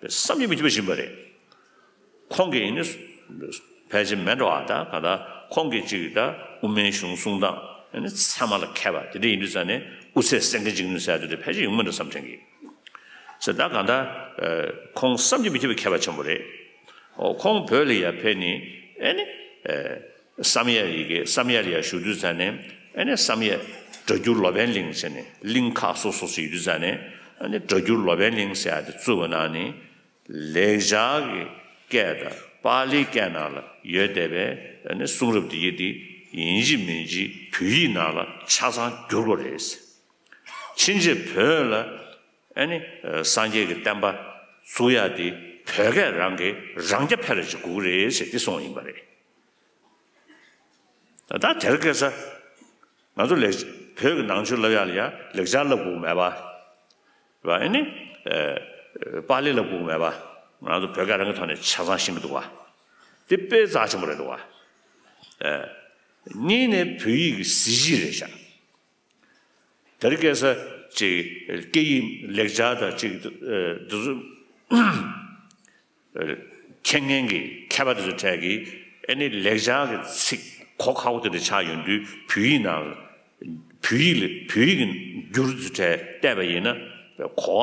བསམ་གྱིས་མི་ཁྱབ་པ་ཞིག་ཡིན་པ་རེད། ཁོང་གིས་ནི་ཕལ་ཆེར་མེད་འགྲོ་བ་ད་ག་ད་ཁོང་གིས་ཅིག་ད་དབུ་མའི་གཞུང་གསུང་སྟངས་ནི་ཚད་མ་ལ་མཁས་པ་དེ་འདྲ་ཡིན་དུས་ཙ་ནས་དབུ་ཚད་གསེར་མཁན་གཅིག་ནུས་ཟེར་དེ་འདྲ་ཕལ་ཆེར་ཡོང་མི་འགྲོ་བསམ་དྲན་གི། ཟེར་ད་ག་ད་ཁོང་བསམ་གྱིས་མི་ཁྱབ་པའི་མཁས་པ་ཆེན་པོ་རེད། ཨོ་ཁོང་བོད་ལ་ཡ་ཕེབས་ནི་ཨེ་ནི། བསམ་ཡས་ཡི་གེ་བསམ་ཡས་ལ་ཡ་བཞུགས་དུས་ཙ་ནས་ཨ་ནི་བསམ་ཡས་སྒྲ་བསྒྱུར་ལོ་པཎ་གླིང་ཟེར་ནས་གླིང་ཁག་སོ་སོ་སོ་ཡོད་དུས་ཙ་ནས་ཨ་ནི་སྒྲ་བསྒྱུར་ལོ་པཎ་གླིང་ཟེར་ཡ་དེ་བཙུགས་པ་ནང་ནས་ལེགས་སྦྱར་གྱི་སྐད་དང་པཱ་ལིའི་སྐད་ནང་ལ་ཡོད་བསྡད་པའི་ཨ་ནི་གསུང་རབ་དེ་ཡི་དེ་ཡིན་གཅིག་མིན་གཅིག་བོད་ཡིག་ནང་ལ་ཆ་ཚང་བསྒྱུར་དགོས་རེད། ཕྱིན་ཆད་བོད་ལ་ཨ་ནི་སངས་རྒྱས་ཀྱི་བསྟན་པ་བཙུགས་ཡ་དེ་བོད་སྐད་རང་གིས་རང་རྐྱ་འཕེར་ར་ཅིག་དགོས་ཀྱི་རེད་ཟེར་དེ་གསུངས་ཡིན་པ་རེད། ད་དེར་སྐད་ཆ། ང་ཚོ་ལེགས་བོད་ཀྱི་ནང་ཆོས་བསླབ་ཡག་ལ་ཡ་ལེགས་སྦྱར་བསླབ་དགོས་མེད་པ། རེད་པ། ཨ་ནི། པཱ་ལི་བསླབ་དགོས་མེད་པ། ང་ཚོ་བོད་སྐད་རང་གི་ཐོག་ནས་ཆ་ཚང་ཤེས་ཀྱི་འདུག་བ། དེ་དཔེ་རྩ་ཆེན་པོ་རེད་འདུག་བ། གཉིས་ནས་བོད་ཡིག་གི་གཟི་བརྗིད་རེད་ཤག་དེར་སྐད་ཆ་ཅིག་སྐད་ཡིག་ལེགས་སྦྱར་དང་ཅིག་འདི་ཚོ། མཁྱེན་མཁན་གྱི་མཁས་པ་དེ་ཚོའི་གྲས་ཀྱིས་ཨ་ནི་ལེགས་སྦྱར་གྱི་ཚིག་གོ་ཁག་པོ་དེ་འདྲ་ཆགས་ཡོང་དུས་བོད་ཡིག་ནང་ བོད་ཡིག་ལ་བོད་ཡིག་གི་འགྱུར་དུ་བལྟས་པ་ཡིན་ན་གོ་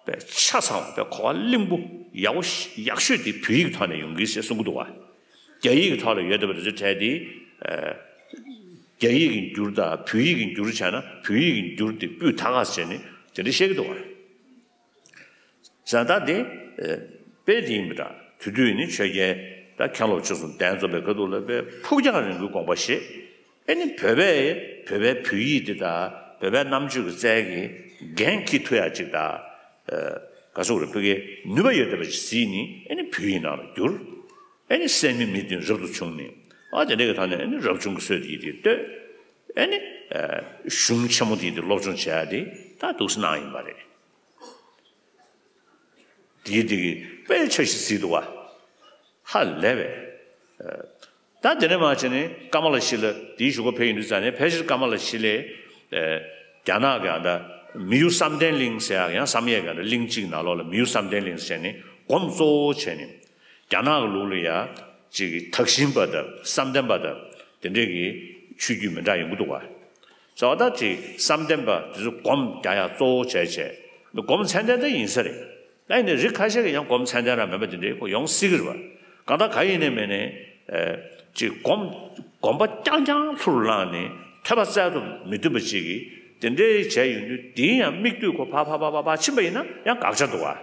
བ་ཆ་ཚང་བ་གོ་བ་བརླིང་པོ་ཡག་པོ་ཡག་ཤོས་དེ་བོད་ཡིག་ཐོག་ནས་ཡོང་གི་ཞེས་གསུང་གི་འདུག་བ། རྒྱ་ཡིག་གི་ཐོག་ལ་ཡོད་བསྡད་པ་དེ་ཚོ་གྲས་དེ། རྒྱ་ཡིག་གི་འགྱུར་དང་བོད་ཡིག་གི་འགྱུར་བྱས་ན་བོད་ཡིག་གི་འགྱུར་དེ་སྤུས་དག་ག་ཟེར་ནས་དེ་འདྲ་བཤད་ཀྱི་འདུག་བ། བཟའ་ཟླ་དེ། དཔེ་དེ་ཡིན་པ་འདྲ་དུས་དུས་ནི་ཆོས་རྒྱལ་ད་མཁན་སློབ་ཆོས་གསུམ་གདན་འཛོམས་པའི་ཁ་ཐུག་ལ་དཔེ་ཕུགས་རྒྱང་རིང་པོའི་དགོངས་པ་བཞེས། ཨེ་ནི་བོད་པས་བོད་པའི་བོད་ཡིག་དེ་དང་བོད་པའི་རྣམ་དཔྱོད་ཀྱི་རྩལ་གྱིས་འགན་འཁྱེར་ཐུབ་ཡག་ཅིག་དང་། ག་ཟེར་དགོས་རེད། ཕ་གིའི་ནུས་པ་ཡོད་བསྡད་པ་ཞིག་གཟིགས་ནས་ཨེ་ནི་བོད་ཡིག་ནང་ལ་བསྒྱུར། ཨེ་ནི་སད་མི་མི་དེ་རབ་ཏུ་བྱུང་ནས་ཨ་དེ་འདྲ་གི་ཐོག་ནས་ཨེ་ནི་རབ་བྱུང་གི་སྲོལ་དེ་ཡིག་དེ་བཏོད། ཨེ་ནི་གཞུང་ཆེན་མོ་དེ་ཡིག་དེ་སློབ་སྦྱོང་བྱེད་ཡག་དེ་ད་འདུག་སེ་གནང་ཡིན་པ་རེད། དེའི་དེ་གི་དཔེ་ཆ་ཞིག་གཟིགས་འདུག་བ། ཧ་ལས་པས། ད་དེ་ནས་མར་བྱས་ནས་ཀ་མ་ལ་ཤི་ལ་དེའི་གཞུག་གུ་ཕེབས་ཡོང་དུས་ཙང་ནས་ཕལ་ཆེར་ཀ་མ་ལ་ཤི་ལས། རྒྱ་ནག་གི་ཨ་ད་མི་ཡུལ་བསམ་གཏན་གླིང་ཟེར་ཡག་ཡང་བསམ་ཡས་ག་འདྲ་གླིང་གཅིག་ནང་ལོགས་ལ་མི་ཡུལ་བསམ་གཏན་གླིང་ཟེར་ནས་སྒོམ་གཙོ་བོ་བྱས་ནས་རྒྱ་ནག་གི་ལུགས་ལ་ཡ་ཅིག་གི་དག་ཞིང་པ་དང་བསམ་གཏན་པ་དང་དེ་འདྲས་ཀྱི་ཆོས་བརྒྱུད་མི་འདྲ་ཡོང་གི་འདུག་བ། ཟེར་བ་ད་ཅིག་བསམ་གཏན་པ་དེ་ཚོ་སྒོམ་རྒྱག་ཡག་གཙོ་བོ་བྱས་བྱས་སྒོམ་ཚད་ལྡན་ད་ཡིན་ས་རེད། ད་ཡིན་ནའི་རིགས་ཁ་ཤས་ཀྱིས་ཡང་སྒོམ་ཚད་ལྡན་རང་མིན་པ་དེ་འདྲའི་ཁོ་ཡོང་སྲིད་ཀྱི་རེད་བ། གང་ལྟར་ག་ཡིན་ནའི་མིན་ནའི། ཅིག་སྒོམ་སྒོམ་པ་རྐྱང་རྐྱང་ལྷུར་བླངས་ནས་ཐོས་པ་བཙལ་དུ་མི་བཏུབ་པ་ཅིག་གིས་དེ་འདྲའི་བྱས་ཡོང་དུས་དེའི་ཡང་མིག་ལྟོས་ཁོ་ཕར་ཕར་ཕར་ཕར་ཕར་ཕྱིན་པ་ཡིན་ན་ཡང་དགག་བྱ་འདུག་བ།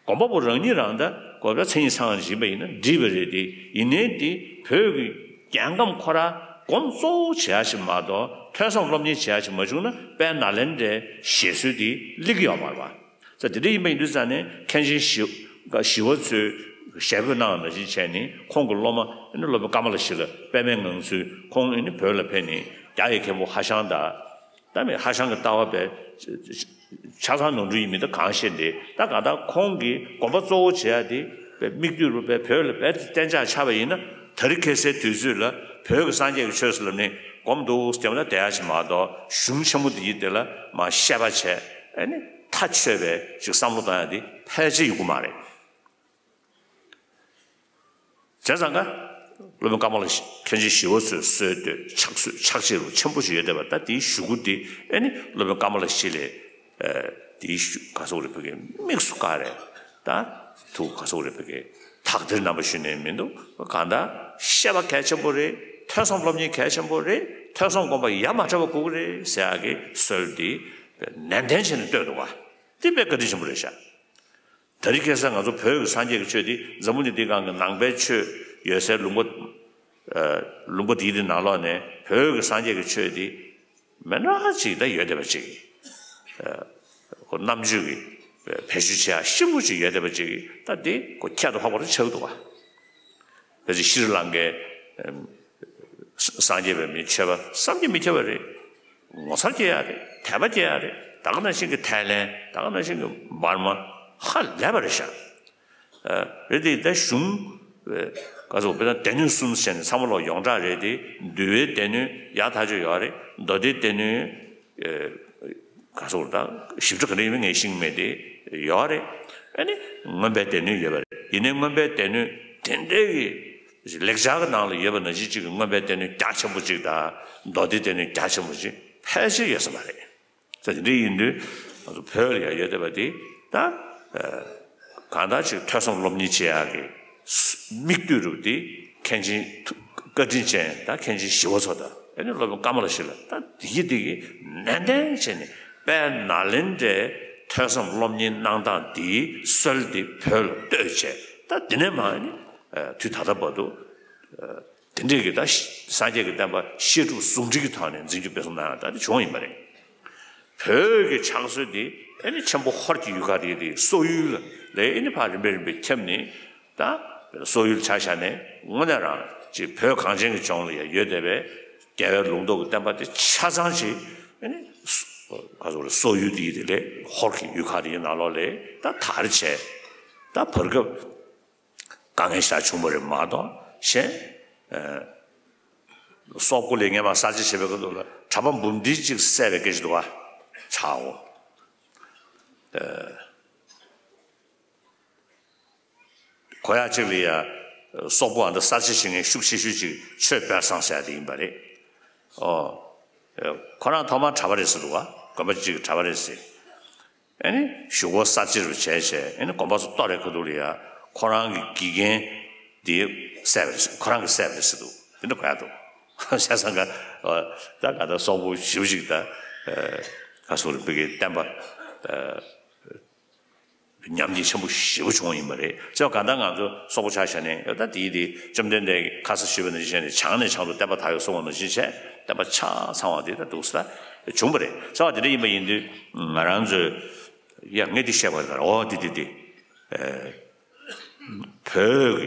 སྒོམ་པ་པོ་རང་ཉིད་རང་ད་སྒོམ་པའི་མཚན་ཉིད་ཚང་བ་ཞིག་ཡིན་པ་ཡིན་ན་འགྲིག་པ་རེད་དེ། ཡིན་ནའི་དེ་བོད་ཀྱི་རྒྱལ་ཁམས་ཁོ་རང་སྒོམ་གཙོ་བོ་བྱེད་ཡག་ཞིག་མ་གཏོགས་ཐོས་བསམ་སློབ་གཉེར་བྱེད་ཡག་ཞིག་མ་བྱུང་ན་དཔལ་ནཱ་ལེནྡྲའི་བཞེད་སྲོལ་དེ་སླེབས་ཀྱི་ཡོད་མ་རེད་བ། ས་དེ་འདྲ་ཡིན་པ་ཡིན་དུས་ཙང་ནས་མཁན་ཆེན་ཞི་ཞི་བ་འཚོས་ཞལ་བཀོད་གནང་བ་ནང་བཞིན་བྱས་ནས་ཁོང་གི་སློབ་མ་ཨ་ནི་སློབ་དཔོན་ཀ་མ་ལ་ཤཱི་ལ་པདྨའི་ངང་ཚུལ་ཁོང་ཨ་ནི་བོད་ལ་ཕེབས་ནས་རྒྱ་ཡི་མཁན་པོ་ཧྭ་ཤང་དང་། ད་མི་ཧྭ་ཤང་གི་ལྟ་བ་པས་ཆ་ཚང་ནོར་འཁྲུལ་ཡིན་མིན་ད་གང་ཤེས་འདི་ད་གང་ལྟར་ཁོང་གིས་དགོངས་པ་གཙོ་བོ་བྱེད་ཡ་དེ་པའི་མིག་ལྟོས་རུ་པའི་བོད་ལ་རྦད་དེ་གཏན་འཇགས་ཆགས་པ་ཡིན་ན་དེ་རིང་ཁ་སང་དུས་ཚོད་ལ་བོད་ཀྱི་སངས་རྒྱས་ཀྱི་ཆོས་ཟེར་ལབ་ནས་སྒོམ་འདུག་སྐྱབས་ན་བསྡད་ཡ་ཞིག་མ་གཏོགས་གཞུང་ཆེན་མོ་འདི་ཡིན་དེ་ལ་མ་བཤད་པ་བྱས་ཨ་ནི་ཐག་ཆོད་པའི་ཅིག་བསམ་བློ་གཏོང་ཡ་དེ་ཕལ་ཆེར་ཡོང་གི་མ་རེད། བྱས་ཙང་ཀ་སློབ་དཔོན་ཀ་མ་ལ་ཤཱི་མཁན་ཆེན་ཞི་བ་འཚོའི་སྲོལ་གཏོད་ཕྱག་ཚོད་ཕྱག་རྗེས་རུ་ཆེན་པོ་ཞིག་ཡོད་བསྡད་པ་ད་དེའི་གཞུག་གུ་དེ་ཨེ་ནི་སློབ་དཔོན་ཀ་མ་ལ་ཤཱི་ལས་དེའི་གཞུག་ག་ཟེར་དགོས་རེད་ཕ་གི་དམིགས་སུ་བཀར་རེད། ད་ཐུགས་ག་ཟེར་དགོས་རེད་ཕ་གི་དག་ཐེར་རྣམ་པ་ཞུས་ནས་མི་འདུག་གང་ལྟར་བཤད་པ་གལ་ཆེན་པོ་རེད། ཐོས་བསམ་སློབ་གཉེར་གལ་ཆེན་པོ་རེད། ཐོས་བསམ་སྒོམ་པ་ཡ་མ་བྲལ་བ་དགོས་ཀྱི་རེད་ཟེར་ཡག་གི་སྲོལ་དེ་ནན་ཏན་བྱས་ནས་བཏོད་འདུག་བ། དེ་དཔེ་བཀའ་དྲིན་ཆེན་པོ་རེད་ཤག་ད་རེས་ཁ་སང་ང་ཚོ་བོད་ཀྱི་སངས་རྒྱས་ཀྱི་ཆོས་འདི་འཛམ་བུ་གླིང་འདིའི་སྒང་གི་ནང་པའི་ཆོས་ཡོད་སའི་ལུང་པ། ལུང་པ་འདིའི་ནང་ལོགས་ནས་བོད་ཀྱི་སངས་རྒྱས་ཀྱི་ཆོས་འདི་མི་འདྲ་ཅིག་ད་ཡོད་བསྡད་པ་ཅིག་ཁོ་རྣམ་དཔྱོད་ཀྱི་བེད་སྤྱོད་བྱེད་ཡ་ཤུགས་པོ་ཅིག་ཡོད་བསྡད་པ་ཅིག་ད་འདི་ཁོ་ཁྱད་དུ་འཕགས་པ་རུ་ཆགས་འདུག་བ། ཕལ་ཆེར་ཤྲི་ལང་ཀའི་སངས་རྒྱས་པའི་མི་ཆོས་པ་བསམ་གྱིས་མི་ཁྱབ་པ་རེད། ངོ་མཚར་སྐྱེ་ཡ་རེད། དད་པ་སྐྱེ་ཡ་རེད། ད་ག་ནང་བཞིན་གྱི་ཐའི་ལེན། ད་ག་ནང་བཞིན་གྱི་འབར་མ་ཧ་ལས་པ་རེད་ཤག་རེད་དེ་ད་གཞུང་ག་ཚོད་དཔེར་ན་སྡེ་སྣོད་གསུམ་བྱས་ནས་ཚང་མ་ལོག་ཡོངས་གྲགས་རེད་དེ་འདུལ་བའི་སྡེ་སྣོད་ཡག་ཐག་ཆོད་ཡོད་རེད། མདོ་སྡེའི་སྡེ་སྣོད། ག་སོགས་དང་ཞིབ་ཕྲ་ག་རེ་ཡིན་མིན་ངས་ཤེས་ཀྱི་མེད་དེ་ཡོད་རེད། ཨ་ནི་མངོན་པའི་སྡེ་སྣོད་ཡོད་པ་རེད། ཡིན་ནའི་མངོན་པའི་སྡེ་སྣོད་དེ་འདྲའི་གི་ལེགས་སྦྱར་གྱི་ནང་ལ་ཡོད་པ་ནང་བཞིན་གཅིག་གི་མངོན་པའི་སྡེ་སྣོད་རྒྱ་ཆེན་པོ་གཅིག་དང་མདོ་སྡེའི་སྡེ་སྣོད་རྒྱ་ཆེན་པོ་གཅིག་ཕལ་ཆེར་ཡོད་ས་མ་རེད། ས་དེ་འདྲའི་ཡིན་དུས་ང་ཚོ་བོད་ལ་ཡང་ཡོད་བསྡད་པ་དེ་ད། གང་ལྟར་ཅིག་ཐོས་བསམ་སློབ་གཉེར་བྱེད་ཡག་གི་མིག་ལྟོས་རུ་དེ་མཁན་ཆེན་ཐུ་བཀའ་དྲིན་ཅན་དང་མཁན་ཆེན་ཞི་བ་འཚོ་དང་ཨ་ནི་སློབ་དཔོན་ཀ་མ་ལ་ཤཱི་ལ་ད་དེ་ཡི་དེ་གི་ནན་ཏན་བྱས་ནས་དཔལ་ནཱ་ལེནྡྲའི་ཐོས་བསམ་སློབ་གཉེར་གནང་སྟངས་དེའི་སྲོལ་དེ་བོད་ལ་གཏོད་བྱས་ད་དེ་ནས་མ་ཨ་ནི་དུས་ད་ལྟ་བར་དུ་དེ་འདྲས་ཀྱི་ད་སངས་རྒྱས་ཀྱི་བསྟན་པ་བཤད་སྒྲུབ་ཟུང་འབྲེལ་གྱི་ཐོག་ནས་འཛིན་སྐྱོང་སྤེལ་གསུམ་གནང་ཡག་ད་དེ་བྱུང་ཡིན་པ་རེད། བོད་ཀྱི་ཕྱག་སྲོལ་འདི་ཨེ་ནི་ཆེན་པོ་ཧོར་གྱི་ཡུལ་ཁག་དེ་དེ་སོག་ཡུལ་ལ་ཨེ་ནི་ཕར་རིམ་པས་རིམ་པས་ཁྱབ་ནས་ད་སོག་ཡུལ་ཆ་བཞག་ནས་དངོས་གནས་རང་ཅིག་བོད་གངས་ཅན་གྱི་ལྗོངས་ལ་ཡང་ཡོད་བསྡད་པའི་རྒྱལ་བའི་ལུང་རྟོགས་ཀྱི་བསྟན་པ་དེ་ཆ་ཚང་ཅིག་ཨེ་ནི་ག་ཚོད་རེད་སོག་ཡུལ་དེ་དེ་ལས་ཧོར་གྱི་ཡུལ་ཁག་དེའི་ནང་ལོགས་ལ་ད་དར་བྱས་ད་བར་སྐབས། དཀའ་ངལ་ཞེ་དྲག་བྱུང་བ་རེད་མ་གཏོགས་གཞན། སོག་པོ་ལས་སྔས་མ་གསར་བརྗེ་བྱེད་པའི་སྐབས་དུ་ལ་གྲྭ་པ་འབུམ་སྡེ་གཅིག་བསད་པའི་སྐད་ཆ་འདུག་ག་ཆའོ། གོ་ཡག་གཅིག་ལ་ཡ་སོག་པོ་ཨ་འདྲ་གསར་བརྗེ་བྱེད་མཁན་ཤུགས་ཆེ་ཤོས་གཅིག་ཆོས་དཔལ་བཟང་ཟེར་ཡ་དེ་ཡིན་པ་རེད། ཨོ། ཁོ་རང་ཐོག་མར་གྲྭ་པ་རེད་ཟེར་འདུག་ག་དགོན་པ་གཅིག་གི་གྲྭ་པ་རེད་ཟེར། ཨ་ནི་གཞུག་གུ་གསར་བརྗེ་རུ་བྱས་བྱས་ཨ་ནི་དགོན་པ་ཚོ་གཏོར་རེ་ཁ་ཐུག་ལ་ཡ་ཁོ་རང་གི་དགེ་རྒན་དེ་བསད་པ་རེད་ཟེར། ཁོ་རང་གིས་བསད་པ་རེད་ཟེར་འདུག་དེ་འདྲ་གོ་ཡ་འདུག་བྱས་ཙང་ཀ་ད་ག་ད་སོག་པོ་ཞེ་པོ་ཅིག་ད་ག་སོག་རིམ་པ་གི་བསྟན་པ། ཉམས་ཀྱི་ཆེན་པོ་ཞེ་པོ་བྱུང་བ་ཡིན་པ་རེད། ཅེས་པ་གང་ལྟར་ང་ཚོ་སོག་པོ་ཆ་བཞག་ནས་ད་དེའི་དེ་བཅོམ་ལྡན་འདས་ཀྱིས་ཁ་ས་ཞུས་པ་ནང་བཞིན་བྱས་ནས་བྱང་ནས་བྱང་དུ་བསྟན་པ་དར་བའི་གསུང་བ་ནང་བཞིན་བྱས་བསྟན་པ་ཆ་ཚང་བ་དེ་ད་འདུག་ས་ད་བྱུང་བ་རེད། ས་བ་དེ་འདྲ་ཡིན་པ་ཡིན་དུས་ང་རང་ཚོས་ཡ་ངས་འདི་བཤད་པ་རེད། ཨོ་དེ་དེ་དེ། བོད་ཀྱི་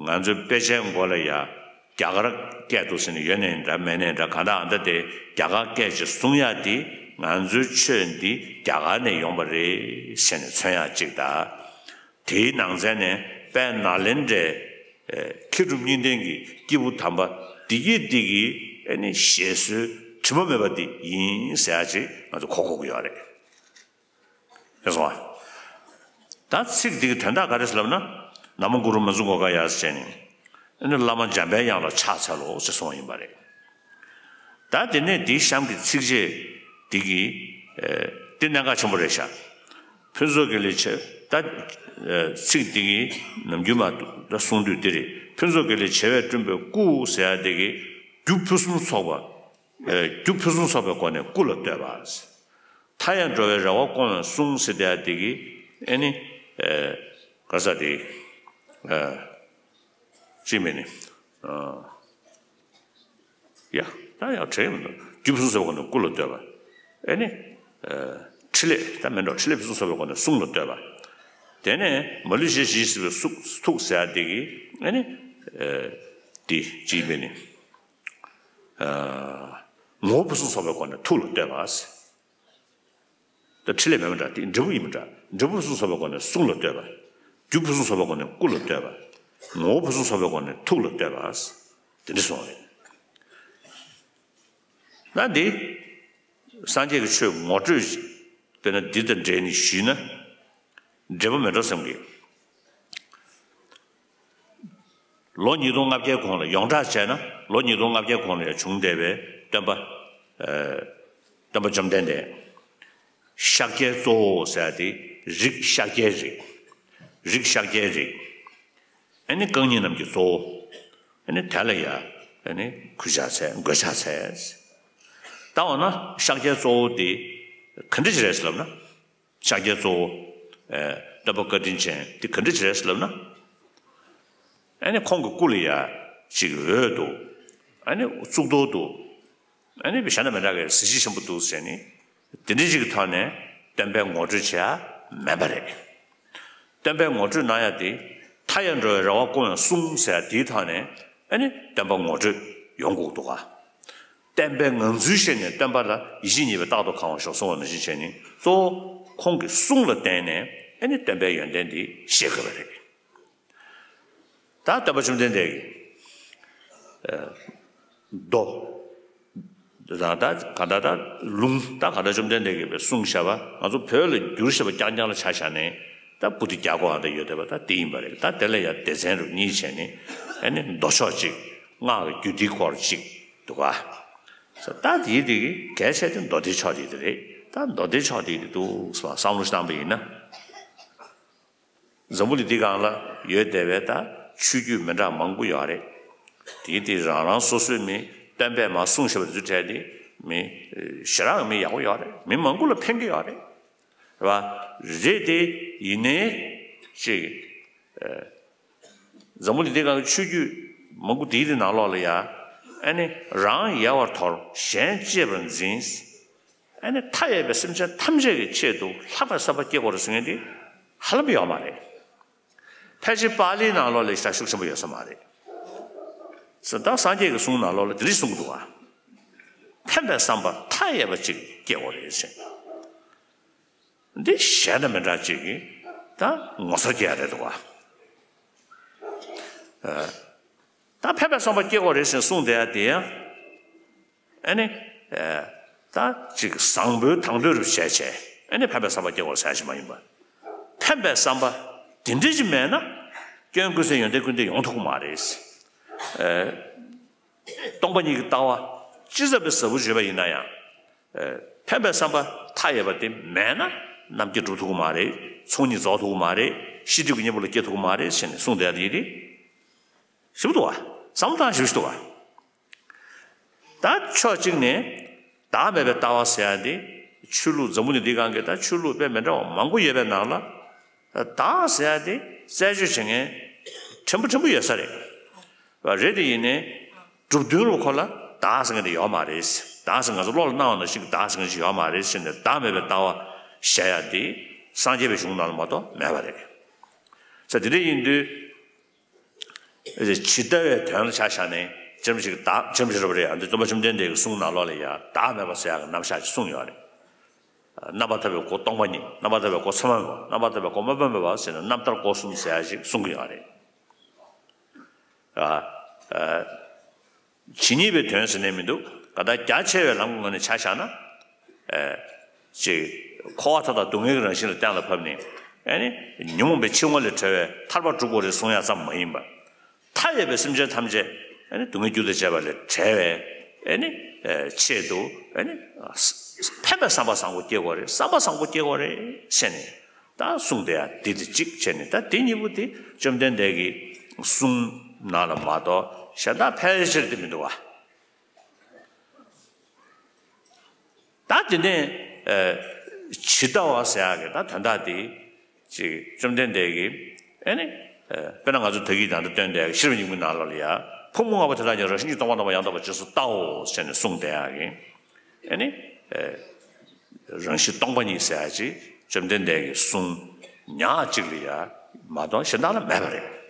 ང་ཚོའི་དཔེ་ཆའི་མགོ་ལ་ཡ་རྒྱ་གར་སྐད་འདུག་ཟེར་ནས་ཡོད་ནའི་འདྲ་མེད་ནའི་འདྲ་གང་ལྟར་ཨ་མདའ་དེ་རྒྱ་གར་སྐད་ཅིག་གསུང་ཡ་དེ་ང་ཚོའི་ཆོས་འདི་རྒྱ་གར་ནས་ཡོང་བ་རེད་ཟེར་ནས་མཚོན་ཡ་གཅིག་དང་། དེའི་ནང་ཚན་ནས་དཔལ་ནཱ་ལེནྡྲའི་མཁས་གྲུབ་གཉིས་ལྡན་གྱི་སྐྱེས་བུ་དམ་པ་འདི་གིས་འདི་གི་ཨ་ནི་བཞེད་སྲོལ་དྲི་མ་མེད་པ་འདི་ཡིན་ཟེར་ཡ་ཅིག་ང་ཚོ་གོ་དགོས་ཀྱི་ཡོད་རེད། ཡོད་སོང་ཨ། ད་ཚིག་འདི་གི་དོན་དག་ག་རེ་ཟེར་ལབ་ན། ན་མོ་གུ་རུ་མ་ཛུ་གོ་ག་ཡ་ཟེར་ནས། ཨ་ནི་བླ་མ་འཇམ་པའི་དབྱངས་ལ་ཕྱག་འཚལ་ལོ་ཞེས་གསུངས་པ་ཡིན་པ་རེད། ད་དེ་ནས་འདིའི་གཤམ་གྱི་ཚིགས་བཅད་འདི་གི་ཨེ་འདི་གནད་འགག་ཆེན་པོ་རེད་ཤག་ཕུན་ཚོགས་དགེ་ལེགས་བྱེ་ད་ཨེ་ཚིག་འདི་གི་ནམ་རྒྱུན་མ་ད་གསུང་དུས་འདི་རེད། ཕུན་ཚོགས་དགེ་ལེགས་བྱེ་བས་བསྐྲུན་པའི་སྐུ་ཟེར་ཡ་འདི་གི་རྒྱུ་ཕུན་སུམ་ཚོགས་པ། ཨེ་རྒྱུ་ཕུན་སུམ་ཚོགས་པའི་སྒོ་ནས་སྐུ་ལ་བསྟོད་པ། མཐའ་ཡས་འགྲོ་བའི་རེ་བ་སྐོང་བའི་གསུང་ཟེར་དེ་ཡ་དེ་གི་ཨེ་ནི་ཨེ་ག་ས་དེ་ཨེ་ཅི་མེད་ནི་ཨ་ཡ་ད་ཡ་བྲལ་མི་འདུག་རྒྱུ་ཕུན་སུམ་ཚོགས་པའི་སྒོ་ནས་སྐུ་ལ་བསྟོད་པ། ཨེ་ནི་ཨེ་འཕྲིན་ལས་ད་མེད་འགྲོ་འཕྲིན་ལས་ཕུན་སུམ་ཚོགས་པའི་སྒོ་ནས་གསུང་ལ་བསྟོད་པ། དེ་ནས་མ་ལུས་བྱས་ཞེས་ཟེར་བའི་གཟུགས་ཐུགས་ཟེར་ཡ་དེ་གི་ཨེ་ནི་ཨེ་དེ་ཅི་མེད་ནི། ངོ་བོ་ཕུན་སུམ་ཚོགས་པའི་སྒོ་ནས་ཐུགས་ལ་བསྟོད་པ། ད་འཕྲིན་ལས་མེད་པ་འདྲ་དེ་འབྲས་བུ་ཡིན་པ་འདྲ། འབྲས་བུ་ཕུན་སུམ་ཚོགས་པའི་སྒོ་ནས་གསུང་ལ་བསྟོད་པ། རྒྱུ་ཕུན་སུམ་ཚོགས་པའི་སྒོ་ནས་སྐུ་ལ་བསྟོད་པ། ངོ་བོ་ཕུན་སུམ་ཚོགས་པའི་སྒོ་ནས་ཐུགས་ལ་བསྟོད་པ། དེ་འདྲ་གསུངས་རེད། ད་འདི་སངས་རྒྱས་ཀྱི་ཆོས་ངོ་སྤྲོད་ཅིག་དཔེར་ན་འདི་དང་འབྲེལ་ནས་ཞུས་ན། འབྲས་བུ་མེད་འགྲོ་བསམ་གི། ལོ་ཉིས་སྟོང་ལྔ་བརྒྱའི་གོང་ལ་ཡོངས་གྲགས་བྱས་ན་ལོ་ཉིས་སྟོང་ལྔ་བརྒྱའི་གོང་ལ་ཡང་བྱུང་བསྡད་པའི་སྟོན་པ། ཨ་སྟོན་པ་བཅོམ་ལྡན་འདས། ཤཱཀྱའི་གཙོ་བོ་ཟེར་ཡ་དེ་རིགས་ཤཱཀྱའི་རིགས། རིགས་ཤཱཀྱའི་རིགས། ཨ་ནི་རྐང་གཉིས་རྣམས་ཀྱི་གཙོ་བོ། ཨ་ནི་དེ་ལ་ཡ་ཨ་ནི་གུས་ཕྱག་འཚལ་མགོས་ཕྱག་འཚལ། ད་འོ་ན་ཤཱཀྱའི་གཙོ་བོ་དེ་ག་འདྲ་ཞིག་རེད་ཟེར་ལབ་ན། ཤཱཀྱའི་གཙོ་བོ་ཨེ་སྟོན་པ་བཀའ་དྲིན་ཅན་དེ་ག་འདྲ་ཞིག་རེད་ཟེར་ལབ་ན། ཨ་ནི་ཁོང་གི་སྐུ་ལ་ཡ་ཅིག་འོད་འདུག་ཨ་ནི་གཙུག་ཏོར་འདུག་ཨ་ནི་གཞན་དང་མི་འདྲ་བའི་གཟི་བརྗིད་ཆེན་པོ་འདུག་ཟེར་ནི། དེ་འདྲ་ཞིག་གི་ཐོག་ནས་སྟོན་པའི་ངོ་སྤྲོད་བྱེད་ཡ་མེད་པ་རེད། སྟོན་པའི་ངོ་སྤྲོད་གནང་ཡ་དེ་མཐའ་ཡས་འགྲོ་བའི་རེ་བ་སྐོང་བའི་གསུང་ཟེར་ཡ་དེའི་ཐོག་ནས་ཨ་ནི་སྟོན་པ་ངོ་སྤྲོད་ཡོང་དགོས་འདུག་ག་བསྟན་པའི་ངང་ཚུལ་ཤེས་ནས་སྟོན་པ་ལ་ཡིད་ཆེས་ཉེས་པའི་རྟག་ཏུ་གང་བར་ཤོག་གསུང་བ་ནང་བཞིན་བྱས་ནས་གཙོ་བོ་ཁོང་གི་གསུང་ལ་བརྟེན་ནས་ཨ་ནི་སྟོན་པའི་ཡོན་ཏན་འདི་ཤེས་དགོས་པ་རེད། ད་སྟོན་པ་བཅོམ་ལྡན་འདས་ཀྱི་མདོ། ད་ད་ག་ད་ད་ལུང་ད་ག་ད་བཅོམ་ལྡན་འདས་ཀྱིས་པའི་གསུང་བཤད་པ་ང་ཚོ་བོད་ལ་བསྒྱུར་བཤད་པ་རྐྱང་རྐྱང་ལ་ཆ་བཞག་ནས་ད་པོ་ཏི་བརྒྱ་སྐོར་ཨ་ད་ཡོད་བསྡད་པ་ད་དེ་ཡིན་པ་རེད། ད་དེ་ལ་ཡ་སྡེ་ཚན་རུ་གཉིས་བྱས་ནས་ཨ་ནི་མདོ་ཕྱོགས་གཅིག་སྔགས་ཀྱི་རྒྱུད་སྡེའི་སྐོར་གཅིག་འདུག་ག་ད་དེའི་དེ་གི་གལ་ཆེ་དེ་མདོ་སྡེའི་ཕྱོགས་དེ་དེ་རེད། ད་མདོ་སྡེའི་ཕྱོགས་དེ་དེ་འདུག་བསམ་བློ་བཏང་པ་ཡིན་ན། འཛམ་བུ་གླིང་འདི་སྒང་ལ་ཡོད་བསྡད་པའི་ད་ཆོས་བརྒྱུད་མི་འདྲ་མང་པོ་ཡོད་རེད། དེའི་དེ་རང་རང་སོ་སོའི་མི་སྟོན་པས་མར་གསུངས་བཞག་པ་དེ་ཚོའི་གྲས་དེ་མི་ཞེ་དྲག་མི་ཡག་པོ་ཡོད་རེད། མི་མང་པོ་ལ་ཕན་གྱི་ཡོད་རེད། རེད་བ། རེད་དེ་ཡིན་ནའི་ཅིག་འཛམ་བུ་གླིང་འདི་སྒང་གི་ཆོས་བརྒྱུད་མང་པོ་དེའི་དེ་ནང་ལོགས་ལ་ཡ་ཨ་ནི་རང་ཡལ་བར་དོར་གཞན་གཅེས་པར་འཛིན། ཨ་ནི་མཐའ་ཡས་པའི་སེམས་ཅན་ཐམས་ཅད་ཀྱི་ཆེད་དུ་ལྷག་པའི་བསམ་པ་སྐྱེ་དགོས་རེད་ཟེར་མཁན་དེ་ཧ་ལམ་ཡོད་མ་རེད། ཕལ་ཆེར་པཱ་ལིའི་ནང་ལོགས་ལ་ཞེ་དྲག་ཤུགས་ཆེན་པོ་ཡོད་ས་མ་རེད། ས་ད་སངས་རྒྱས་ཀྱི་གསུང་ནང་ལོགས་ལ་དེ་འདྲ་གསུང་གི་འདུག་ག་ཕན་པའི་བསམ་པ་མཐའ་ཡས་པ་ཅིག་སྐྱེ་དགོས་རེད་ཟེར། འདི་གཞན་དང་མི་འདྲ་ཅིག་གིས་ད་ངོ་མཚར་སྐྱེ་ཡ་རེད་འདུག་ག་ད་ཕན་པའི་བསམ་པ་སྐྱེ་དགོས་རེད་ཟེར་གསུངས་བསྡད་ཡ་དེ་ཡང་། ཨ་ནི། ཨེ། ད་ཅིག་བཟང་པོའི་དང་དོད་རུ་བྱས་བྱས་ཨ་ནི་ཕན་པའི་བསམ་པ་སྐྱེ་དགོས་ཟེར་ཞིག་མ་ཡིན་པ། ཕན་པའི་བསམ་པ་དེ་འདྲ་ཞིག་མེད་ན་སྐྱོན་ཀུན་ཟད་ཡོན་ཏན་ཀུན་ལྡན་ཡོང་ཐུབ་ཀྱི་མ་རེད། ཨེ། སྟོང་པ་ཉིད་ཀྱི་ལྟ་བ་ ཅི་ཙམ་པའི་ཟབ་པོ་བརྗོད་པ་ཡིན་ན་ཡང་། ཨེ། ཕན་པའི་བསམ་པ་མཐའ་ཡས་པ་དེ་མེད་ན་རྣམ་མཁྱེན་འགྲུབ་ཐུབ་ཀྱི་མ་རེད། ཚོགས་གཉིས་རྫོགས་ཐུབ་ཀྱི་མ་རེད། ཤེས་སྒྲིབ་ཀྱི་གཉེན་པོ་ལ་སྐྱེ་ཐུབ་ཀྱི་མ་རེད་ཟེར་ནས་གསུངས་བསྡད་ཡ་དེ་རེད། ཞིབ་འདུག་བ། བསམ་བློ་བཏང་ཞིབ་འདུག་བ། ད་ཕྱོགས་གཅིག་ནས་བདག་མེད་པའི་ལྟ་བ་ཟེར་ཡ་དེ། ཆོས་ལུགས་འཛམ་བུ་གླིང་འདིའི་སྒང་གི་ད་ཆོས་ལུགས་དཔེ་མི་འདྲ་བ་མང་པོ་ཡོད་པའི་ནང་ལ། བདག་ཟེར་ཡ་དེ་རྩད་གཅོད་བྱེད་མཁན་ཕྲན་བུ་ཕྲན་བུ་ཡོད་ས་རེད། རེད་དེ་ཡིན་ནའི། གྲུབ་དོན་རུ་ཁོ་ལ་བདག་ཟེར་མཁན་དེ་ཡོད་མ་རེད། བདག་ཟེར་ང་ཚོ་བློ་ལ་སྣང་བ་ནང་བཞིན་གྱི་བདག་ཟེར་མཁན་ཞིག་ཡོད་མ་རེད་ཟེར་ནས་བདག་མེད་པའི་ལྟ་བ་བཤད་ཡ་དེ་སངས་རྒྱས་པའི་གཞུང་ནང་ལ་མ་གཏོགས་མེད་པ་རེད། ས་དེ་འདྲ་ཡིན་དུས། ཇི་ལྟ་བའི་དོན་ལ་ཆ་བཞག་ནས་ཅམ་ཞིག་བདག་ཅམ་ཞིག་རབ་རེད་ཨ། འདི་སྟོན་པ་བཅོམ་ལྡན་འདས་ཀྱི་གསུང་ནང་ལོགས་ལ་ཡ་བདག་མེད་པ་ཟེར་ཡ་གི་རྣམ་གཞག་ཅིག་གསུངས་ཡོད་རེད། རྣམ་པར་ཐར་པའི་སྒོ་སྟོང་པ་ཉིད། རྣམ་པར་ཐར་པའི་སྒོ་ཚད་མ་མེད་པ། རྣམ་པར་ཐར་པའི་སྒོ་མ་སྤངས་པའི་བར་ཟེར་ནས་རྣམ་ཐར་སྒོ་གསུམ་ཟེར་ཡ་ཞིག་གསུང་གི་ཡོད་རེད། ཨ། ཨ། ཇི་སྙེད་པའི་དོན་ཟེར་ནས་མི་འདུག་ག་ད་རྒྱ་ཆེ་བའི་ལམ་གྱི་ངོས་ནས་ཆ་བཞག་ན། ཨ། ཅིག་འཁོར་བ་མཐའ་དག་སྡུག་བསྔལ་གྱི་རང་བཞིན་ལ་གཏན་ལ་ཕབ་ནས། ཨ་ནི། ཉོན་མོངས་པའི་འཆིང་བ་ལས་གྲོལ་བའི་ཐར་པ་སྒྲུབ་དགོས་རེད་གསུང་ཡ་ཙམ་མ་ཡིན་པར། མཐའ་ཡས་པའི་སེམས་ཅན་ཐམས་ཅད་ཨ་ནི་སྡུག་བསྔལ་རྒྱུ་དང་བཅས་པ་ལས་བྲལ་བའི་ཨ་ནི་ཆེད་དུ་ཨ་ནི་ཕན་པའི་བསམ་པ་བཟང་པོ་སྐྱེ་དགོས་རེད། བསམ་པ་བཟང་པོ་སྐྱེ་དགོས་རེད་ཟེར་ནས་ད་གསུངས་བསྡད་ཡ་འདི་དེ་གཅིག་བྱས་ནས། ད་དེ་གཉིས་པོ་དེ་བཅོམ་ལྡན་འདས་ཀྱི་གསུང་ནང་ལ་མ་གཏོགས་གཞན་དག་ཕལ་ཆེར་དེ་མི་འདུག་བ། ད་དེ་ནས་ཇི་ལྟ་བ་ཟེར་ཡ་གི་ད་དོན་དག་དེ་ཅིག་བཅོམ་ལྡན་འདས་ཀྱིས་ཨེ་ནི། དཔེར་ན་ང་ཚོ་ད་གིན་ད་ལྟ་སྟོན་བསྡད་ཡ་ཤེས་རབ་སྙིང་པོའི་ནང་ལོགས་ལ་ཡ། ཕུང་པོ་ལྔ་པོ་དེ་དག་ཀྱང་རང་བཞིན་གྱིས་སྟོང་པ་རྣམ་པར་ཡང་དག་པར་རྗེས་སུ་བལྟའོ་ཟེར་ནས་གསུངས་བསྡད་ཡ་གི་ཨེ་ནི། རང་བཞིན་སྟོང་པ་ཉིད་ཟེར་ཡ་ཅིག་བཅོམ་ལྡན་འདས་ཀྱི་གསུང་ཉག་གཅིག་ལ་ཡ་མ་གཏོགས་གཞན་དག་ལ་མེད་པ་རེད།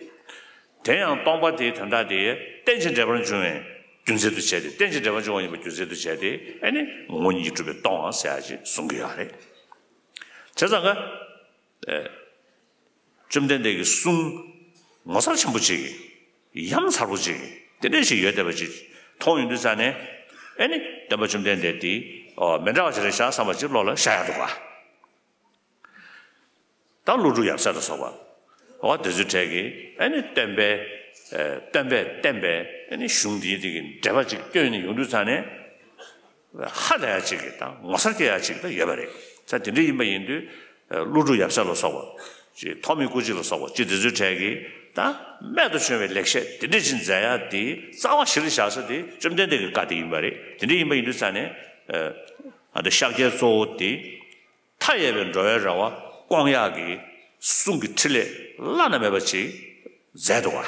དེ་ཡང་སྟོང་པ་དེའི་དོན་དག་དེ་རྟེན་ཅིང་འབྲེལ་པར་འབྱུང་བའི་རྒྱུ་མཚན་དུ་བྱས་ཏེ། རྟེན་ཅིང་འབྲེལ་པར་འབྱུང་བ་ཡིན་པའི་རྒྱུ་མཚན་དུ་བྱས་ཏེ་ཨེ་ནི་ངོ་བོ་ཉིད་ཀྱིས་གྲུབ་པས་སྟོང་ཟེར་ཡ་ཅིག་གསུང་གི་ཡོད་རེད། བྱས་ཙང་ཀ་ཨེ། བཅོམ་ལྡན་འདས་ཀྱི་གསུང་ངོ་མཚར་ཆེན་པོ་ཅིག་ཡ་མཚར་པོ་ཅིག་དེ་འདྲ་ཞིག་ཡོད་བསྡད་པ་ཅིག་མཐོང་ཡོང་དུས་ཙ་ནས་ཨེ་ནི་སྟོན་པ་བཅོམ་ལྡན་འདས་དེ་ཨོ་མི་འདྲ་བ་ཞིག་རེད་ཤག་བསམ་པ་ཅིག་བློ་ལ་ཤར་ཡ་འདུག་ག་ད་ཀླུ་སྒྲུབ་ཡབ་སྲས་ལ་སོགས་པ། འོ་དེ་ཚོའི་གྲས་ཀྱིས་ཨ་ནི་སྟོན་པའི་ཨེ་སྟོན་པས་བསྟན་པའི་ཨ་ནི་གཞུང་འདིའི་དེ་གི་འགྲེལ་པ་ཅིག་བསྐྱོན་ནས་ཡོང་དུས་ཙ་ནས་ཧ་ལས་ཡ་ཅིག་གི་དང་ངོ་མཚར་སྐྱེ་ཡ་ཅིག་ད་ཡོད་པ་རེད། ས་དེ་འདྲ་ཡིན་པ་ཡིན་དུས་ཀླུ་སྒྲུབ་ཡབ་སྲས་ལ་སོགས་པ་ཅིག་ཐོགས་མེད་སྐུ་མཆེད་ལ་སོགས་པ་ཅིག་དེ་ཚོའི་གྲས་ཀྱིས་ད་རྨད་དུ་བྱུང་བའི་ལེགས་བཤད་དེ་འདྲ་ཅིག་མཛད་ཡ་དེ་རྩ་བ་གཞིར་བཞག་ས་དེ་བཅོམ་ལྡན་འདས་ཀྱི་བཀའ་དེ་ཡིན་པ་རེད། དེ་འདྲ་ཡིན་པ་ཡིན་དུས་ཙ་ནས་ཨ་ད་ཤཱཀྱའི་གཙོ་བོ་དེ། མཐའ་ཡས་པའི་འགྲོ་བའི་རེ་བ་སྐོང་ཡག་གི་གསུང་གི་ཕྲིན་ལས་བླ་ན་མེད་པ་ཅིག་མཛད་འདུག་ག་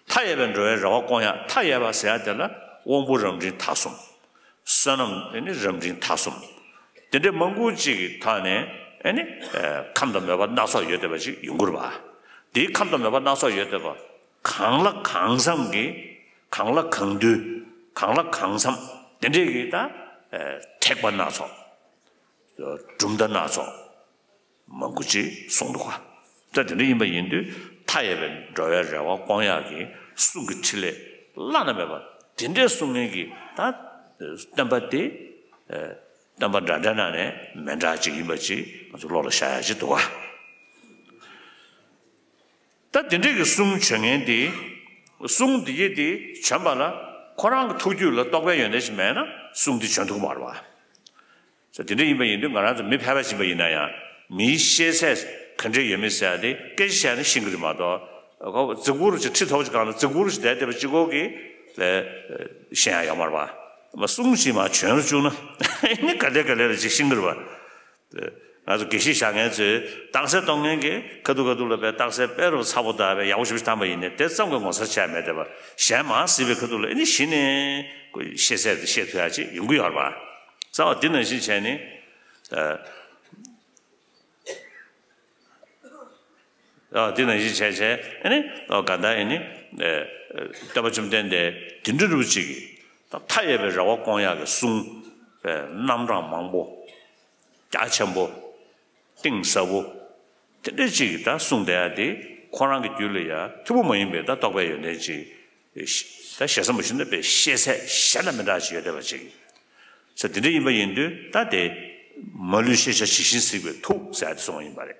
མཐའ་ཡས་པའི་འགྲོ་བའི་རེ་བ་སྐོང་ཡག་མཐའ་ཡས་པ་ཟེར་ཡ་དེ་ལ་དབང་པོ་རབ་འབྲིང་ཐ་གསུམ། བསོད་ནམས་ཨེ་ནི་རབ་འབྲིང་ཐ་གསུམ། དེ་འདྲའི་མང་པོ་ཅིག་གི་ཐོག་ནས་ཨེ་ནི་ཁམས་དང་མོས་པ་སྣ་ཚོགས་ཡོད་བསྡད་པ་ཅིག་ཡོང་གི་རེད་པ། དེའི་ཁམས་དང་མོས་པ་སྣ་ཚོགས་ཡོད་བསྡད་པ། གང་ལ་གང་འཚམ་གྱི་གང་ལ་གང་འདུལ། གང་ལ་གང་འཚམ། དེ་འདྲས་ཀྱི་ད་ཨེ་ཐེག་པ་སྣ་ཚོགས། གྲུབ་མཐའ་སྣ་ཚོགས། མང་པོ་ཅིག་གསུངས་འདུག་ག་ད་དེ་འདྲ་ཡིན་པ་ཡིན་དུས་མཐའ་ཡས་པའི་འགྲོ་བའི་རེ་བ་སྐོང་ཡག་གི་གསུང་གི་ཕྲིན་ལས་བླ་ན་མེད་པ་དེ་འདྲས་གསུང་མཁན་གྱི་ད་སྟོན་པ་དེ་ཨེ་སྟོན་པ་འདྲ་འདྲ་ནང་ནས་མི་འདྲ་ཅིག་ཡིན་པ་ཅིག་ང་ཚོ་བློ་ལ་ཤར་ཡག་ཅིག་འདུག་ག་ད་དེ་འདྲས་ཀྱི་གསུང་བྱོན་མཁན་དེ། གསུང་འདི་ཡི་དེ་བྱོན་པ་ལ་ཁོ་རང་གི་ཐུགས་རྒྱུད་ལ་རྟོགས་པའི་ཡོན་ཏན་ཞིག་མེད་ན་གསུང་འདི་བྱོན་ཐུབ་ཀྱི་མ་རེད་པ། ས་དེ་འདྲ་ཡིན་པ་ཡིན་དུས་ང་རང་ཚོ་མི་ཕལ་པ་ཡིན་པ་ཡིན་ན་ཡང་མིའི་ཤེས་ཚད་ག་འདྲས་ཡོད་མེད་ཟེར་ཡ་དེ་སྐད་ཆ་བཤད་ན་ཤེས་ཀྱི་རེད་མ་གཏོགས། ཁོ་རྫིག་པོ་རུ་ཅིག་ཁྲི་མཐོ་པོ་ཅིག་སྒང་ལ་རྫིག་པོ་རུ་ཅིག་བསྡད་བསྡད་པ་གཅིག་པོ་གིས་ལས་ཤེས་ཡག་ཡོད་མ་རེད་པ། མ་གསུང་ཞིག་མ་བྱོན་རུ་བཅུག་ན་ཨེ་ནི་ག་ལེ་ག་ལེ་ལ་ཅིག་ཤེས་ཀྱི་རེད་པ། ང་ཚོ་དགེ་བཤེས་བཞག་མཁན་ཚོས་རྟགས་གསལ་གཏོང་མཁན་གྱི་ཁ་ཐུག་ཁ་ཐུག་ལ་དཔེ་རྟགས་གསལ་དཔེ་རུ་ཚ་པོ་དང་དཔེ་ཡག་པོ་ཞིག་བཏང་པ་ཡིན་ནའི་དེ་ཙམ་གྱི་ངོ་མཚར་ཆེ་བ་མེད་བསྡད་པ། གཞན་མང་སྲིད་པའི་ཁ་ཐུག་ལ་ཨེ་ནི་གཞི་ནས་ཤེས་ཚད་དེ་ཤེས་ཐུབ་ཡག་ཅིག་ཡོང་གི་ཡོད་རེད་པ། རྩ་བ་འདི་ནང་བཞིན་བྱས་ནས། ཨ། འདི་ནང་བཞིན་བྱས་བྱས་ཨེ་ནི་ཨོ་ག་ད་ཨེ་ནི་ཨེ་སྟོན་པ་བཅོམ་ལྡན་འདས་དེ་འདྲ་རུ་ཅིག་གི་ད་མཐའ་ཡས་པའི་རེ་བ་སྐོང་ཡག་གི་གསུང་ཨེ་རྣམ་གྲངས་མང་པོ། རྒྱ་ཆེན་པོ། གཏིང་ཟབ་པོ། དེ་འདྲ་ཅིག་གི་ད་གསུང་བསྡད་ཡག་དེ་ཁོ་རང་གི་རྒྱུད་ལ་ཡ་ཐུན་མོང་མ་ཡིན་པའི་ད་རྟོགས་པའི་ཡོན་ཏན་ཅིག་ད་ཞེ་ས་མ་ཞུ་ན་པའི་ཤེས་ཚད་གཞན་དང་མི་འདྲ་ཅིག་ཡོད་བསྡད་པ་ཅིག་ས་དེ་འདྲ་ཡིན་པ་ཡིན་དུས་ད་དེ་མ་ལུས་ཤེས་བྱ་ཇི་བཞིན་གཟིགས་པའི་ཐུགས་ཟེར་ཡག་དེ་གསུངས་པ་ཡིན་པ་རེད།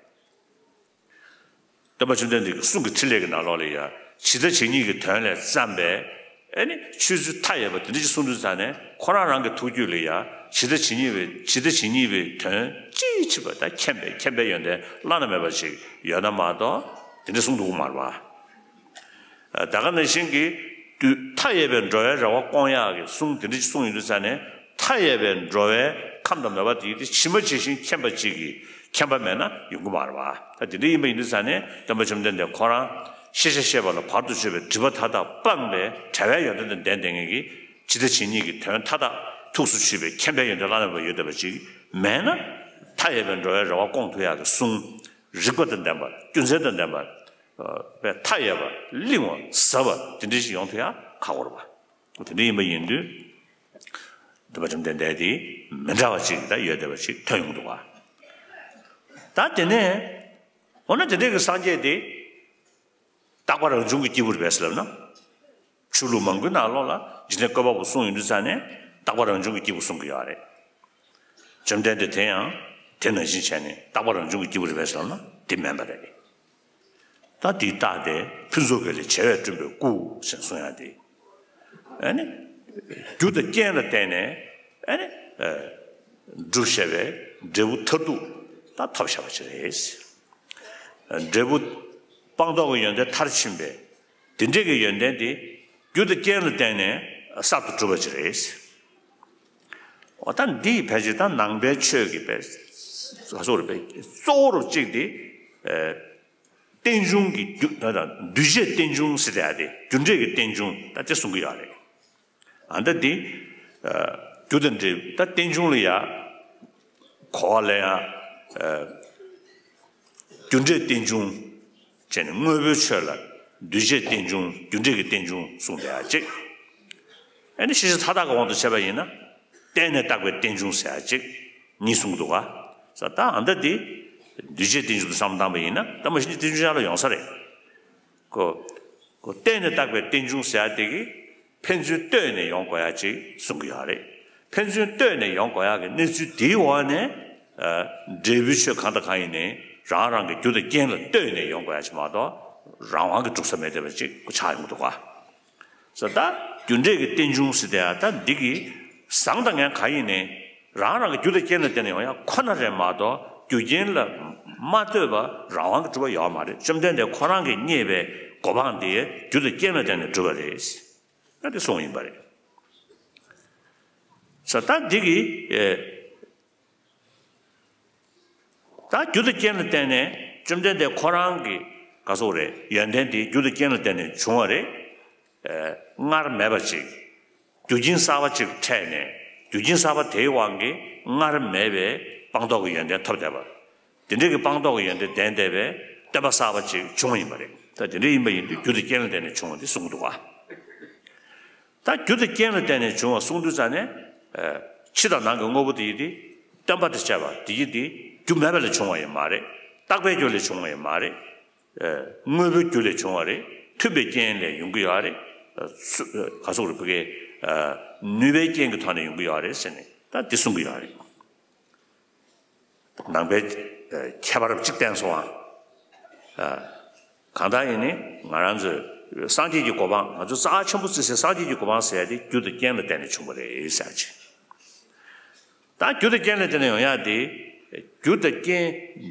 སྟོན་པ་བཅོམ་ལྡན་འདས་ཀྱི་གསུང་གི་ཕྲིན་ལས་ཀྱི་ནང་ལོགས་ལ་ཡང་ཇི་ལྟ་ཇི་སྙེད་ཀྱི་དོན་ལས་བརྩམས་པའི་ ཨེ་ནི་ཆོས་ཚུལ་མཐའ་ཡས་པ་དེ་འདྲ་ཞིག་གསུངས་དུས་ཙང་ནས་ཁོ་རང་རང་གི་ཐུགས་རྒྱུད་ལ་ཡང་ཇི་ལྟ་ཇི་སྙེད་པའི་ཇི་ལྟ་ཇི་སྙེད་པའི་དོན་ཅིའི་ཕྱིར་པ་ད་མཁྱེན་པའི་མཁྱེན་པའི་ཡོན་ཏན་བླ་ན་མེད་པ་ཞིག་ཡོད་ན་མ་གཏོགས་དེ་འདྲ་གསུངས་འདུག་མ་རེད་པ། ད་ག་ནང་བཞིན་གྱི་དུས་མཐའ་ཡས་པའི་འགྲོ་བའི་རེ་བ་སྐོང་ཡག་གི་གསུང་དེ་འདྲ་ཞིག་གསུངས་ཡོང་དུས་ཙང་ནས་མཐའ་ཡས་པའི་འགྲོ་བའི་ཁམས་དང་མོས་པ་དེ་ཡིན་ཏེ་ཇི་མ་ཇི་བཞིན་མཁྱེན་པ་གཅིག་གིས་མཁྱེན་པ་མེད་ན་ཡོང་གི་མ་རེད་པ། ད་དེ་འདྲ་ཡིན་པ་ཡིན་དུས་ཙང་ནས་སྟོན་པ་བཅོམ་ལྡན་འདས་ཁོ་རང་ཤེས་བྱ་ཤེས་པ་ལ་བར་དུ་གཅོད་པའི་སྒྲིབ་པ་མཐའ་དག་སྤངས་པའི་བྲལ་བའི་ཡོན་ཏན་དང་ལྡན་བསྡད་མཁན་གྱི་ཇི་ལྟ་ཇི་སྙེད་ཀྱི་དོན་མཐའ་དག་ཐུགས་སུ་ཆུད་པའི་མཁྱེན་པའི་ཡོན་ཏན་བླ་ན་མེད་པ་ཡོད་བསྡད་པ་ཅིག་མེད་ན། མཐའ་ཡས་པའི་འགྲོ་བའི་རེ་བ་སྐོང་ཐུབ་ཡག་གི་གསུང་། རིགས་པ་དང་ལྡན་པ། རྒྱུ་མཚན་དང་ལྡན་པ། ཨ་པའི་མཐའ་ཡས་པ་བརླིང་བ་ཟབ་པ་དེ་འདྲ་ཞིག་ཡོང་ཐུབ་ཡག་ཁག་པོ་རེད་པ། དེ་འདྲ་ཡིན་པ་ཡིན་དུས། སྟོན་པ་བཅོམ་ལྡན་འདས་དེ་མི་འདྲ་བ་ཅིག་ད་ཡོད་བསྡད་པ་ཅིག་ཐོན་ཡོང་འདུག་ག་ད་དེ་ནས་འོ་ན་དེ་འདྲ་གི་སངས་རྒྱས་དེ་རྟག་པ་རང་བྱུང་གི་སྐྱེས་བུ་རེད་པས་ཟེར་ལབ་ན། ཆོས་ལུགས་མང་པོའི་ནང་ལོགས་ལ་འཇིག་རྟེན་བཀོད་པ་པོ་གསུངས་ཡོང་དུས་ཙང་ནས་རྟག་པ་རང་བྱུང་གི་སྐྱེས་བུ་གསུང་གི་ཡོད་རེད། བཅོམ་ལྡན་འདས་དེ་ཡང་དེ་ནང་བཞིན་བྱས་ནས་རྟག་པ་རང་བྱུང་གི་སྐྱེས་བུ་རེད་པས་ཟེར་ལབ་ན་དེ་མིན་པ་རེད། ད་དེའི་རྟགས་དེ་ཕུན་ཚོགས་དགེ་ལེགས་བྱེ་བས་བསྐྲུན་པའི་སྐུ་ཞེས་གསུང་ཡག་དེ། ཨ་ནི། རྒྱུ་དང་རྐྱེན་ལ་བརྟེན་ནས་ཨ་ནི། ཨ་གྲུབ་བཞག་པའི་འབྲས་བུ་མཐར་ཐུག་ད་ཐོབ་བཞག་པ་ཅིག་རེད། འབྲས་བུ་སྤངས་རྟོགས་ཀྱི་ཡོན་ཏན་མཐར་ཕྱིན་པའི་དེ་འདྲས་ཀྱི་ཡོན་ཏན་དེ་རྒྱུ་དང་རྐྱེན་ལ་བརྟེན་ནས་གསར་དུ་གྲུབ་པ་ཅིག་རེད། འོ་ད་འདི་ཕལ་ཆེར་ད་ནང་པའི་ཆོས་ཀྱི་པའི་ག་ཟེར་རེད་པས་གཙོ་བོ་རུ་གཅིག་དེ་ཨ་རྟེན་འབྱུང་གི་རྒྱུ་ད་ད་འདུས་བྱས་རྟེན་འབྱུང་ཟེར་ཡག་དེ་རྒྱུ་འབྲས་ཀྱི་རྟེན་འབྱུང་ད་དེ་གསུང་གི་ཡོད་རེད། ཨ་ད་འདི་ཨ་རྒྱུ་དང་འབྲས་ད་རྟེན་འབྱུང་ལ་ཡ་གོ་བ་ལེན་ཡག་ཨ་རྒྱུ་འབྲས་རྟེན་འབྱུང་བྱས་ནས་དངོས་པོའི་ཆོས་ལ་འདུས་བྱས་རྟེན་འབྱུང་རྒྱུ་འབྲས་ཀྱི་རྟེན་འབྱུང་གསུངས་བསྡད་ཡག་གཅིག་ཨ་ནི་ཤེས་བྱ་མཐའ་དག་གི་དབང་དུ་བྱས་པ་ཡིན་ན་བརྟེན་ནས་བཏགས་པའི་རྟེན་འབྱུང་ཟེར་ཡག་གཅིག་གཉིས་གསུངས་འདུག་ག་ས་ད་ཨ་ད་འདི་འདུས་བྱས་རྟེན་འབྱུང་དུ་བསམ་བཏང་པ་ཡིན་ན་ད་མ་གཞི་ནས་རྟེན་འབྱུང་ཡར་ལ་ཡོང་ས་རེད། ཀོ། ཀོ་བརྟེན་ནས་བཏགས་པའི་རྟེན་འབྱུང་ཟེར་ཡག་དེ་གིས་ཕན་ཚུན་ལྟོས་ནས་ཡོང་དགོས་ཡག་ཅིག་གསུང་གི་ཡོད་རེད། ཕན་ཚུན་ལྟོས་ནས་ཡོང་དགོས་ཡག་གི་གནས་ཚུལ་དེའི་འོག་ནས་ཨ་འབྲས་བུའི་ཆོས་གང་དང་གང་ཡིན་ནའི་རང་རང་གི་རྒྱུ་དང་རྐྱེན་ལ་ལྟོས་ནས་ཡོང་དགོས་ཡག་ཅིག་མ་གཏོགས་རང་དབང་གིས་གྲུབ་ས་མེད་བསྡད་པ་ཅིག་ཆགས་ཡོང་གི་འདུག་ག་ས་ད་རྒྱུ་འབྲས་ཀྱི་རྟེན་འབྱུང་ཟེར་དེ་ཡང་ད་འདི་གི་བཟང་དང་ངན་གང་ཡིན་ནའི་རང་རང་གི་རྒྱུ་དང་རྐྱེན་ལ་བརྟེན་ནས་ཡོང་ཡག་ཁོ་ན་རེད་མ་གཏོགས་རྒྱུ་རྐྱེན་ལ་མ་ལྟོས་པ་རང་དབང་གིས་གྲུབ་པ་ཡོད་མ་རེད། བཅོམ་ལྡན་འདས་ཁོ་རང་གིས་རྙེད་པའི་གོ་འཕང་དེ་རྒྱུ་དང་རྐྱེན་ལ་བརྟེན་ནས་གྲུབ་པ་རེད། ད་དེ་གསུངས་ཡིན་པ་རེད། ས་ད་འདི་གི་ཨེ། ད་རྒྱུ་དང་རྐྱེན་ལ་བརྟེན་ནས་བཅོམ་ལྡན་འདས་ཁོ་རང་གི་ག་ཟེར་རེད་ཡོན་ཏན་དེ་རྒྱུ་དང་རྐྱེན་ལ་བརྟེན་ནས་བྱུང་བ་རེད། ཨེ་སྔར་མེད་པ་ཅིག་རྒྱུ་རྐྱེན་གསར་པ་ཅིག་འཕྲད་ནས་རྒྱུ་རྐྱེན་གསར་པ་དེའི་དབང་གིས་སྔར་མེད་པའི་སྤངས་རྟོགས་ཀྱི་ཡོན་ཏན་ཐོབ་བསྡད་པ། དེ་འདྲ་གི་སྤངས་རྟོགས་ཀྱི་ཡོན་ཏན་ལྡན་བསྡད་པའི་སྟོན་པ་གསར་པ་ཅིག་བྱུང་བ་ཡིན་པ་རེད། ད་དེ་འདྲ་ཡིན་པ་ཡིན་དུས་རྒྱུ་དང་རྐྱེན་ལ་བརྟེན་ནས་བྱུང་བ་དེ་གསུང་གི་འདུག་ག་ད་རྒྱུ་དང་རྐྱེན་ལ་བརྟེན་ནས་བྱུང་བ་གསུང་དུས་ཙང་ནས། ཨ་ཕྱི་དང་ནང་གི་དངོས་པོ་དེ་ཡིན་ཏེ། སྟོན་པ་དང་བཅས་པ་དེ་ཡིན་ཏེ་རྒྱུ་མེད་པ་ལས་བྱུང་བ་ཡང་མ་རེད། རྟག་པའི་རྒྱུ་ལས་བྱུང་བ་ཡང་མ་རེད། ཨ་དངོས་པོའི་རྒྱུ་ལས་བྱུང་བ་རེད། མཐུན་པའི་རྐྱེན་ལས་ཡོང་གི་ཡོད་རེད། ཨ་སུ་ཨ་ག་ཟེར་རེད་བུ་གའི་ཨ་ནུས་པའི་རྐྱེན་གྱི་ཐོག་ནས་ཡོང་གི་ཡོད་རེད་ཟེར་ནས་ད་འདི་གསུང་གི་ཡོད་རེད། ནང་པའི་ཨ་མཁས་པ་རབ་གཅིག་བསྟེན་སོང་ཨ། ཨ་གང་ལྟར་ཡིན་ནི་ང་རང་ཚོའི་སངས་རྒྱས་ཀྱི་གོ་འཕང་ང་ཚོ་རྩ་ཆེན་པོ་བརྩི་སའི་སངས་རྒྱས་ཀྱི་གོ་འཕང་ཟེར་ཡ་དེ་རྒྱུ་དང་རྐྱེན་ལ་བརྟེན་ནས་བྱུང་བ་རེད་ཟེར་ཡ་ཅིག་ད་རྒྱུ་དང་རྐྱེན་ལ་བརྟེན་ནས་ཡོང་ཡ་དེ་རྒྱུ་དང་རྐྱེན་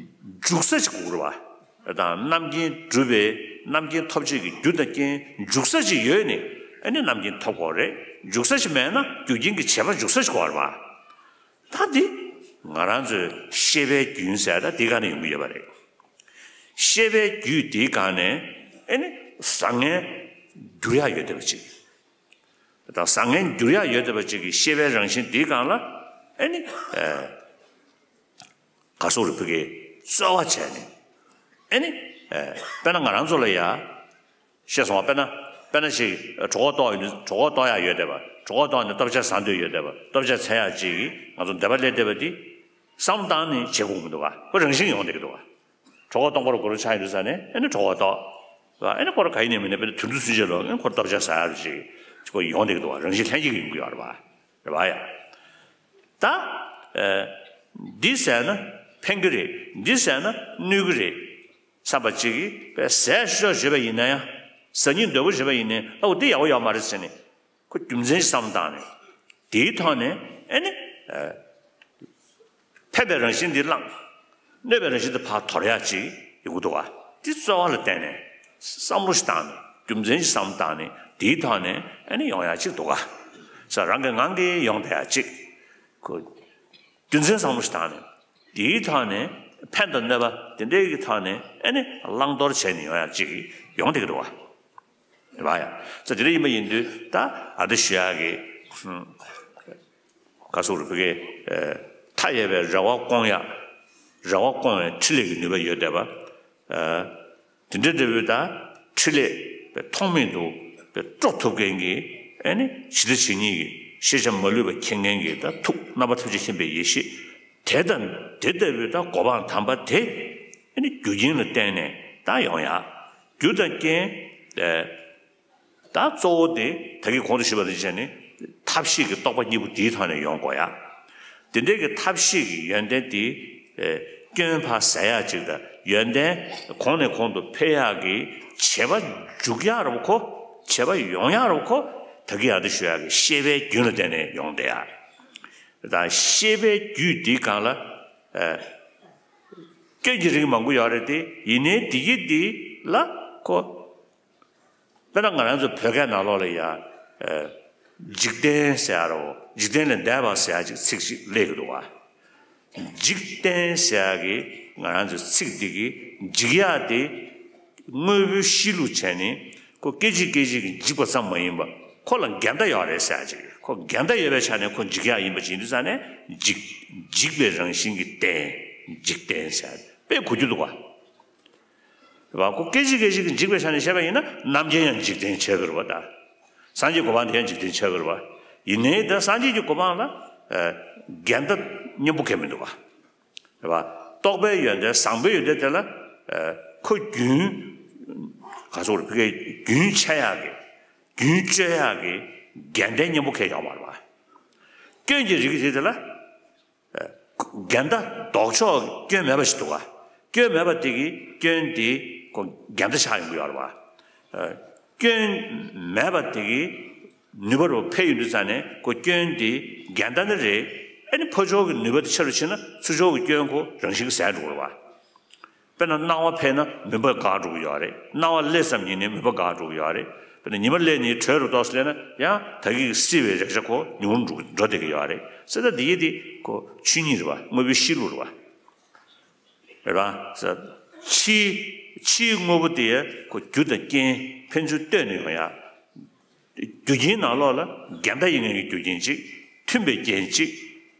འཇུག་ས་ཅིག་དགོས་རེད་བ། ད་རྣམ་མཁྱེན་སྒྲུབ་པའི་རྣམ་མཁྱེན་ཐོབ་བྱེད་ཀྱི་རྒྱུ་དང་རྐྱེན་འཇུག་ས་ཅིག་ཡོད་ནི་ཨ་ནི་རྣམ་མཁྱེན་ཐོབ་དགོས་རེད། འཇུག་ས་ཅིག་མེད་ན་རྒྱུ་རྐྱེན་གྱི་བྱེད་པ་འཇུག་ས་ཅིག་དགོས་རེད་བ། ད་འདི་ང་རང་ཚོའི་ཤེས་པའི་རྒྱུན་ཟེར་ད་འདི་ག་ནས་ཡོང་གི་ཡོད་པ་རེད། ཤེས་པའི་རྒྱུད་འདིའི་སྒང་ནས་ཨ་ནི་བཟང་ངན་འགྱུར་ཡག་ཡོད་བསྡད་པ་ཅིག་ད་བཟང་ངན་འགྱུར་ཡག་ཡོད་བསྡད་པ་ཅིག་གི་ཤེས་པའི་རང་བཞིན་འདིའི་སྒང་ལ་ཨ་ནི་ཨ་ག་ཟེར་རེད་བུ་གའི་རྩོལ་བ་བྱས་ནས་ཨ་ནི་ཨ་དཔེར་ན་ང་རང་ཚོ་ལ་ཡ། ཤེས་སོང་བ། དཔེར་ན་དཔེར་ན་ཞིག་གྲོད་ཁོག་ལྟོགས་ཡོད་དུས་གྲོད་ཁོག་ལྟོགས་ཡག་ཡོད་བསྡད་པ། གྲོད་ཁོག་ལྟོགས་ནས་ལྟོ་ཆས་ཟ་འདོད་ཡོད་བསྡད་པ། ལྟོ་ཆས་འཚོལ་ཡག་ཅིག་གིས་ང་ཚོ་འདོད་པ་སླེབས་བསྡད་པ་འདི་བསམ་བློ་བཏང་ནས་བྱེད་དགོས་མི་འདུག་ག་ཁོ་རང་བཞིན་གྱིས་ཡོང་བསྡད་ཀྱི་འདུག་ག་གྲོད་ཁོག་སྟོང་པ་རུ་སྒོ་རུ་ཆགས་ཡོང་དུས་ཙ་ནས་ཨ་ནི་གྲོད་ཁོག་ལྟོགས། ཨ་ནི་ཁོ་རང་ག་ཡིན་ནས་མིན་ནས་དཔེར་ན་དུས་འགྲོ་ཚུན་ཆད་ལ་ཨ་ནི་ཁོ་ལྟོ་ཆས་ཟ་ཡག་ཅིག་ཁོ་ཡོང་བསྡད་ཀྱི་འདུག་ག་རང་བཞིན་ལྷན་སྐྱེས་ཀྱིས་ཡོང་གི་ཡོད་རེད་པ། རེད་པ་ཡ། ད་ཨ་འདི་ཟས་ན་ཕན་གྱི་རེད། འདི་ཟས་ན་གནོད་ཀྱི་རེད། བསམ་པ་གཅིག་གིས་པས་ཟས་ཤོག་ཞུས་པ་ཡིན་ན་ཡང་ཟ་སྙིང་འདོད་པོ་ཞུས་པ་ཡིན་ནའི་ཨ་འོ་འདི་ཡག་པོ་ཡོད་མ་རེད་ཟེར་ནས་ ཁོ་རྒྱུ་མཚན་ཞིག་བསམ་བཏང་ནས་དེའི་ཐོག་ནས་ཨེ་ནི་ཨ། ཕན་པའི་རང་བཞིན་འདི་བླངས། གནོད་པའི་རང་བཞིན་འདི་ཕར་དོར་ཡག་ཅིག་ཡོང་གི་འདུག་བ། འདི་རྩ་བ་ལ་བརྟེན་ནས་བསམ་བློ་ཞིག་བཏང་ནས་རྒྱུ་མཚན་ཞིག་བསམ་བཏང་ནས་དེའི་ཐོག་ནས་ཨ་ནི་ཡོང་ཡག་ཅིག་འདུག་ག་ས་རང་གི་ངང་གིས་ཡོང་བསྡད་ཡག་ཅིག་ཁོ་རྒྱུ་མཚན་བསམ་བློ་ཞིག་བཏང་ནས་དེའི་ཐོག་ནས་ཕན་དང་གནོད་པ་དེ་འདྲའི་གི་ཐོག་ནས་ཨ་ནི་བླང་དོར་བྱས་ནས་ཡོང་ཡག་ཅིག་ཡོང་བསྡད་ཀྱི་འདུག་བ། རེད་བ་ཡ། ས་དེ་འདྲ་ཡིན་པ་ཡིན་དུས་ད་ཨ་འདི་ཞུ་ཡག་གི་ག་སོགས་རུ་བོད་སྐད་མཐའ་ཡས་པའི་རེ་བ་སྐོང་ཡག་རེ་བ་སྐོང་བའི་འཕྲིན་ལས་ཀྱི་ནུས་པ་ཡོད་བསྡད་པ། དེ་འདྲ་འདྲ་བོའི་ད་འཕྲིན་ལས་པའི་ཐོགས་མེད་དུ་པའི་སྤྲོ་ཐུབ་མཁན་གྱི་ཨེ་ནི་ཇི་ལྟ་ཇི་སྙེད་ཀྱི་ཤེས་བྱ་མ་ལུས་པ་མཁྱེན་མཁན་གྱི་ད་ཐུགས་རྣམ་པ་ཐམས་ཅད་མཁྱེན་པའི་ཡེ་ཤེས་དེ་དང་དེ་ལྟ་བུའི་ད་གོ་འཕང་དམ་པ་དེ་ཨེ་ནི་རྒྱུ་རྐྱེན་ལ་བརྟེན་ནས་ད་ཡོང་ཡག་རྒྱུ་དང་རྐྱེན་ད་གཙོ་བོ་དེ་ད་གིན་གོང་དུ་ཞུས་པ་ནང་བཞིན་བྱས་ནས་ཐབས་ཤེས་ཀྱི་རྟོགས་པ་གཉིས་པོ་དེའི་ཐོག་ནས་ཡོང་དགོས་ཡ། དེ་འདྲའི་གི་ཐབས་ཤེས་ཀྱི་ཡོན་ཏན་དེ་སྐྱོན་ཕར་ཟད་ཡག་ཅིག་དང་ཡོན་ཏན་གོང་ནས་གོང་དུ་འཕེལ་ཡག་གི་བྱེད་པ་འཇུག་ཡག་རུ་ཁོ་བྱེད་པ་ཡོང་ཡག་རུ་ཁོ་ད་གིན་ཡང་དེ་ཞུ་ཡག་གི་ཤེས་པའི་རྒྱུན་ལ་བརྟེན་ནས་ཡོང་བསྡད་ཡ། ད་ཤེས་པའི་རྒྱུད་འདིའི་སྒང་ལ་སྐྱོན་གྱི་རིགས་མང་པོ་ཡོད་རེད་དེ་ཡིན་ནའི་དེ་གི་འདི་ལ་ཁོ། དཔེར་ན་ང་རང་ཚོ་བོད་སྐད་ནང་ལོགས་ལ་ཡ། འཇིག་རྟེན་ཟེར་ཡ་རོ། འཇིག་རྟེན་ལས་འདས་པ་ཟེར་ཡ་ཅིག་ཚིག་ཅིག་སླེབས་ཀྱི་འདུག་བ། འཇིག་རྟེན་ཟེར་ཡ་གི་ང་རང་ཚོའི་ཚིག་འདི་གི་འཇིག་ཡ་དེ་དངོས་པོའི་གཤིས་ལུགས་བྱས་ནས་ཁོ་སྐད་ཅིག་སྐད་ཅིག་གི་འཇིག་པ་ཙམ་མ་ཡིན་པ་ཁོ་ལ་འགལ་ཟླ་ཡོད་རེད་ཟེར་ཡ་ཅིག་ཁོ་འགལ་ཟླ་ཡོད་པའི་ཆ་ནས་ཁོ་འཇིག་ཡ་ཡིན་པ་ཅིག་ཡིན་དུས་ཙང་ནས་འཇིག་འཇིག་པའི་རང་བཞིན་གྱི་རྟེན་འཇིག་རྟེན་ཟེར་ཡ་དཔེ་གོ་རྒྱུ་འདུག་བ། རེད་བ། ཁོ་སྐད་ཅིག་སྐད་ཅིག་གིས་འཇིག་པའི་ཆ་ནས་བཤད་པ་ཡིན་ན་རྣམ་མཁྱེན་ཡང་འཇིག་རྟེན་ཆགས་ཀྱི་རེད་བ་ད། སངས་རྒྱས་གོ་འཕང་དེ་ཡང་འཇིག་རྟེན་ཆགས་ཀྱི་རེད་བ། ཡིན་ནའི་ད་སངས་རྒྱས་ཀྱི་གོ་འཕང་ལ་འགལ་ཟླ་གཉེན་པོ་གང་ཡང་མི་འདུག་བ། རེད་བ། རྟོགས་པའི་ཡོན་ཏན་བཟང་པོའི་ཡོན་ཏན་དེ་ལ་ཁོ་རྒྱུན་ག་སོགས་རེད་བོད་སྐད་རྒྱུན་ཆད་ཡག་གི་རྒྱུན་གཅོད་ཡག་གི་འགལ་ཟླ་གཉེན་པོ་གང་ཡང་ཡོད་མ་རེད་བ། སྐྱོན་གྱི་རིགས་དེ་དེ་ལ། འགལ་ཟླ་ལྡོག་ཕྱོགས་སྐྱོན་མེད་པ་ཞིག་འདུག་ག་སྐྱོན་མེད་པ་དེ་གིས་སྐྱོན་དེ་ཁོ་འགལ་ཟླ་ཆགས་ཡོང་གི་ཡོད་རེད་བ། སྐྱོན་མེད་པ་དེ་གིས་ནུས་པ་རུ་འཕེལ་ཡོང་དུས་ཙང་ནས་ཁོ་སྐྱོན་དེ་འགལ་ཟླ་ནི་རེད། ཨ་ནི་ཕར་ཕྱོགས་ཀྱི་ནུས་པ་དེ་ཆེ་རུ་ཕྱིན་ན་ཚུར་ཕྱོགས་ཀྱི་སྐྱོན་ཁོ་རང་བཞིན་གྱིས་ཟད་འགྲོ་གི་རེད་བ། དཔེར་ན་སྣང་བ་འཕེལ་ན་མུན་པ་འགག་འགྲོ་གི་ཡོད་རེད། སྣང་བ་སླེབས་ཙམ་ཉིད་ནས་མུན་པ་འགག་འགྲོ་གི་ཡོད་རེད། དཔེར་ན་ཉི་མ་སླེབས་ནས་དྲོད་རུ་ཏོག་ཙམ་སླེབས་ན་ཡང་ད་གིན་བསིལ་བའི་རེག་བྱ་ཁོ་ཉུང་རུ་འགྲོ་འགྲོ་བསྡད་ཀྱི་ཡོད་རེད། ཟེར་ད་འདི་ཡི་དེ་ཁོ་ཆོས་ཉིད་རེད་བ། དངོས་པོའི་གཤིས་ལུགས་རེད་བ། རེད་བ། ཕྱིའི་ཕྱིའི་དངོས་པོ་དེ་ཁོ་རྒྱུ་དང་རྐྱེན་ཕན་ཚུན་ལྟོས་ནས་ཡོང་ཡ། རྒྱུ་རྐྱེན་ནང་ལོགས་ལ་འགལ་ཟླ་ཡིན་མཁན་གྱི་རྒྱུ་རྐྱེན་གཅིག་མཐུན་པའི་རྐྱེན་གཅིག་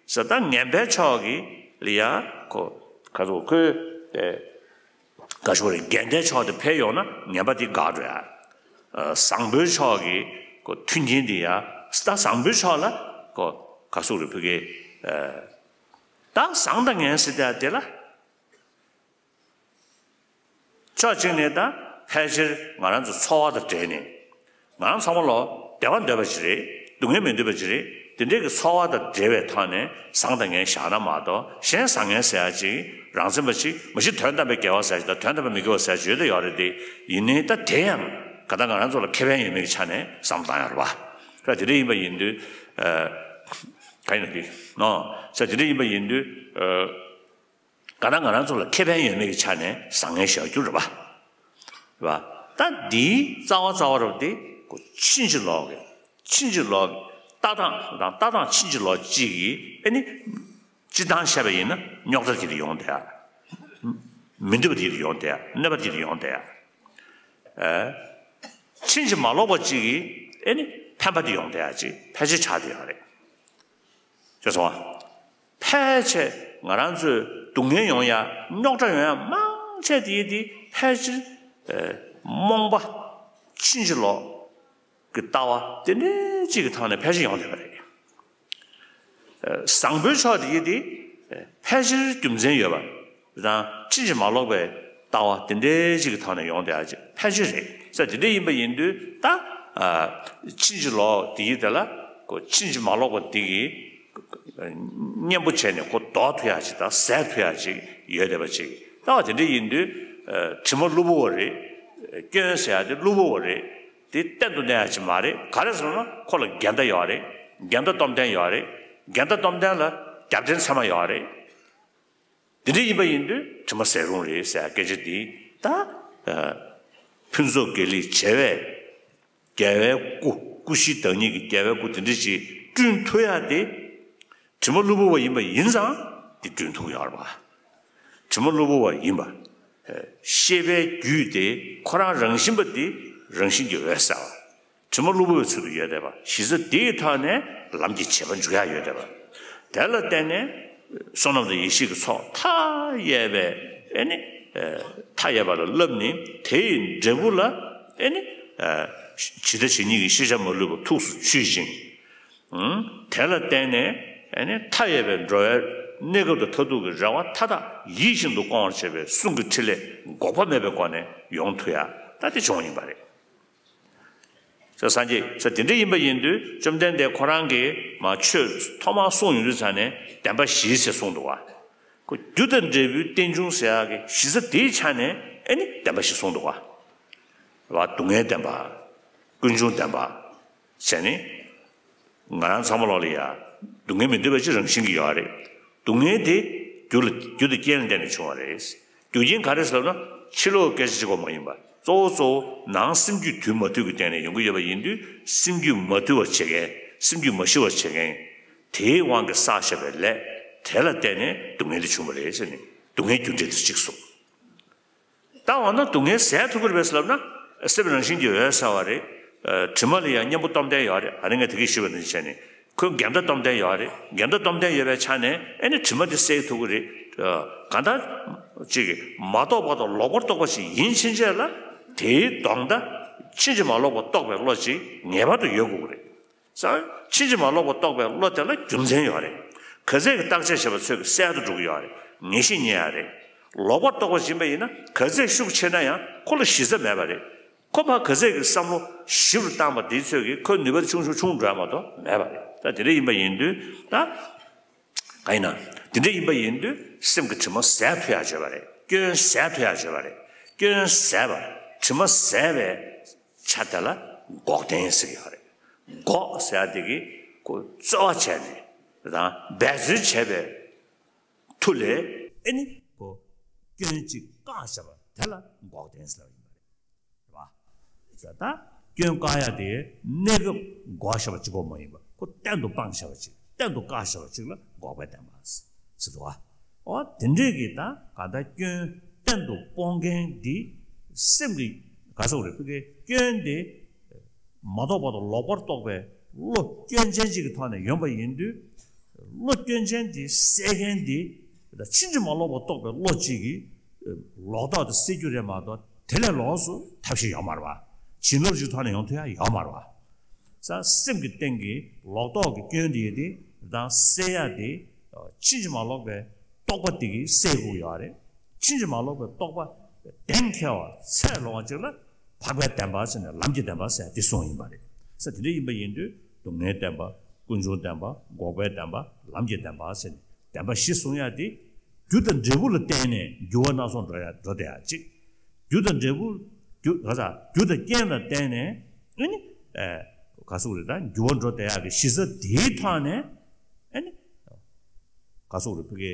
ཟེར་ད་ངན་པའི་ཕྱོགས་ཀྱི་ལ་ཡ་ཁོ་ག་ཚོད་ཁོའི་དེ་ག་ཚོད་རེད། འགལ་ཟླའི་ཕྱོགས་དེ་འཕེལ་ཡོང་ན་ངན་པ་དེ་འགག་འགྲོ་ཡ། བཟང་པོའི་ཕྱོགས་ཀྱི་ཁོ་མཐུན་རྐྱེན་དེ་ཡ་ད་བཟང་པོའི་ཕྱོགས་ལ་ཁོ་ག་ཚོད་རེད་བོད་སྐད་ད་བཟང་དང་ངན་ཟེར་ད་དེ་ལ། ཕྱོགས་གཅིག་ནས་ད་ཕལ་ཆེར་ང་རང་ཚོ་འཚོ་བ་དང་འབྲེལ་ནས་ང་རང་ཚང་མ་ལོ་བདེ་བ་འདོད་པ་ཅིག་རེད། སྡུག་བསྔལ་མི་འདོད་པ་ཅིག་རེད། དེ་འདྲའི་གི་འཚོ་བ་དང་འབྲེལ་བའི་ཐོག་ནས་བཟང་དང་ངན་བཞག་ན་མ་གཏོགས་གཞན་བཟང་ངན་ཟེར་ཡ་ཅིག་རང་མཚན་པ་ཅིག་མ་གཞི་དོན་དམ་པའི་དགེ་བ་ཟེར་ཡ་ཅིག་དང་དོན་དམ་པའི་མི་དགེ་བ་ཟེར་ཡ་ཅིག་ཡོད་དང་ཡོད་རེད་དེ། ཡིན་ནའི་ད་དེ་ཡང་ག་ད་ང་རང་ཚོ་ལ་ཁེ་ཕན་ཡོད་མེད་ཀྱི་ཆ་ནས་བསམ་བློ་བཏང་ཡ་རེད་བ། ད་དེ་འདྲ་ཡིན་པ་ཡིན་དུས་ག་ཡིན་ན་དེ་ནོ་ཟེར་དེ་འདྲ་ཡིན་པ་ཡིན་དུས། ག་ད་ང་རང་ཚོ་ལ་ཁེ་ཕན་ཡོད་མེད་ཀྱི་ཆ་ནས་བཟང་ངན་བཞག་རྒྱུ་རེད་པ། རེད་པ། ད་འདིའི་རྩ་བ་རྩ་བ་རུ་དེ་ཁོ་ཕྱིན་ཅི་ལོག་གི་ཕྱིན་ཅི་ལོག་གི་ལྟ་སྟངས་དང་ལྟ་སྟངས་ཕྱིན་ཅི་ལོག་གཅིག་གིས་ཨེ་ནི་སྤྱིར་བཏང་བཤད་པ་ཡིན་ན་རྙོག་དྲ་དེ་དུ་ཡོང་བསྡད་ཡ། མི་འདོད་པ་དེ་དུ་ཡོང་བསྡད་ཡ། གནོད་པ་དེ་དུ་ཡོང་བསྡད་ཡ། ཨེ། ཕྱིན་ཅི་མ་ལོག་པ་གཅིག་གིས་ཨེ་ནི་ཕན་པ་དེ་ཡོང་བསྡད་ཡ་ཅིག་ཕལ་ཆེར་ཆགས་བསྡད་ཡོད་རེད། ཅེས་སོ། ཕལ་ཆེར་ང་རང་ཚོའི་སྡུག་བསྔལ་ཡོང་ཡ་རྙོག་དྲ་ཡོང་ཡ་མང་ཆེ་དེ་དེ་ཕལ་ཆེར་རྨོངས་པ་ཕྱིན་ཅི་ལོག་གི་ལྟ་བ་དེ་འདྲའི་གཅིག་གི་ཐོག་ནས་ཕལ་ཆེར་ཡོང་བསྡད་པ་རེད། བཟང་པོའི་ཕྱོགས་དེ་དེ་ཕལ་ཆེར་རྒྱུ་མཚན་ཡོད་པ་དང་ཕྱིན་ཅི་མ་ལོག་པའི་ལྟ་བ་དེ་འདྲའི་གཅིག་གི་ཐོག་ནས་ཡོང་བསྡད་ཡ་ཅིག་ཕལ་ཆེར་རེད། ས་དེ་འདྲ་ཡིན་པ་ཡིན་དུས་ད་ཕྱིན་ཅི་ལོག་དེ་ཡི་དེ་ལ་ཁོ་ཕྱིན་ཅི་མ་ལོག་པ་དེ་གི་གཉེན་པོ་བྱས་ནས་ཁོ་ལྡོག་ཐུབ་ཡ་ཅིག་དང་ཟད་ཐུབ་ཡ་ཅིག་ཡོད་བསྡད་པ་ཅིག་ད་བ་དེ་འདྲ་ཡིན་དུས་དྲི་མ་གློ་བུར་བ་རེད། སྐྱོན་ཟེར་ཡ་དེ་གློ་བུར་བ་རེད། དེ་གཏན་དུ་གནས་ཡ་ཅིག་མ་རེད། ག་རེ་ཟེར་ན་ཁོ་ལ་འགལ་ཟླ་ཡོད་རེད། འགལ་ཟླ་སྟོབས་ལྡན་ཡོད་རེད། འགལ་ཟླ་སྟོབས་ལྡན་ལ་རྒྱབ་རྟེན་ཚད་མ་ཡོད་རེད། དེ་འདྲ་ཡིན་པ་ཡིན་དུས་དྲི་མ་ཟད་རུང་རེད་ཟེར་སྐད་ཆ་འདི་ད། ཕུན་ཚོགས་དགེ་ལེགས་བྱེ་བས་རྒྱལ་བའི་སྐུ། སྐུ་བཞི་བདག་ཉིད་ཀྱི་རྒྱལ་བའི་སྐུ་དེ་འདྲ་ཅིག་བསྐྲུན་ཐུབ་ཡ་དེ། དྲི་མ་གློ་བུར་བ་ཡིན་པ་ཡིན་ཙང་དེ་བསྐྲུན་ཐུབ་ཡོད་རེད་པ། དྲི་མ་གློ་བུར་བ་ཡིན་པ། ཤེས་པའི་རྒྱུད་དེ་ཁོ་རང་རང་བཞིན་པ་དེ་རང་བཞིན་གྱིས་འོད་གསལ་བ། དྲི་མ་གློ་བུར་བའི་ཚུལ་དུ་ཡོད་བསྡད་པ། གཞི་རྩ་དེའི་ཐོག་ནས་ལམ་གྱི་བྱེད་པ་འཇུག་ཡ་ཡོད་བསྡད་པ། དེ་ལ་བརྟེན་ནས་བསོད་ནམས་དང་ཡེ་ཤེས་ཀྱི་ཚོགས་མཐའ་ཡས་པའི་ཨེ་ནི། མཐའ་ཡས་པ་ལ་བསླབས་ནས་དེ་ཡི་འབྲས་བུ་ལ་ཨེ་ནི། ཇི་ལྟ་ཇི་སྙེད་ཀྱི་ཤེས་བྱ་མ་ལུས་པ་ཐུགས་སུ་ཆུད་ཅིང་། དེ་ལ་བརྟེན་ནས་ཨེ་ནི་མཐའ་ཡས་པའི་འགྲོ་བའི་གནས་སྐབས་དང་མཐར་ཐུག་གི་རེ་བ་མཐའ་དག་ཡིད་བཞིན་དུ་སྐོང་བར་བྱེད་པའི་གསུང་གི་ཕྲིན་ལས་འགོག་པ་མེད་པའི་སྒོ་ནས་ཡོང་ཐུབ་ཡ་ད་དེ་བྱུང་བ་ཡིན་པ་རེད། ས་སངས་རྒྱས་ས་དེ་འདྲ་ཡིན་པ་ཡིན་དུས་བཅོམ་ལྡན་འདས་ཁོ་རང་གིས་མ་ཆོས་ཐོག་མར་གསུངས་ཡོང་དུས་ཙང་ནས་བདེན་པ་བཞི་ཞེས་གསུངས་འདུག་བ། ཁོ་རྒྱུ་དང་འབྲས་བུའི་རྟེན་འབྱུང་ཟེར་ཡག་གི་གཞི་རྩ་དེའི་ཆ་ནས་ཨེ་ནི་བདེན་པ་བཞི་གསུངས་འདུག་བ། བ་སྡུག་བསྔལ་བདེན་པ། ཀུན་འབྱུང་བདེན་པ། བྱས་ནས། ང་རང་ཚང་མ་ལོག་ལ་ཡ། སྡུག་བསྔལ་མི་འདོད་པ་ཅིག་རང་བཞིན་གྱིས་ཡོད་རེད། སྡུག་བསྔལ་དེ་རྒྱུ་ལ་རྒྱུ་དང་རྐྱེན་ལ་བརྟེན་ནས་བྱུང་བ་རེད། རྒྱུ་རྐྱེན་ག་རེ་ཟེར་ན་ཕྱི་ལོགས་སྐད་ཆ་གཅིག་པོ་མ་ཡིན་པ་གཙོ་བོ་གཙོ་བོ་ནང་སེམས་རྒྱུད་དུལ་མ་དུལ་གྱི་སྟེང་ནས་ཡོང་གི་ཡོད་པ་ཡིན་དུས་སེམས་རྒྱུད་མ་དུལ་བ་བྱེད་མཁན་སེམས་རྒྱུད་མ་ཞི་བ་བྱེད་མཁན་དེའི་དབང་གིས་བསགས་བཞག་པའི་ལས་དེ་ལ་བརྟེན་ནས་སྡུག་བསྔལ་དེ་བྱུང་བ་རེད་ཟེར་ནས་སྡུག་བསྔལ་རྒྱུ་འབྲས་དེ་གཅིག་གསུངས། ད་འོ་ན་སྡུག་བསྔལ་ཟད་ཐུབ་ཀྱི་རེད་པས་ལབ་ན། སེམས་རང་བཞིན་གྱིས་འོད་གསལ་བ་རེད། དྲི་མ་ལ་ཡང་གཉེན་པོ་སྟོབས་ལྡན་ཡོད་རེད། ཨ་ནི་ངས་དེ་གས་ཞུས་པ་ནང་བཞིན་བྱས་ནས་ཁོའི་འགལ་ཟླ་སྟོབས་ལྡན་ཡོད་རེད། འགལ་ཟླ་སྟོབས་ལྡན་ཡོད་པའི་ཆ་ནས་ཨ་ནི་དྲི་མ་དེ་སེལ་ཐུབ་ཀྱི་རེད། གང་ལྟར་ཅིག་མ་རྟོགས་པ་དང་ལོག་པར་རྟོག་པ་ཞིག་ཡིན་ཕྱིན་ཆད་ལ་དེའི་ལྡོག་ཟླ་ཕྱིན་ཅི་མ་ལོག་པར་རྟོགས་པའི་བློ་ཅིག་ངེས་པར་དུ་ཡོད་དགོས་ཀྱི་རེད། ས། ཕྱིན་ཅི་མ་ལོག་པར་རྟོགས་པའི་བློ་དེ་ལ་རྒྱུ་མཚན་ཡོད་རེད། ག་ཚད་ཀྱི་བརྟག་དཔྱད་བྱས་པ་ཚོད་ཀྱིས་གསལ་དུ་འགྲོ་གི་ཡོད་རེད། ངེས་ཤེས་རྙེད་ཡ་རེད། ལོག་པར་རྟོག་པ་ཡིན་པ་ཡིན་ན་ག་ཚད་ཤུགས་ཆེ་ན་ཡང་ཁོ་ལ་གཞི་རྩ་མེད་པ་རེད། ཁོ་ཕར་ག་ཚད་ཀྱི་བསམ་བློ་ཞིབ་རུ་བཏང་པ་དེའི་ཚོད་ཀྱིས་ཁོའི་ནུས་པ་ཆུང་ཆུང་ཆུང་འགྲོ་ཡ་མ་གཏོགས་མེད་པ་རེད། ད་དེ་འདྲ་ཡིན་པ་ཡིན་དུས་ད། ག་ཡིན་ན། དེ་འདྲ་ཡིན་པ་ཡིན་དུས་སེམས་ཀྱི་དྲི་མ་ཟད་ཐུབ་ཡ་བྱས་པ་རེད། སྐྱོན་ཟད་ཐུབ་ཡ་བྱས་པ་རེད། སྐྱོན་ཟད་པ། དྲི་མ་ཟད་པའི་ཆ་དེ་ལ་འགོག་བདེན་ཟེར་གྱི་ཡོད་རེད། འགོག་ཟེར་ཡ་དེ་གི་ཁོ་རྩོལ་བ་བྱས་ནས་དང་འབད་རྩོལ་བྱས་པའི་མཐུ་ལས་ཨེ་ནི་ཁོ་སྐྱོན་གཅིག་བཀག་བཞག་པ་དེ་ལ་འགོག་བདེན་ཟེར་བ་ཡིན་པ་རེད། རེད་བ། ད་སྐྱོན་བཀག་ཡ་དེ་གནས་སྐབས་འགོག་བཞག་པ་གཅིག་པོ་མ་ཡིན་པ་ཁོ་གཏན་དུ་སྤངས་བཞག་པ་གཅིག་གཏན་དུ་བཀག་བཞག་པ་གཅིག་ལ་འགོག་པའི་བདེན་པ་ཟེར་འདུག་བ། འོ་དེ་འདྲས་ཀྱི་ད་ག་ད་སྐྱོན་གཏན་དུ་སྤོང་མཁན་འདི་སེམས་ཀྱི་ག་སོགས་རེད་ཕི་ཀའི་སྐྱོན་དེ་མ་རྟོགས་པ་དང་ལོག་པར་རྟོག་པའི་བློ་སྐྱོན་ཅན་གཅིག་གི་ཐོག་ནས་ཡོང་པ་ཡིན་དུས། བློ་སྐྱོན་ཅན་དེ་སེལ་མཁན་དེ་ད་ཕྱིན་ཅི་མ་ལོག་པར་རྟོགས་པའི་བློ་གཅིག་གིས་ལོག་རྟོག་དེ་སེལ་རྒྱུ་རེད་མ་གཏོགས་དེ་ལས་ལོགས་སུ་ཐབས་ཤེས་ཡོད་མ་རེད་བ། བྱིན་རླབས་ཀྱི་ཐོག་ནས་ཡོང་ཐུབ་ཡ་ཡོད་མ་རེད་བ། ས་སེམས་ཀྱི་སྟེང་གི་ལོག་རྟོག་གི་སྐྱོན་དེ་ཡོད་དེ་དང་སེལ་ཡ་དེ་ཕྱིན་ཅི་མ་ལོག་པའི་རྟོག་པ་དེ་གིས་སེལ་དགོས་ཡོད་རེད། ཕྱིན་ཅི་མ་ལོག་པའི་རྟོག་པ་གཏན་འཁེལ་བ་ཚད་ལོངས་པ་ཅིག་ལ་འཕགས་པའི་བདེན་པ་ཟེར་ནས་ལམ་གྱི་བདེན་པ་ཟེར་དེ་གསུངས་ཡིན་པ་རེད། ས་དེ་འདྲ་ཡིན་པ་ཡིན་དུས་སྡུག་བསྔལ་བདེན་པ། ཀུན་འབྱུང་བདེན་པ། འགོག་པའི་བདེན་པ། ལམ་གྱི་བདེན་པ་ཟེར་ནས་བདེན་པ་བཞི་གསུང་ཡ་དེ། རྒྱུ་དང་འབྲས་བུ་ལ་བརྟེན་ནས་འགྱུར་བ་སྣ་ཚོགས་འགྲོ་ཡ་འགྲོ་བསྡད་ཡ་གཅིག་རྒྱུ་དང་འབྲས་བུ། རྒྱུ་ག་ས་རྒྱུ་དང་རྐྱེན་ལ་བརྟེན་ནས་ཨ་ནི། ཨེ། ག་སུ་རེད་ད་འགྱུར་བ་འགྲོ་བསྡད་ཡ་གི་གཞི་རྩ་དེའི་ཐོག་ནས་ཨ་ནི། ག་སུ་རེད་ཕི་གེ།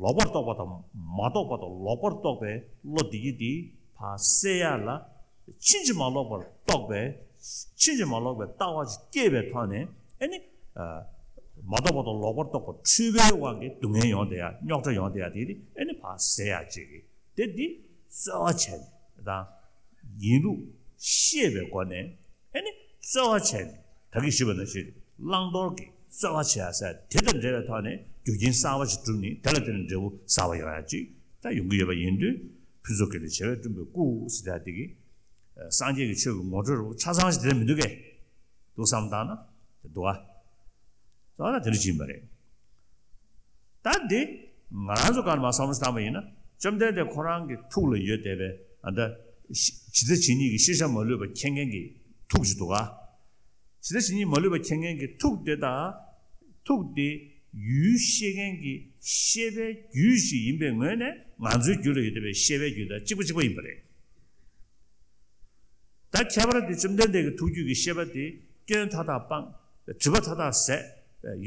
ལོག་པར་རྟོག་པ་དང་མ་རྟོགས་པ་དང་ལོག་པར་རྟོག་པའི་བློ་འདི་གི་འདི་ཕར་སེལ་ཡ་ལ། ཕྱིན་ཅི་མ་ལོག་པར་རྟོགས་པའི། ཕྱིན་ཅི་མ་ལོག་པའི་ལྟ་བ་ཞིག་སྐྱེས་པའི་ཐོག་ནས་ཨེ་ནི། མ་རྟོགས་པ་དང་ལོག་པར་རྟོག་པ་འཁྲུལ་པའི་དབང་གིས་སྡུག་བསྔལ་ཡོང་བསྡད་ཡ་རྙོག་དྲ་ཡོང་བསྡད་ཡ་དེ་ཨེ་ནི་ཕར་ཟད་ཡ་ཅིག་གི་དེ་འདི་རྩོལ་བ་བྱས་ནས་དང་། ཡིན་ལུགས་ཤེས་པའི་སྒོ་ནས་ཨེ་ནི་རྩོལ་བ་བྱས་ནས་ད་གིན་ཞུས་པ་ནང་བཞིན་བླང་དོར་གྱི་རྩོལ་བ་བྱེད་ཡ་ཟེར་དེ་དང་འབྲེལ་བའི་ཐོག་ནས་རྒྱུ་རྐྱེན་གསར་བ་ཞིག་བསྒྲུབས་ནས་དེ་ལ་བརྟེན་ནས་འབྲས་བུ་གསར་བ་ཡོང་ཡ་ཅིག་ད་ཡོང་གི་ཡོད་པ་ཡིན་དུས། ཕུན་ཚོགས་དགེ་ལེགས་བྱེ་བས་བསྐྲུན་པའི་སྐུ་ཟེར་ཡ་དེ་གི། སངས་རྒྱས་ཀྱི་ཆོས་ཀྱི་ངོ་སྤྲོད་རུ་ཆ་ཚང་ཞིག་དེ་འདྲ་མི་འདུག་གས། འདུག་བསམ་བཏང་ན་དེ་འདུག་ཨ། ད་ལྟ་དེ་འདྲ་ཅིག་ཡིན་པ་རེད། ད་འདི་ང་རང་ཚོ་ག་ནས་མར་བསམ་བློ་བཏང་པ་ཡིན་ན་བཅོམ་ལྡན་འདས་ཁོ་རང་གི་ཐུགས་ལ་ཡོད་བསྡད་པའི་ཨ་ད་ཇི་ལྟ་ཇི་སྙེད་ཀྱི་ཤེས་བྱ་མ་ལུས་པ་མཁྱེན་མཁན་གྱི་ཐུགས་ཅིག་འདུག་ག། ཇི་ལྟ་ཇི་སྙེད་མ་ལུས་པ་མཁྱེན་མཁན་གྱི་ཐུགས་དེ་དང་། ཐུགས་དེ་ཡུལ་ཤེས་མཁན་གྱི་ཤེས་པའི་རྒྱུད་ཅིག་ཡིན་པའི་ངོས་ནས་ང་ཚོའི་རྒྱུད་ལ་ཡོད་བསྡད་པའི་ཤེས་པའི་རྒྱུད་དང་གཅིག་པ་གཅིག་པ་ཡིན་པ་རེད། ད་ཁྱད་པར་དེ་བཅོམ་ལྡན་འདས་ཀྱི་ཐུགས་རྒྱུད་ཀྱི་ཤེས་པ་དེ་སྐྱོན་མཐའ་དག་སྤངས། སྒྲིབ་པ་མཐའ་དག་ཟད།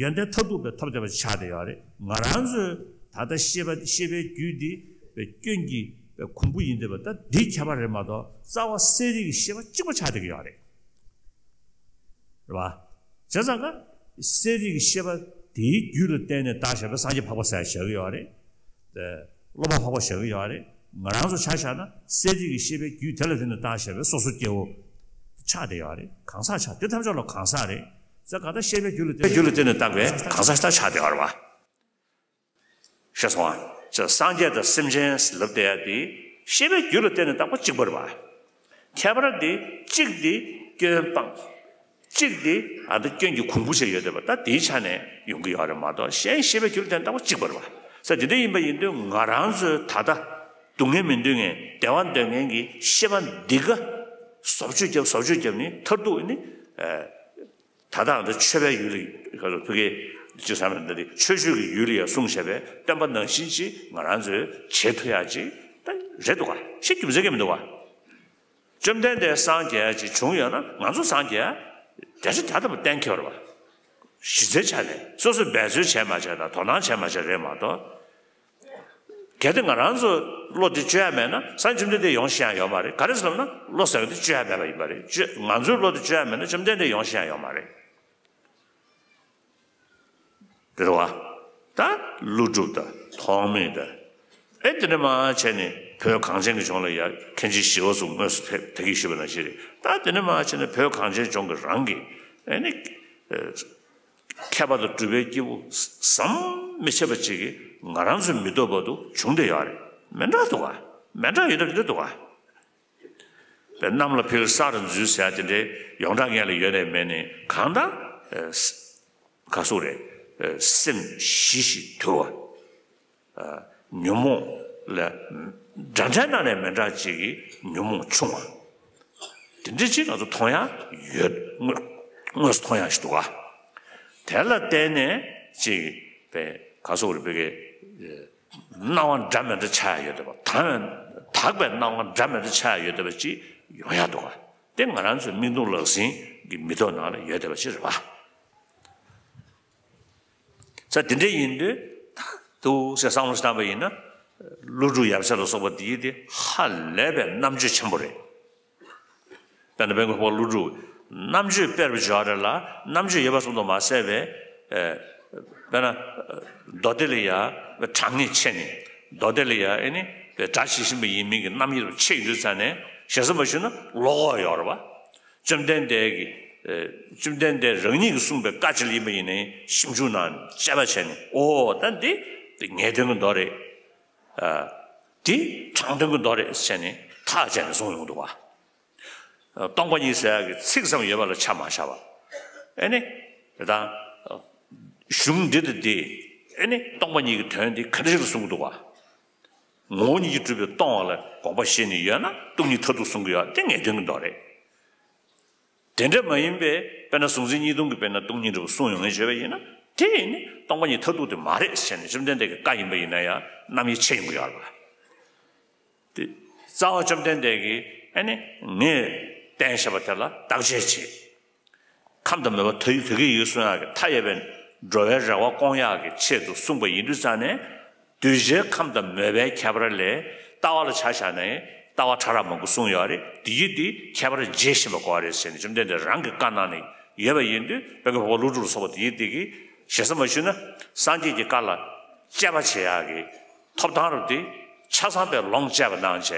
ཡོན་ཏན་མཐར་ཐུག་པའི་ཐོབ་བསྡད་པ་ཆགས་བསྡད་ཡོད་རེད། ང་རང་ཚོའི་ད་ལྟ་ཤེས་པ་ཤེས་པའི་རྒྱུད་དེ་སྐྱོན་གྱི་གོང་བུ་ཡིན་བསྡད་པ། ད་འདི་ཁྱད་པར་རེད་མ་གཏོགས་རྩ་བ་གསལ་རིག་གི་ཤེས་པ་གཅིག་པ་ཆགས་བསྡད་ཀྱི་ཡོད་རེད། རེད་བ། བྱས་ཙང་ཀ་གསལ་རིག་གི་ཤེས་པ་དེའི་རྒྱུད་ལ་བརྟེན་ནས་བཏགས་བཞག་པའི་སངས་རྒྱས་འཕགས་པ་ཟེར་བཞག་གི་ཡོད་རེད། དེ་སློབ་མ་འཕགས་པ་བཞག་གི་ཡོད་རེད། ང་རང་ཚོ་ཆ་བཞག་ན་གསལ་རིག་གི་ཤེས་པའི་རྒྱུད་དེ་ལ་བརྟེན་ནས་བཏགས་བཞག་པའི་སོ་སོ་སྐྱེ་བོ་ཆགས་བསྡད་ཡོད་རེད། གང་ཟག་ཆགས། དེ་ཐམས་ཅད་ལ་གང་ཟག་རེད། ཟེར་གང་ལྟར་ཤེས་པའི་རྒྱུད་ལ་བརྟེན་རྒྱུད་ལ་བརྟེན་ནས་བཏགས་པའི་གང་ཟག་ཤ་སྟག་ཆགས་བསྡད་ཡོད་རེད་བ། ཤེས་སོང་ཨ། ཅེས་སངས་རྒྱས་དང་སེམས་ཅན་ལབ་བསྡད་ཡ་དེ་ཤེས་པའི་རྒྱུད་ལ་བརྟེན་ནས་བཏགས་པ་གཅིག་པ་རེད་བ། ཁྱད་པར་དེ་གཅིག་དེ་སྐྱོན་སྤངས། གཅིག་དེ་ཨ་ད་སྐྱོན་གྱི་གོང་བུ་བྱས་ཡོད་བསྡད་པ། ད་དེའི་ཆ་ནས་ཡོང་གི་ཡོད་རེད་མ་གཏོགས་གཞན་ཤེས་པའི་རྒྱུད་ལ་བརྟེན་བཏགས་པ་གཅིག་པ་རེད་བ། ས་དེ་འདྲ་ཡིན་པ་ཡིན་དུས་ང་རང་ཚོའི་ད་ལྟ་སྡུག་བསྔལ་མི་འདོད་མཁན་བདེ་བ་འདོད་མཁན་གྱི་ཤེས་པ་འདི་ག་བཟོ་བཅོས་རྒྱབ་བཟོ་བཅོས་རྒྱབ་ནི་མཐར་ཐུག་ནི། ད་ལྟ་འདི་ཆོས་པའི་ཡུལ་ལ་ཕ་གི་ཅི་བསམ་ན་འདི་ཆོས་སྤྱོད་ཀྱི་ཡུལ་ལ་ཡང་གསུངས་བྱས་པའི་བསྟན་པ་ནང་བཞིན་ཅིག་ང་རང་ཚོས་བྱེད་ཐུབ་ཡག་ཅིག་ད་རེད་འདུག་ག་ཤེས་རྒྱུ་མཚན་གྱི་མི་འདུག་ག་བཅོམ་ལྡན་འདས་སངས་རྒྱས་ཅིག་བྱུང་ཡོད་ན་ང་ཚོ་སངས་རྒྱས་དེ་ཚོ་དེ་ལྟ་བུ་གཏན་འཁེལ་བ་རེད་བ། གཞི་རྩའི་ཆ་ནས་སོ་སོས་འབད་རྩོལ་བྱས་མ་བྱས་དང་དོ་སྣང་བྱས་མ་བྱས་རེད་མ་གཏོགས། གལ་ཏེ་ང་རང་ཚོ་བློ་དེ་བཅོས་ཡ་མེད་ན་སངས་བཅོམ་ལྡན་འདས་ཡོང་ཤེས་ཡ་ཡོད་མ་རེད། ག་རེ་ཟེར་ལབ་ན་བློ་ཟེར་བ་དེ་བཅོས་ཡ་མེད་པ་ཡིན་པ་རེད། བཅོས་ང་ཚོའི་བློ་དེ་བཅོས་ཡ་མེད་ན་བཅོམ་ལྡན་འདས་ཡོང་ཤེས་ཡ་ཡོད་མ་རེད། དེ་རེད་བ། ད་ཀླུ་སྒྲུབ་དང་ཐོགས་མེད་དང་། ཨེ་དེ་ནས་མར་བྱས་ནས་བོད་གངས་ཅན་གྱི་ལྗོངས་ལ་ཡ་མཁན་ཆེན་ཞི་བ་ཚོ་དངོས་སུ་ཕེབས་ད་གིན་ཞུས་པ་ནང་བཞིན་རེད། ད་དེ་ནས་མར་བྱས་ནས་བོད་གངས་ཅན་ལྗོངས་ཀྱི་རང་གི་ཨེ་ནི། མཁས་པ་དང་གྲུབ་པའི་སྐྱེས་བུ་ཟམ་མི་ཆད་པ་ཅིག་གིས་ང་རང་ཚོའི་མི་ཐོག་བར་དུ་བྱུང་བསྡད་ཡོད་རེད། མི་འདྲ་འདུག་ག་མི་འདྲ་ཡོད་དམ་འདྲ་འདུག་ག་པའི་གནམ་ལ་འཕེལ་ས་རུ་འཛུལ་ཟེར་ཡ་དེ་འདྲའི་ཡོངས་གྲགས་ངན་ལ་ཡོད་ནས་མེད་ནས་གང་ལྟར་ག་སོག་རེད། སེམས་ཞི་ཞིང་དུལ་བ། ཉོན་མོངས་ལ་འདྲ་འདྲའི་ནང་ནས་མི་འདྲ་ཅིག་གི་ཉོན་མོངས་ཆུང་བ། དེ་འདྲ་ཅིག་ང་ཚོ་མཐོང་ཡ་ཡོད། དངོས་དངོས་སུ་མཐོང་ཡ་ཞིག་འདུག་ག་དེ་ལ་བརྟེན་ནས་ཅིག་པའི་ག་སོག་རེད་པའི་གི་སྣང་བ་འདྲ་མི་འདྲ་ཆགས་ཡ་ཡོད་བསྡད་པ། དག་པའི་སྣང་བ་འདྲ་མི་འདྲ་ཆགས་ཡ་ཡོད་བསྡད་པ་ཅིག་ཡོང་ཡ་འདུག་ག་དེ་ང་རང་ཚོའི་མིག་མཐོང་ལག་ཟིན་གྱི་མི་ཐོག་ནང་ལ་ཡོད་བསྡད་པ་ཅིག་རེད་བ། ས་དེ་འདྲ་ཡིན་དུས་ད་འདུག་ཟེར་བསམ་བློ་ཞིག་བཏང་པ་ཡིན་ན། ཀླུ་སྒྲུབ་ཡབ་སྲས་ལ་སོགས་པ་འདི་དེ་ཧ་ལས་པའི་རྣམ་དཔྱོད་ཆེན་པོ་རེད། དཔེར་ན་དཔལ་མགོན་འཕགས་པ་ཀླུ་སྒྲུབ་རྣམ་དཔྱོད་དཔལ་རུ་སྦྱོར་བ་རེད་ལ་རྣམ་དཔྱོད་ཡོད་པ་ཙམ་དུ་མ་ཟད་པའི། དཔེར་ན། མདོ་སྡེ་ལ་ཡ་དྲང་ངེས་ཆེ་ནས་མདོ་སྡེ་ལ་ཡ་ཨེ་ནི་སྒྲ་ཇི་བཞིན་པ་ཡིན་མིན་གྱི་རྣམ་དབྱེ་ཆེ་ཡིན་དུས་ཙང་ནས་ཞེ་ས་མ་ཞུས་ན་བློ་ཁོག་ཡོད་རེད་བ། བཅོམ་ལྡན་འདས་ཀྱིས། ཨེ། བཅོམ་ལྡན་འདས་རང་ཉིད་ཀྱིས་གསུངས་པའི་བཀའ་ཅི་ལ་ཡིན་པ་ཡིན་ནའི་ཞིབ་འཇུག་གནང་དཔྱད་པ་བྱས་ནས་ཨོ་ད་འདི་འདི་ངེས་དོན་གྱི་མདོ་རེད། ཨ། འདི་དྲང་དོན་གྱི་མདོ་རེད་ཟེར་ནས་ཐག་བཅད་ནས་གསུངས་ཡོང་འདུག་བ། ཨ། སྟོང་པ་ཉིད་ཟེར་ཡག་གི་ཚིག་ཙམ་ཡོད་པ་ལ་ཆ་མ་བཞག་པ། ཨེ་ནི། དེ་དང་། གཞུང་འདི་དང་འདི། ཨེ་ནི་སྟོང་པ་ཉིད་ཀྱི་དོན་འདི་ག་འདྲ་ཞིག་ལ་གསུང་གི་འདུག་བ། ངོ་བོ་ཉིད་ཀྱིས་གྲུབ་པའི་སྟོང་བ་ལ་དགོངས་པ་བཞེས་ནས་ཡོད་ན་སྟོང་ཉིད་མཐར་ཐུག་གསུང་གི་ཡོད་དེ་ངེས་དོན་གྱི་མདོ་རེད། དེ་འདྲ་མ་ཡིན་པའི་དཔེར་ན་གཟུང་འཛིན་གཉིས་སྟོང་གི་དཔེར་ན་སྟོང་ཉིད་འདྲ་བོ་གསུངས་ཡོང་ངེས་བྱས་པ་ཡིན་ན་དེ་ཡིན་ནི་སྟོང་པ་ཉིད་མཐར་ཐུག་དེ་མ་རེད་ཟེར་ནས་བཅོམ་ལྡན་འདས་ཀྱི་བཀའ་ཡིན་པ་ཡིན་ན་ཡང་རྣམ་དབྱེ་ཆེ་ཡོང་གི་ཡོད་རེད་པ། དེ་རྩ་བ་བཅོམ་ལྡན་འདས་ཀྱིས་ཨ་ནི་ངས་བསྟན་བཞག་པ་དེ་ལ་བརྟག་དཔྱད་བྱེད། ཁམས་དང་མོས་པ་དེ་དེ་གའི་ཡུལ་གསུང་ཡག་གི་མཐའ་ཡས་པའི་འགྲོ་བའི་རེ་བ་སྐོང་ཡག་གི་ཆེད་དུ་གསུངས་པ་ཡིན་དུས་ཙང་ནས་གདུལ་བྱའི་ཁམས་དང་མོས་པའི་ཁྱད་པར་ལས་ལྟ་བ་ལ་ཆ་བཞག་ནས་ལྟ་བ་ཕྲ་རགས་མང་པོ་གསུངས་ཡོད་རེད། དེ་ཡིས་དེ་ཁྱད་པར་འབྱེད་བཞིན་པ་དགོས་རེད་ཟེར་ནས་བཅོམ་ལྡན་འདས་རང་གི་བཀའ་གནང་ནས་ཡོད་པ་ཡིན་དུས་དཔལ་མགོན་འཕགས་པ་ཀླུ་སྒྲུབ་ལ་སོགས་པ་དེ་ཡིས་དེ་གིས་ཞེ་ས་མ་ཞུས་ན་སངས་རྒྱས་ཀྱི་བཀའ་ལ་དཔྱད་པ་བྱེད་ཡག་གི་ཐོབ་ཐང་རབ་དེ་ཆ་ཚང་པའི་ལོངས་སྤྱད་པ་གནང་བྱས་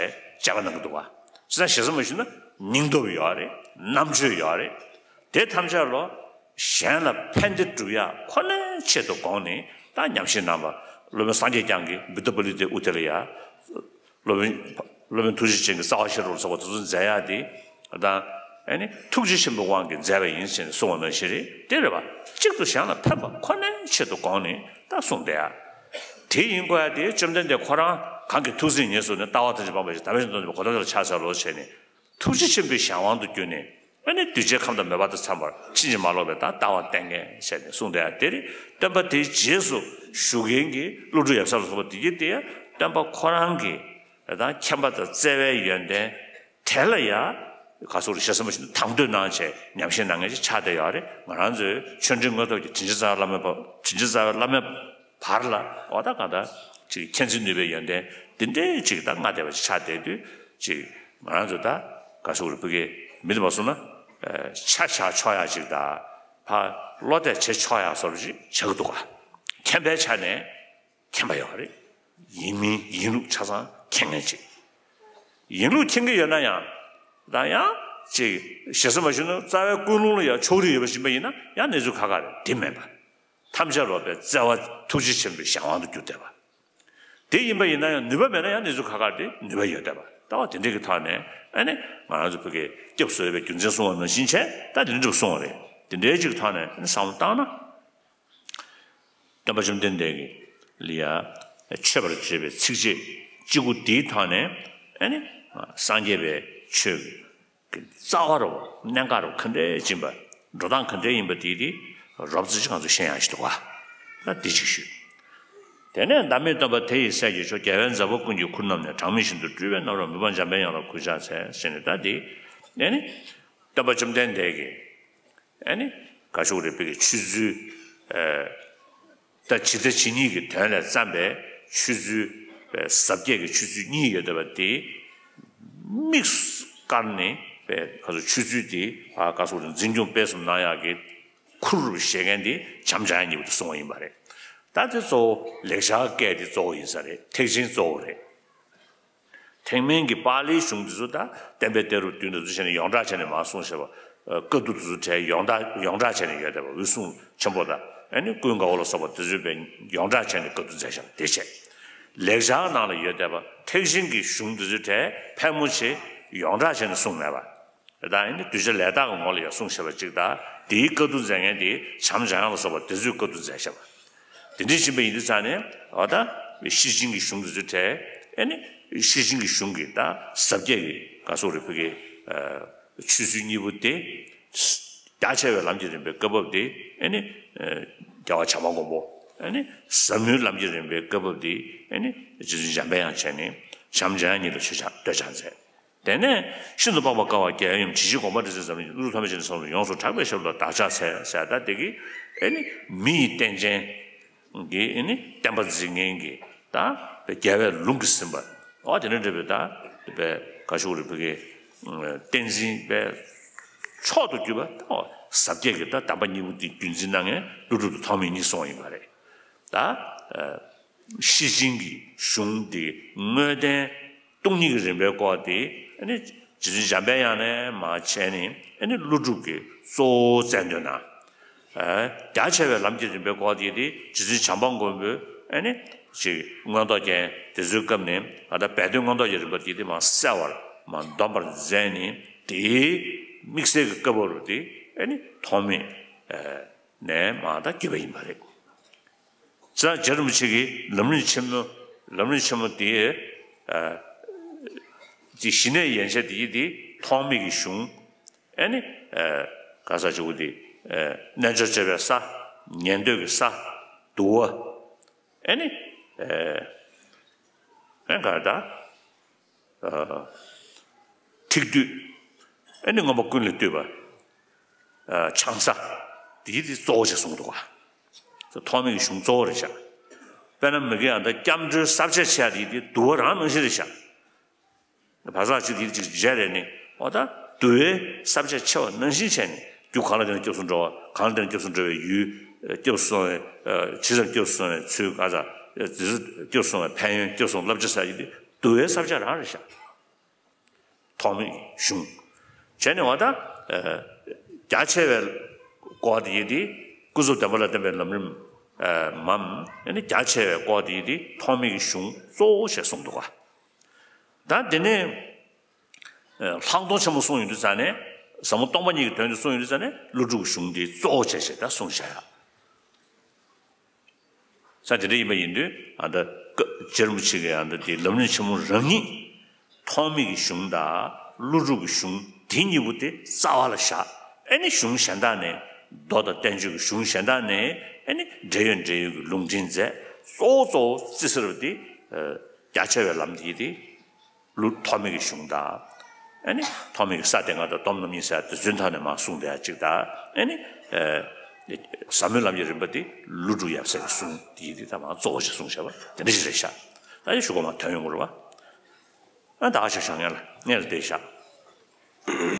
དཔྱད་པ་གནང་གི་འདུག་བ། བྱས་ཙང་ཞེ་ས་མ་ཞུས་ན་སྙིང་སྟོབས་ཡོད་རེད། རྣམ་དཔྱོད་ཡོད་རེད། དེ་ཐམས་ཅད་ལོ་གཞན་ལ་ཕན་བདེ་སྒྲུབ་ཡག་ཁོ་ནའི་ཆེད་དུ་དགོངས་ནས་ད་ཉམས་བཞེས་གནང་བ་སློབ་དཔོན་སངས་རྒྱས་བསྐྱངས་ཀྱིས་བུདྡྷ་པཱ་ལི་ཏའི་ཨུ་ཏི་ལ་ཡ། སློབ་དཔོན་སློབ་དཔོན་ཐུགས་རྗེ་ཅན་གྱིས་རྩ་བ་ཤེས་རབ་ལ་སོགས་པ་དེ་ཚོ་མཛད་ཡག་དེ། ད་ཨ་ནི་ཐུགས་རྗེ་ཆེན་པོའི་དབང་གིས་མཛད་པ་ཡིན་ཟེར་ནས་གསུངས་པ་ནང་བཞིན་རེད། དེ་རེད་པ། གཅིག་ཏུ་གཞན་ལ་ཕན་པ་ཁོ་ནའི་ཆེད་དུ་དགོངས་ནས་ད་གསུངས་བསྡད་ཡག་དེ་ཡིན་དགོས་ཡག་དེ་བཅོམ་ལྡན་འདས་ཁོ་རང་གང་གི་ཐུགས་སྲས་ཉེར་བཟུང་ནས་ལྟ་བ་ཐམས་ཅད་སྤངས་པའི་ཕྱིར་བདག་མེད་ཆོས་སྟོན་པའི་གོ་ཐོབ་ལ་ཕྱག་འཚལ་ལོ་ཞེས་ནས་ཐུགས་རྗེ་ཆེན་པོའི་གཞན་དབང་དུ་གྱུར་ནས་ཨ་ནི་གདུལ་བྱའི་ཁམས་དང་མོས་པ་དང་འཚམས་པར་ཕྱིན་ཅི་མ་ལོག་པའི་ད་ལྟ་བ་བསྟན་མཁན་ཞེས་ནས་གསུངས་བསྡད་ཡག་དེ་རེད། སྟོན་པ་དེའི་རྗེས་སུ་ཞུགས་མཁན་གྱི་ཀླུ་སྒྲུབ་ཡབ་སྲས་ལ་སོགས་པ་དེ་གྱིས་དེ་ཡང་སྟོན་པ་ཁོ་རང་གི་ད་མཁྱེན་པ་དང་བརྩེ་བའི་ཡོན་ཏན་དེ་ལ་ཡང་ ག་སོགས་རེད་ཞེ་ས་མ་ཞུ་ན་དང་དོད་གནང་བྱས་ཉམས་བཞེས་གནང་མཁན་ཅིག་ཆགས་བསྡད་ཡོད་རེད། ང་རང་ཚོའི་ཆོས་འབྲེལ་དངོས་ཐོབ་ཀྱི་དྲིན་ཅན་རྩ་བའི་བླ་མའི་བར་དྲིན་ཅན་རྩ་བའི་བླ་མའི་བར་ལ་འོ་ད་གང་ལྟར་ཅིག་མཁྱེན་བརྩེ་ནུས་པའི་ཡོན་ཏན་འདི་འདྲའི་ཅིག་ད་མངའ་བསྡད་པ་ཅིག་ཆགས་བསྡད་དུས་ཅིག་ང་རང་ཚོ་ད་ག་སོགས་རེད་བོད་སྐད་མི་དེ་མ་སོང་ན་ཆ་བཞག་ཆོག་ཡག་ཅིག་ད་ཕ་བློ་གཏད་བྱེད་ཆོག་ཡག་བཟོ་འདྲ་ཅིག་ཆགས་ཀྱི་འདུག་ག་མཁྱེན་པའི་ཆ་ནས། མཁྱེན་པ་ཡོད་རེད། ཡིན་མིན་ཡིན་ལུགས་ཆ་ཚང་མཁྱེན་མཁན་ཅིག་ཡིན་ལུགས་མཁྱེན་གྱི་ཡོད་ན་ཡང་། ད་ཡང་ཅིག་ཞེ་ས་མ་ཞུ་ན་རྩ་བའི་ཀུན་སློང་ལ་ཡང་ཕྱོགས་རིས་ཡོད་པ་ཞིག་ཡིན་པ་ཡིན་ན་ཡང་གནས་ཚུལ་ཁག་ཁག་རེད། དེ་མིན་པ། ཐམས་ཅད་རོལ་པའི་བརྩེ་བ་ཐུགས་རྗེ་ཆེན་པོའི་གཞན་དབང་དུ་གྱུར་བསྡད་པ། དེ་ཡིན་པ་ཡིན་ན་ཡང་ནུས་པ་མེད་ན་ཡང་གནས་ཚུལ་ཁག་ཁག་དེ་ནུས་པ་ཡོད་བསྡད་པ། ལྟ་བ་དེ་འདྲ་གི་ཐོག་ནས་ཨ་ནི་ང་རང་ཚོ་བོད་སྐད་སྐྱབས་སུ་འོས་པའི་རྒྱུ་མཚན་གསུངས་པ་ནང་བཞིན་བྱས་ད་དེ་འདྲ་གསུངས་པ་རེད། དེ་འདྲའི་ཅིག་ཐོག་ནས་ཨ་ནི་བསམ་བློ་བཏང་ན། སྟོན་པ་བཅོམ་ལྡན་འདས་ཀྱིས་ལ་ཡ་མཆོད་པར་བརྗོད་པའི་ཚིགས་བཅད་གཅིག་པུ་འདིའི་ཐོག་ནས་ཨ་ནི་སངས་རྒྱས་པའི་ཆོས་ཀྱི་རྩ་བ་རུ་གནད་འགག་རུ་ག་འདྲས་ཕྱིན་པ་འགྲོ་སྟངས་ག་འདྲས་ཡིན་པ་དེ་དེ་རོབ་ཙམ་ཅིག་ང་ཚོ་ཤེས་ཡག་ཞིག་འདུག་ག་ད་འདི་གཅིག་ཞུས། དེ་ནས་བདག་མེད་སྟོན་པ་དེ་ཡི་སྲས་ཀྱི་མཆོག་རྒྱལ་བའི་མཛའ་བོ་ཀུན་གྱི་ཁུར་བསྣམས་ནས། གྲངས་མེད་ཤིན་ཏུ་སྤྲུལ་པའི་རྣམ་རོལ་མི་ཕམ་འཇམ་པའི་དབྱངས་ལ་གུས་ཕྱག་འཚལ་ཟེར་ནས་ད་འདི་ཨ་ནི་སྟོན་པ་བཅོམ་ལྡན་འདས་ཀྱིས། ཨ་ནི་ག་ཤོག་རེ་བོད་ཀྱི་ཆོས་ཚུལ་ཨ་ད་ཇི་ལྟ་ཇི་སྙེད་ཀྱི་དོན་ལས་བརྩམས་པའི་ཆོས་ཚུལ་ཨ་ཟབ་རྒྱས་ཀྱི་ཆོས་ཚུལ་གཉིས་ཡོད་བསྡད་པ་དེ་དམིགས་སུ་བཀར་ནས་པའི་ག་ཚོད་ཆོས་ཚུལ་དེ་ཨ་ག་ཤོག་རེ་འཛིན་སྐྱོང་སྤེལ་གསུམ་གནང་ཡག་གི་ཁུར་བཞེས་མཁན་དེ་བྱམས་འཇམ་དབྱངས་གཉིས་པོ་དེ་གསུངས་པ་ཡིན་པ་རེད། ད་དེ་གཙོ་བོ་ལེགས་སྦྱར་སྐད་དེ་གཙོ་བོ་ཡིན་ས་རེད། ཐེག་ཆེན་གཙོ་བོ་རེད། ཐེག་དམན་གྱི་པཱ་ལིའི་གཞུང་འདི་ཚོ་དང་བསྟན་པའི་གཏེར་རབས་བདུན་དང་འདི་ཚོ་བྱས་ནས་ཡོངས་གྲགས་བྱས་ནས་མར་གསུངས་བཞག་པ། བཀའ་བསྡུ་འདི་ཚོ་གྲས་ཡོངས་གྲགས་ཡོངས་གྲགས་བྱས་ནས་ཡོད་བསྡད་པ། འོད་སྲུང་ཆེན་པོ་དང་ཨ་ནི་ཀུན་དགའ་བོ་ལ་སོགས་པ་འདི་ཚོས་པའི་ཡོངས་གྲགས་བྱས་ནས་བཀའ་བསྡུ་མཛད་བཞག་པ་དེ་བྱས། ལེགས་སྦྱར་ནང་ལ་ཡོད་བསྡད་པ་ཐེག་ཆེན་གྱི་གཞུང་འདི་ཚོ་གྲས་ཕལ་མོ་ཆེ་ཡོངས་གྲགས་བྱས་ནས་གསུངས་མེད་པ། དེ་དག་ཨ་ནི་གདུལ་བྱ་ལས་དག་གི་ངོ་ལ་ཡང་གསུངས་བཞག་པ་གཅིག་དང་། དེའི་བཀའ་བསྡུ་མཛད་མཁན་དེ་བྱམས་འཇམ་དབྱངས་ལ་སོགས་པ་དེ་ཚོས་བཀའ་བསྡུ་མཛད་བཞག་པ། དེ་འདྲ་ཕྱིན་པ་ཡིན་དུས་ཙང་ནས་འོ་ད་ཤེར་ཕྱིན་གྱི་གཞུང་དེ་ཚོ་གྲས་ཨ་ནི་ཤེར་ཕྱིན་གྱི་གཞུང་གི་ད་ཟབ་རྒྱས་ཀྱི་ག་སོགས་རེ་བོད་ཀྱི་ཆོས་ཚུལ་གཉིས་པོ་དེ་རྒྱ་ཆེ་བའི་ལམ་གྱི་རིམ་པའི་བཀའ་བབས་དེ་ཨ་ནི་རྒྱལ་བ་བྱམས་པ་མགོན་པོ། ཨ་ནི་ཟབ་མོའི་ལམ་གྱི་རིམ་པའི་བཀའ་བབས་དེ་ཨ་ནི་རྗེ་བཙུན་འཇམ་པའི་དབྱངས་བྱས་ནས་བྱམས་འཇམ་དབྱངས་གཉིས་ལ་ཆོས་ཕྱག་འདོད་ཕྱག་མཛད། དེ་ནས་ཤིན་ཏུ་འཕགས་པ་ཀ་བ་དགེ་འོས་མ་ཇི་ཞིག་དགོངས་པ་འདྲེན་ཚེ་འཛམ་གླིང་ཀླུ་ཐོགས་མེད་ཅན་གྱི་ཚོགས་ལ་ཡོངས་སུ་གྲགས་པའི་ཞབས་ལ་བདག་ཕྱག་འཚལ་ཟེར། ད་དེ་གི་ཨེ་ནི་མི་ཡི་རྟེན་ཅན་གྱི་ཨེ་ནི་བསྟན་པ་འཛིན་མཁན་གྱི་ད་རྒྱལ་བའི་ལུང་གིས་ཟིན་པ། འོ་དེ་འདྲ་འདྲ་བའི་ད་བའི་ག་ཤོག་རེ་བོད་ཀྱི་བསྟན་འཛིན་པའི་མཆོག་ཏུ་གྱུར་པ་ད་ཟབ་རྒྱས་ཀྱི་ད་བསྟན་པ་གཉིས་པོ་འདི་རྒྱུན་འཛིན་གནང་མཁན་ཀླུ་སྒྲུབ་དང་ཐོགས་མེད་གཉིས་གསུངས་པ་ཡིན་པ་རེད། ད་ཤེར་ཕྱིན་གྱི་གཞུང་འདི་དངོས་བསྟན་སྟོང་ཉིད་ཀྱི་རིམ་པའི་སྐོར་དེ་ཨ་ནི་རྗེ་བཙུན་འཇམ་པའི་དབྱངས་ནས་མར་བྱས་ནས་ཨ་ནི་ཀླུ་སྒྲུབ་ཀྱིས་གཙོ་བོ་བསྩལ་འདོད་ན། རྒྱ་ཆེ་བའི་ལམ་གྱི་རིམ་པའི་སྐོར་དེ་དེ་རྗེ་བཙུན་བྱམས་པ་མགོན་པོས་ཨ་ནི་ཅིག་མངོན་རྟོགས་རྒྱན་དེ་ཚོའི་སྐབས་ནས་ཨ་ད་སྦས་དོན་མངོན་རྟོགས་ཀྱི་རིམ་པ་དེ་དེ་མར་གསལ་བར་མར་འདོམས་པར་མཛད་ནས་དེའི་དམིགས་བསལ་གྱི་བཀའ་བབས་རུ་དེ་ཨ་ནི་ཐོགས་མེད་ནས་མར་ད་བརྒྱུད་པ་ཡིན་པ་རེད། ཙང་རྗེ་རིན་པོ་ཆེ་གིས་ལམ་རིམ་ཆེན་མོ་ལམ་རིམ་ཆེན་མོ་དེའི་ཨ་དེ་ཞི་གནས་ཡན་ཆད་དེ་ཡི་དེ་ཐོགས་མེད་ཀྱི་གཞུང་ཨེ་ནི་ཨ་ག་ས་ཆུ་བོ་དེ་ཨ་རྣལ་འབྱོར་སྤྱོད་པའི་ས་ཉན་ཐོས་ཀྱི་ས་དུ་བ་ཨེ་ནི་ཨ་ཨེ་ག་ད། ཐིག་བསྡུས། ཨེ་ནི་མངོན་པ་ཀུན་ལས་བཏུས་པ། ཆང་ས། དེའི་དེ་གཙོ་བོ་ཞིག་གསུངས་འདུག་ག་ཐོགས་མེད་ཀྱི་གཞུང་གཙོ་བོ་རེད་ཤག་དཔེར་ན་མི་དགེ་ཨ་ད་སྐྱབས་འགྲོའི་ས་བཅད་ཆེ་ཡ་དེའི་དེ་དུ་བ་རང་ནང་བཞིན་རེད་ཤག་བ་ཟག་ཅིག་དེའི་ཅིག་བརྗེད་རེད་ནི། འོ་ད་དུ་བའི་ས་བཅད་ཆེ་བ་ནང་བཞིན་བྱས་ནས་རྒྱུ་གང་ལ་བརྟེན་ནས་སྐྱབས་སུ་འགྲོ་བ། གང་ལ་བརྟེན་ནས་སྐྱབས་སུ་འགྲོ་བའི་ཡུལ། སྐྱབས་སུ་སོང་བའི་ཇི་ཙམ་སྐྱབས་སུ་སོང་བའི་ཚུལ་ག་ཙམ། དེ་ཚོ་སྐྱབས་སུ་སོང་བའི་ཕན་ཡོན། སྐྱབས་སུ་སོང་བའི་བསླབ་བྱ་ཟེར་ཡ་དེ་དུ་བའི་ས་བཅད་རང་རེད་ཤག་ཐོགས་མེད་གཞུང་། བྱས་ནས་འོ་ད་རྒྱ་ཆེ་བའི་སྐོར་དེ་ཡིན་ཏེ། ཀུན་རྫོབ་བདེན་པ་ལ་བརྟེན་པའི་ལམ་རིམ་མམ། ཨ་ནི་རྒྱ་ཆེ་བའི་སྐོར་དེ་ཡིན་ཏེ་ཐོགས་མེད་ཀྱི་གཞུང་གཙོ་བོ་ཞེས་གསུངས་འདུག་ག་ད་དེ་ནས་ལྷག་མཐོང་ཆེན་པོ་གསུངས་ཡོང་དུས་ཙང་ནས། ཟབ་མོ་སྟོང་པ་ཉིད་ཀྱི་དོན་དེ་གསུངས་ཡོང་དུས་ཙང་ནས་ཀླུ་སྒྲུབ་གཞུང་དེ་གཙོ་བོ་བྱས་བྱས་ད་གསུངས་བཞག་ཡ། ས་དེ་འདྲ་ཡིན་པ་ཡིན་དུས་ཨ་ད་ཀ་རྗེ་རིན་པོ་ཆེ་གིས་ཨ་ད་དེ་ལམ་རིམ་ཆེན་མོ་རང་ཉིད་ཐོགས་མེད་ཀྱི་གཞུང་དང་ཀླུ་སྒྲུབ་ཀྱི་གཞུང་དེ་གཉིས་པོ་དེ་རྩ་བ་ལ་བཞག་ཨེ་ནི་གཞུང་གཞན་དག་ནས་མདོ་དང་བསྟན་བཅོས་ཀྱི་གཞུང་གཞན་དག་ནས་ཨེ་ནི་འབྲེལ་ཡོད་འབྲེལ་ཡོད་ཀྱི་ལུང་འདྲེན་མཛད། གཙོ་བོ་གཙོ་བོ་བརྩི་ས་རེད་པ་དེ་རྒྱ་ཆེ་བའི་ལམ་དེ་དེ། ཀླུ་ཐོགས་མེད་ཀྱི་གཞུང་དང་། ཨ་ནི་ཐོག་མའི་ས་དེ་སྔ་དང་སྟོང་ཉིད་རྣམ་གཉིས་ཟེར་དེ་ཚོའི་ཐོག་ནས་མར་གསུངས་པའི་ཅིག་དང་། ཨ་ནི་ཨ་ཟབ་མོའི་ལམ་གྱི་རིམ་པ་དེ་ཀླུ་སྒྲུབ་ཡབ་སྲས་ཀྱི་གསུང་དེ་ཡིན་དེ་ད་མར་གཙོ་བོ་ཞིག་གསུངས་བཞག་པ་དེ་འདྲ་ཞིག་རེད་ཤག་ད་ཡི་ཞུ་གོ་མ་ཐོན་ཡོང་གི་རེད་བ། ཨ་ད་ཨ་ཞིག་བཞག་ངེས་ལ་ངེས་ལ་བསྡད་བཞག